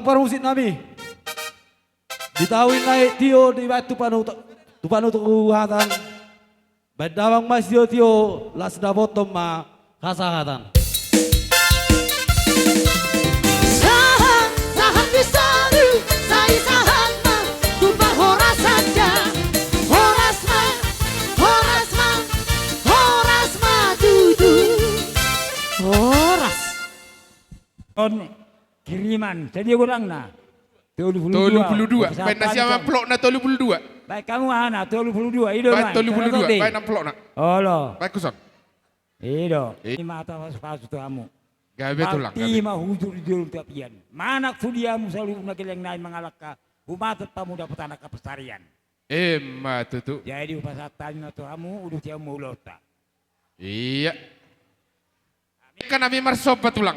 parmusik nami. Di taon na i tio dibaen tu panutu, tu panutup hata. Baen damang ma sitio-tio, laos dapothon ma hasahatan. Sahat, sahat ni solu, sai sahat ma tu parhorasan da. Horas ma, horas ma, horas ma tutu. Horas. On kiriman, sadia godangna? Tolu pulu dua. Tolu pulu dua. Baen nasiam amplopna tolu pulu dua. Baen hamu aha na tolu pulu dua, i do. Baen tolu pulu dua, baen amplopna. Olo. Baen huson. I do. I ma hata pasu-pasu tu hamu. Gabe tulang, gabe. Parti ma hujur di jolo tapian. Manang sude hamu saluhutna gelleng nai mangalangka, humatop hamu dapot angka pansarian. Emma tutu. Jadi hupasahat hami ma tu hamu, uduti hamu ma ulaonta. Ia. Kan hami marsomba tulang.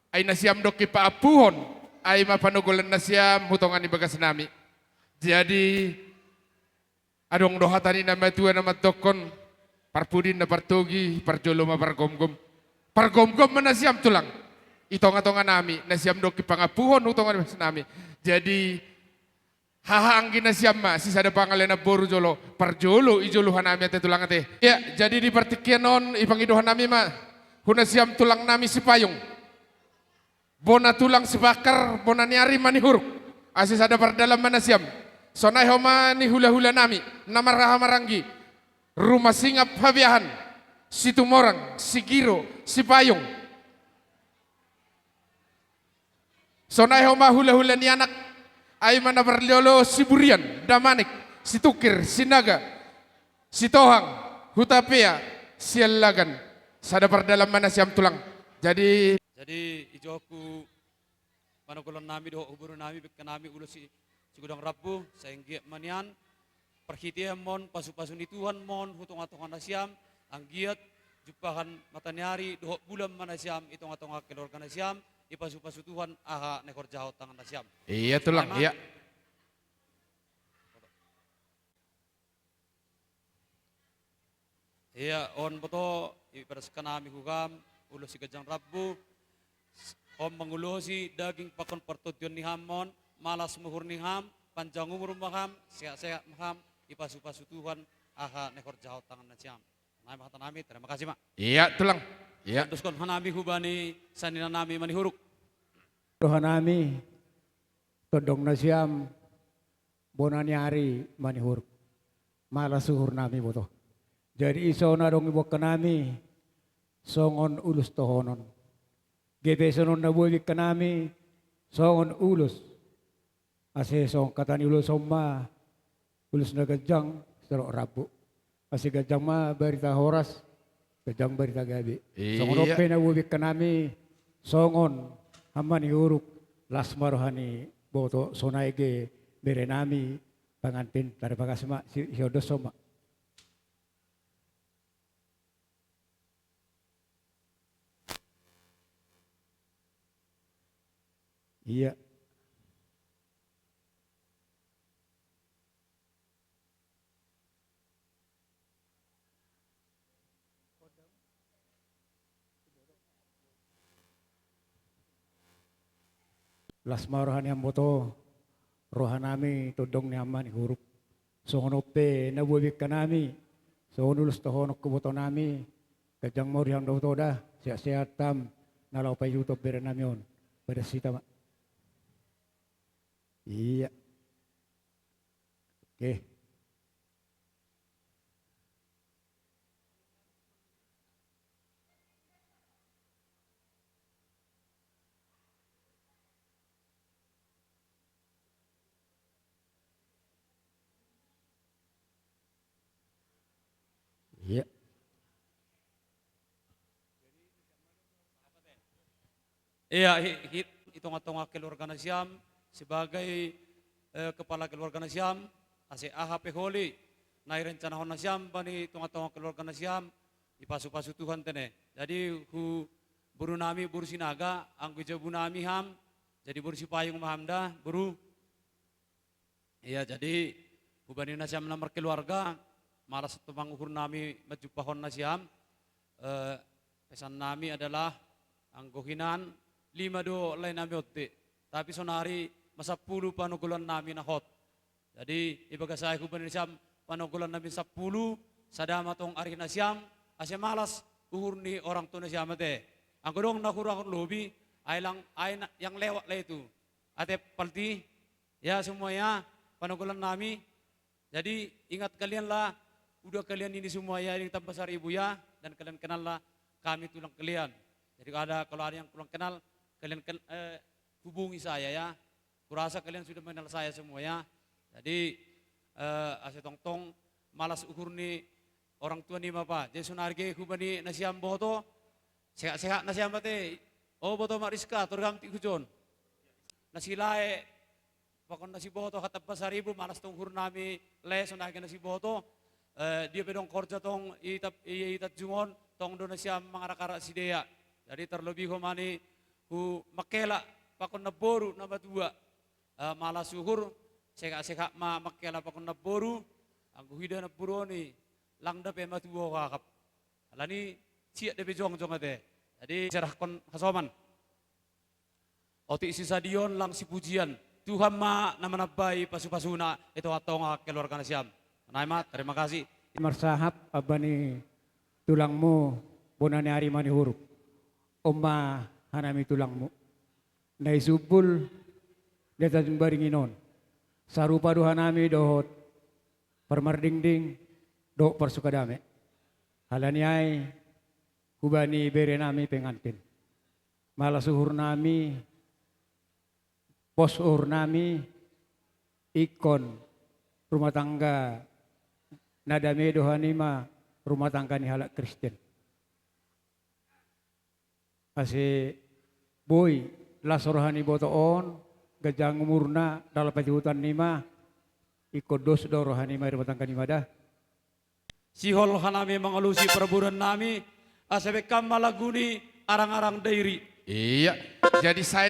Ai nasiam do hupaapuhon, ai ma panogolan nasiam tu tonga ni bagas nami. Jadi, adong do hata ni na matua na mandokkon, parpudi na partogi, parjolo ma pargomgom. Pargomgom ma nasiam tulang. Di tonga-tonga nami, nasiam do hupaapuhon tu tonga ni bagas nami. Jadi, haha anggi nasiam ma, sisada pangalehon namboru jolo, parjolo i jolo hanami ate tulang ate. Ia, jadi di partingkian on, dipangido hanami ma, tu nasiam tulang nami Sipayung. Bona tulang Sipangkar, bona ni ari Manihuruk. Asa sada pardalan ma nasiam. Sonai homa ni hula-hula nami, na marhaha maranggi. Ruma Singap Habeahan, Situmorang, Sigiro, Sipayung. Sonai homa hula-hula ni anak, ai ma na parjolo Siburian, Damanik, Situngkir, Sinaga, Sitohang, Hutapea, Siallagan. Sada pardalan ma nasiam tulang. Jadi, jadi, ijoku panogolan nami dohot boru nami, bengke nami ulos si, sigodang rambu, sai anggiat ma nian, parhitean ma on, pasu-pasu ni Tuhan ma on, tu tonga-tonga nasiam, anggiat jumpang mata ni ari, dohot bulan ma nasiam, di tonga-tonga keluarga nasiam, dipasu-pasu Tuhan, aha na dihorjahon tangan nasiam. Ia tulang, ia. Ia, on boto, dipasahat hami tu hamu, ulos si ganjang rambu, on mangulosi daging pakon partondion ni hamu on, malas ma uhur ni hamu, panjang umur ma hamu, sehat-sehat ma hamu, dipasu-pasu Tuhan, aha na dihorjahon tangan nasiam. Nai ma hata nami, terima kasih ma. Ia, tulang. Ia. Ondoskon hanami hubani, sanina nami Manihuruk. Dohot hanami, tondong nasiam, bona ni ari Manihuruk. Malas uhur nami boto. Jadi dison adong diboan hanami, songon ulos tohonon. Gabe songon na boi bingke nami, songon ulos. Asa songon hata ni ulos on ma, ulos na ganjang, songon rambu. Asa ganjang ma barita horas, ganjang barita gabe. Ia. Songon on pe na boi bingke nami, songon haha Manihuruk, las ma roha ni boto sonai gabe bere nami, pangantin, tarima kasih ma, si, si ondoskon ma. Ia. Las ma roha ni amang boto, roha nami tondong ni haha Manihuruk. Songon on pe na boi bingke nami, songon ulos tohonon tu boto nami, ganjang ma umur ni hamu dohot boto da, sehat-sehat hamu, na laho paihut bere nami on, badan sita ma. Ia. Oke. Ia. Ia, hi, hi, di tonga-tonga keluarga nasiam, sebagai, eh, kepala keluarga nasiam, asa aha pe holi na direncanahon nasiam, bani tonga-tonga keluarga nasiam, dipasu-pasu Tuhan tene. Jadi, tu boru nami, boru Sinaga, anggo di jabu nami hamu, jadi boru Sipayung ma hamu da, boru. Ia, jadi, hubani nasiam na markeluarga, malas tumang uhur nami manjumpahon nasiam, eh, pesan nami adalah, anggo hinan, lima do lae nami on te. Tapi sonari ma sampulu panogolan nami na hot. Jadi, di bagasan hubani nasiam panogolan nami sampulu, sada ma tong ari nasiam, ase malas uhur ni orang tua nasiam ate. Anggo adong na hurang lobi, ai lang, ai na, yang lewat lah itu. Ate Palti, ya semua ya, panogolan nami. Jadi, ingat kalian lah, udah kalian ini semua ya, yang Tambah Saribu ya, dan kalian kenal lah kami tulang kalian. Jadi, ada, kalau ada yang kurang kenal, kalian ken-, eh, hubungi saya ya. Kurasa kalian sudah mengenal saya semua ya. Jadi, eh, asa tongtong malas uhur ni orang tua ni ma pa. Jadi sonari ge hubani nasiam boto, sehat-sehat nasiam ate. O boto Mariska, torgam ti hujon. Nasilae, pakon nasiboto hata Pasaribu, malas tong uhur nami le, sonari ge nasiboto. Eh, dia pe dong korja tong i Tanjung on, tong do nasiam mangarak-arak sidea. Jadi terlebih homani hu mangkela pakon namboru na matua. Eh, malas uhur, sehat-sehat ma mangkela pakon namboru, anggo huida namboru on i, lang dope matua ho akap. Alani siat dope jongjong ate. Jadi serahkon hasoman. Otik sisadion lang sipujian. Tuhan ma na manambai pasu-pasuna, ito hatonga keluarga nasiam. Nai ma, terima kasih. Marsahap, amba ni tulangmu, bona ni ari manihuruk. On ma hanami tulangmu. Na i sumbul, di atas baringin on. Sarupa do hanami dohot parmardingding, dohot parsukadame. Alani ai, hubani bere nami pengantin. Malas uhur nami, pos uhur nami, ingkon rumah tangga na dame do hanima rumah tangga ni halak Kristen. Ase boi las roha ni boto on, ganjang umurna, dala patihutan nima, ingkon dos do roha nima i rumah tangga nima da. Sihol hanami mangalusi parboruan nami, asa baen ma lagu ni Arang-arang Dairi. Iya, jadi saya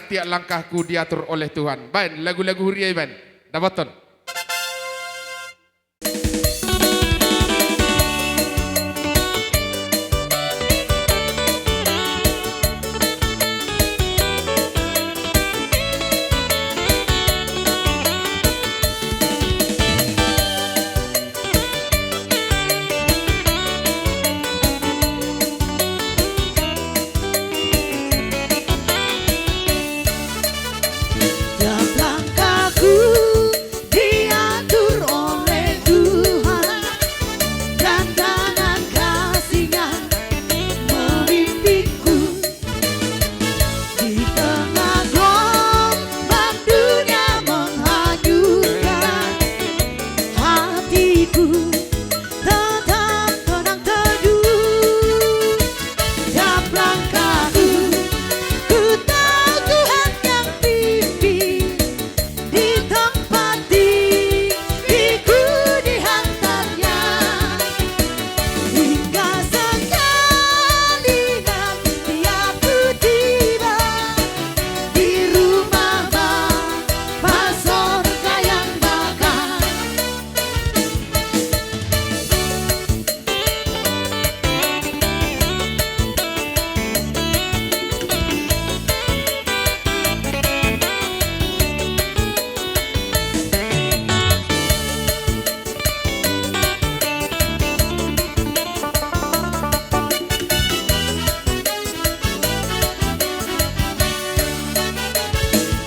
Tiap langkahku diatur oleh Tuhan. Baen, lagu-lagu huria i baen. Dapothon. Tiap langkahku diatur oleh Tuhan, dan tangan kasih-Nya memimpinku. Di tengah gelombang dunia menghanyutkan, hatiku tetap tenang teduh. Tiap langkahku, ku tahu Tuhan yang pimpin. Di tempat tinggi ku dihantar-Nya, hingga sekali nanti aku tiba di rumah Bapa sorga yang bakal.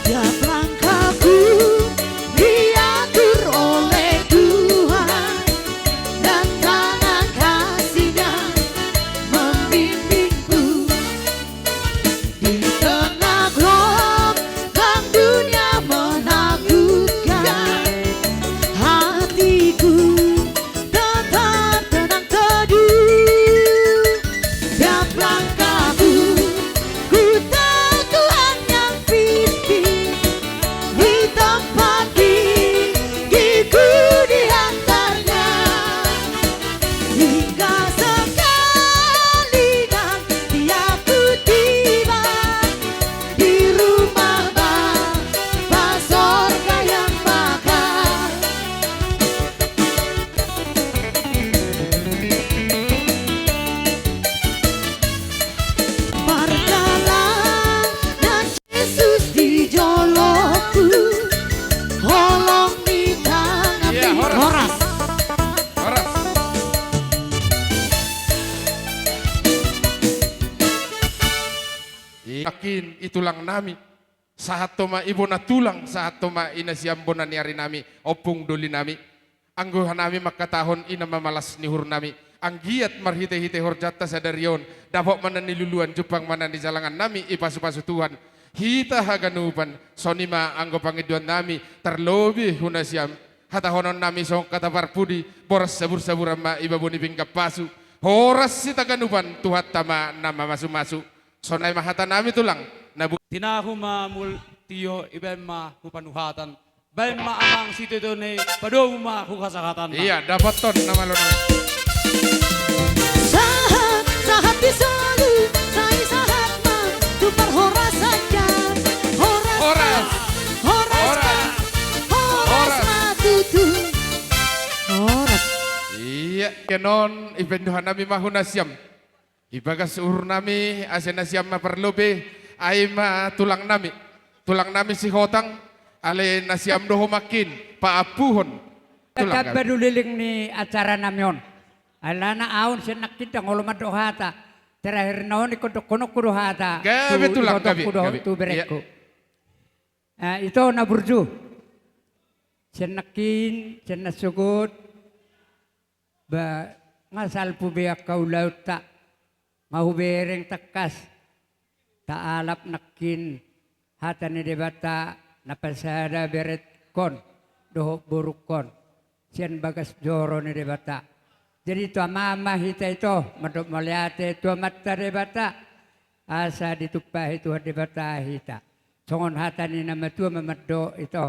Tiap langkahku diatur oleh Tuhan, dan tangan kasih-Nya membimbingku. Di tengah gelombang dunia menakutkan, hatiku tetap tenang teduh. Tiap langkahku, ku tahu Tuhan yang pimpin. Di tempat tinggi ku dihantar-Nya, hingga sekali nanti aku tiba di rumah Bapa sorga yang bakal. Mardalan Yesus di joloku, holong ni tangan. Iya, horas. Horas. Horas. Yakin i tulang nami. Sahat ma i bona tulang, sahat ma i nasiam bona ni ari nami, ompung doli nami. Anggo hanami mangkatahon i na mamalas ni uhur nami, anggiat marhite-hite horjanta sadari on, dapot ma na niluluan, jumpang ma na nijalangan nami, ipasu-pasu Tuhan hita haganupan. Songon i ma anggo pangindoan nami, tarlobi hu nasiam, hatahonon nami songon hata parpudi, boras sabur-saburan ma i babon ni pinggan pasu, horas hita haganupan, Tuhanta ma na mamasu-masu. Sonai ma hata nami tulang, na bu- Tinahu ma mul tio, ibaen ma hu panuhatan. Baen ma amang sitio ni, padomu ma hu hasahatan. Iya, dapothon na malo nami. Sahat, sahat di solu, sai sahat ma tu parhorasan. Horas, horas, horas, horas ma tutu. Horas. Iya, ianon, ibaen dohot nami ma hu nasiam. Ibagas uhur nami, asa nasiam ma parlobi, ai ma tulang nami. Tulang nami Sihotang, ale nasiam do ho nangkin, paampuhon. Tulang nami. Tamba do leleng ni acara nami on. Alana ahu sian nangkin ndang olo mandok hata. Terakhir na on ingkon dohononku do hata. Gabe tu tulang, gabe, ibotongku dohot gabe. Tu berengku. Iya. Eh, ito na burju. Sian nangkin, sian na sogot. Ba, nga salpu be angka ulaonta, nga hubereng tangkas, taalap nangkin hata ni Debata na pasada berenghon dohot borunghon sian bagas joro ni Debata. Jadi tu amang ma hita ito, mandok mauliate tu Amanta Debata. Asa ditumpahi Tuhan Debata hita. Songon hata ni na matua ma mandok ito,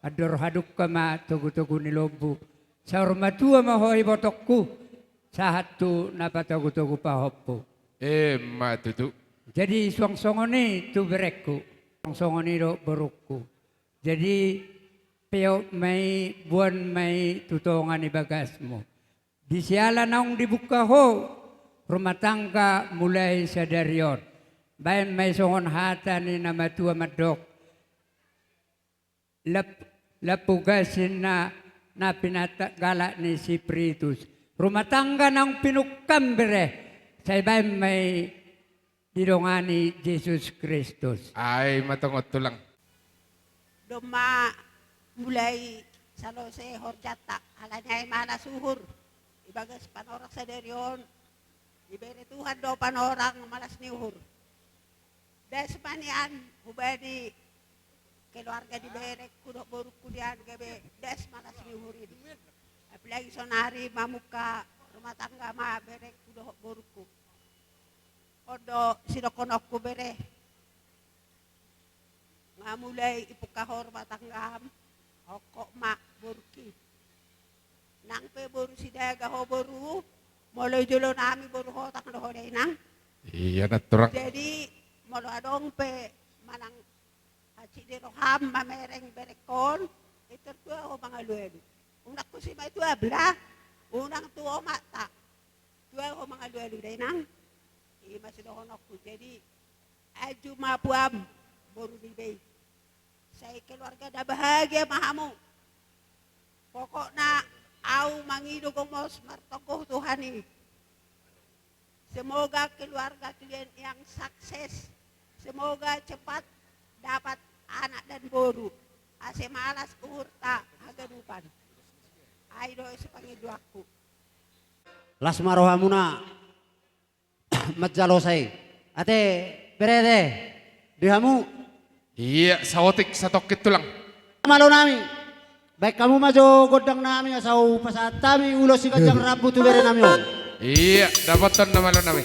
andor hadungka ma togu-togu ni lombu. Saur matua ma ho ibotongku, sahat tu na patogu-togu pahompu. Emma tutu. Jadi suang songon i tu berengku. Songon i do borungku. Jadi, peop ma i, boan ma i tu tonga ni bagasmu. Di siala naung dibuka ho rumah tangga mulai sadari on. Baen ma i songon hata ni na matua mandok. Lap-, lampu gas ninna, na pinatanggalak ni Spiritus. Rumah tangga naung pinungkam bere, sai baen ma i didongani Jesus Kristus. Ai ma tongon tulang. Domma mulai salose horjanta, alani ai malas uhur. Di bagas panorang sadari on, dibere Tuhan do panorang malas ni uhur. Das ma nian hubani keluarga ni berengku dohot borungku nian gabe das malas ni uhur i. Apalagi sonari mamungka rumah tangga ma berengku dohot borungku. On do sidohononku bere. Nga mulai ipungka ho rumah tanggam, hongkop ma borungki. Nang pe boru Sidaga ho boru, molo i jolo nami boru Hotang do ho da inang. Ia na tulang. Jadi molo adong pe manang hansit ni roham mamereng berengkon, pintor tua ho mangalualu. Unang husi ma i tua bela, unang tu omanta. Tua ho mangalualu da inang. I ma sidohononku. Jadi anju ma puam boru ni be i. Sai keluarga na bahagia ma hamu. Pokokna au mangido gomos martonggo tu Tuhan i. Semoga keluarga kalian yang sukses. Semoga cepat dapat anak dan boru. Ase malas uhurta haganupan. Ai do ese pangidoanku. Las ma rohamuna manjalo sai. Ate, bere ate, di hamu. Ia, saotik satongkin tulang. Malo nami. Baen hamu ma jo gondang nami asa hupasahat hami ulos siganjang rambu tu bere nami on. Ia, dapotan na malo nami.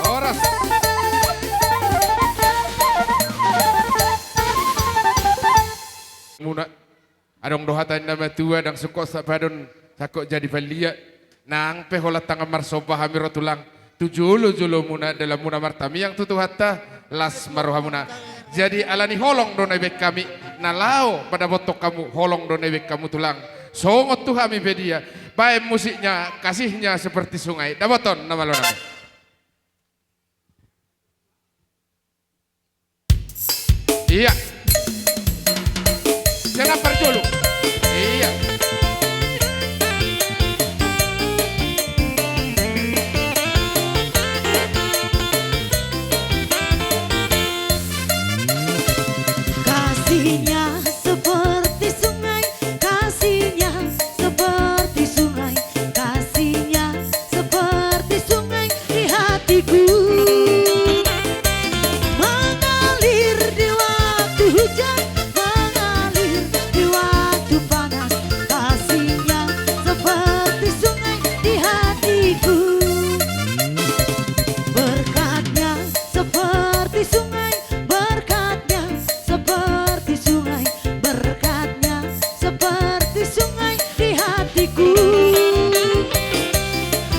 Horas. Muna. Adong do hata ni na matua, ndang sungkot sapadon, sangkot jadi pallia. Nang pe holan tangan marsomba hami ro tulang tu jolojolomuna, dalanmuna martamiang tu Tuhanta, las ma rohamuna. Jadi ala ni holong do na dibaen hami, na laho padapothon hamu, holong do na dibaen hamu tulang. Songon tu hami pe dia, baen musiknya, kasihnya seperti sungai. Dapothon na malo nami. Iya. Sian na parjolo. Iya. Kasihnya seperti sungai, kasihnya seperti sungai, kasihnya seperti sungai di hatiku. Mengalir di waktu hujan, mengalir di waktu panas, kasihnya seperti sungai di hatiku. Berkatnya seperti sungai, berkatnya seperti sungai, berkatnya seperti sungai di hatiku.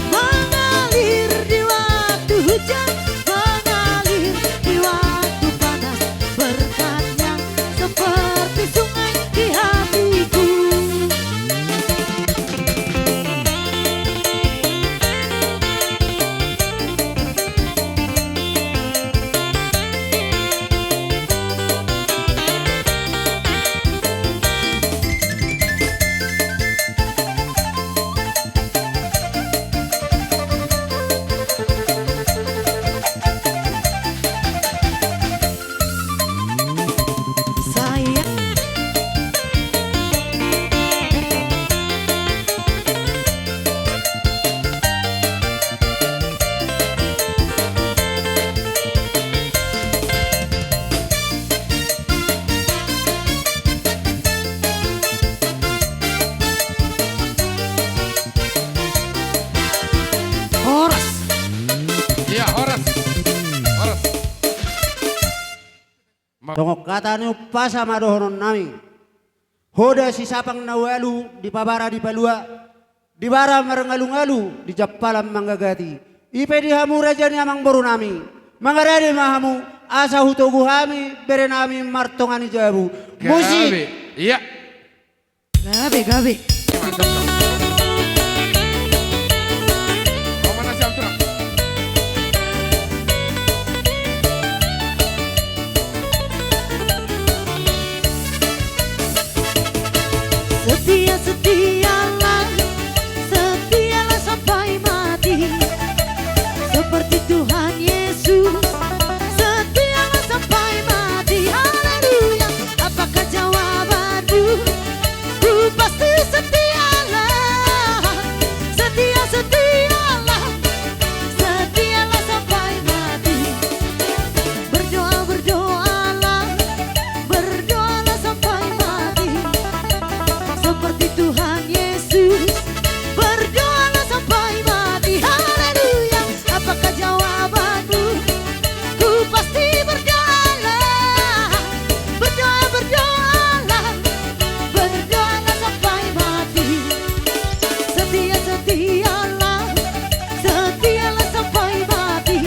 Mengalir di waktu hujan, mengalir di waktu panas, berkatnya seperti sungai di hatiku. Horas. Iya, horas. Horas. Songon hata ni umpasa ma dohonon nami. Hoda sisapang na ualu, dipabara dipalua, dibara marngalungalu, di jampalan manggagati. I pe di hamu raja ni amangboru nami, mangarade ma hamu, asa hutogu hami bere nami martonga ni jabu. Musik. Gabe. Iya. Gabe, gabe. Setia, setialah, setialah sampai mati. Seperti Tuhan Yesus, setialah sampai mati. Haleluya. Apakah jawabanmu? Ku pasti setialah, setia, setialah, setialah sampai mati. Berdoa, berdoalah, berdoalah sampai mati. Seperti Tuhan Yesus, berdoalah sampai mati. Haleluya. Apakah jawabanmu? Ku pasti berdoalah, berdoa, berdoalah, berdoalah sampai mati. Setia, setialah, setialah sampai mati.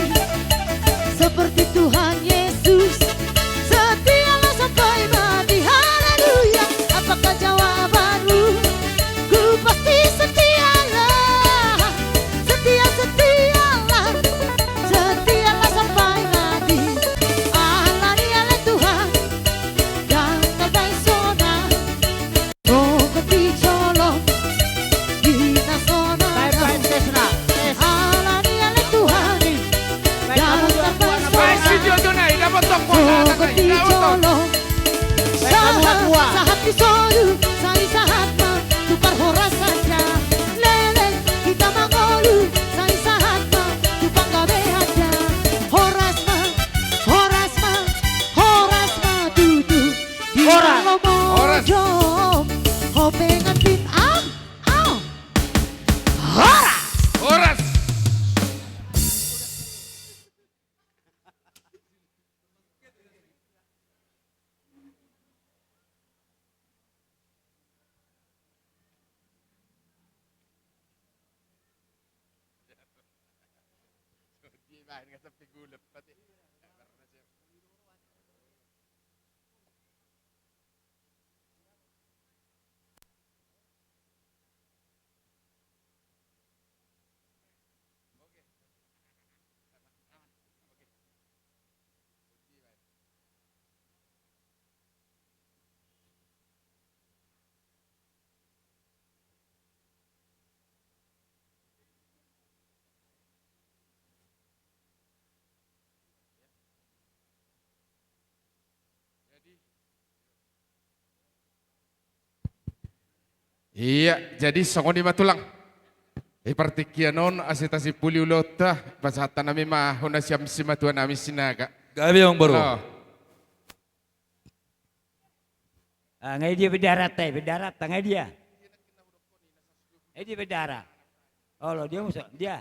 Seperti Tuhan Yesus, setialah sampai mati. Haleluya. Apakah jawabanmu? Ku pasti setialah, setia, setialah, setialah sampai mati. Alani ale Tuhan, ndang tarbaen sonang. Songon di jolo, di na sonang. Baen, baen, tes na, tes. Alani ale Tuhan i, baen, ndang tarbaen sonang. Baen, si Jojo na, i dapot toko, songon di jolo. Sahat, sahat di solu, sai sahat ma tu parhorasan da. Leleng hita mangolu, sai sahat ma tu panggabean da. Horas ma, horas ma, horas ma tutu. Horas. Di na lomo, horas. Jom ho pengantin, ah, ah. Horas. Horas. Dibahen nga sampe gulep pati. Sabar na siap. Oke. Aman. Oke. Iya, jadi songon i ma tulang. Di partingkian on asa tasimpuli ulaonta, pasahat hami ma hona sian simatua nami Sinaga. Gabe, Amang Boru. Halo. Ah, nga i dia bendaranta, eh, bendaranta, nga i dia? Nga i dia bendara? Olo, dia muso, dia.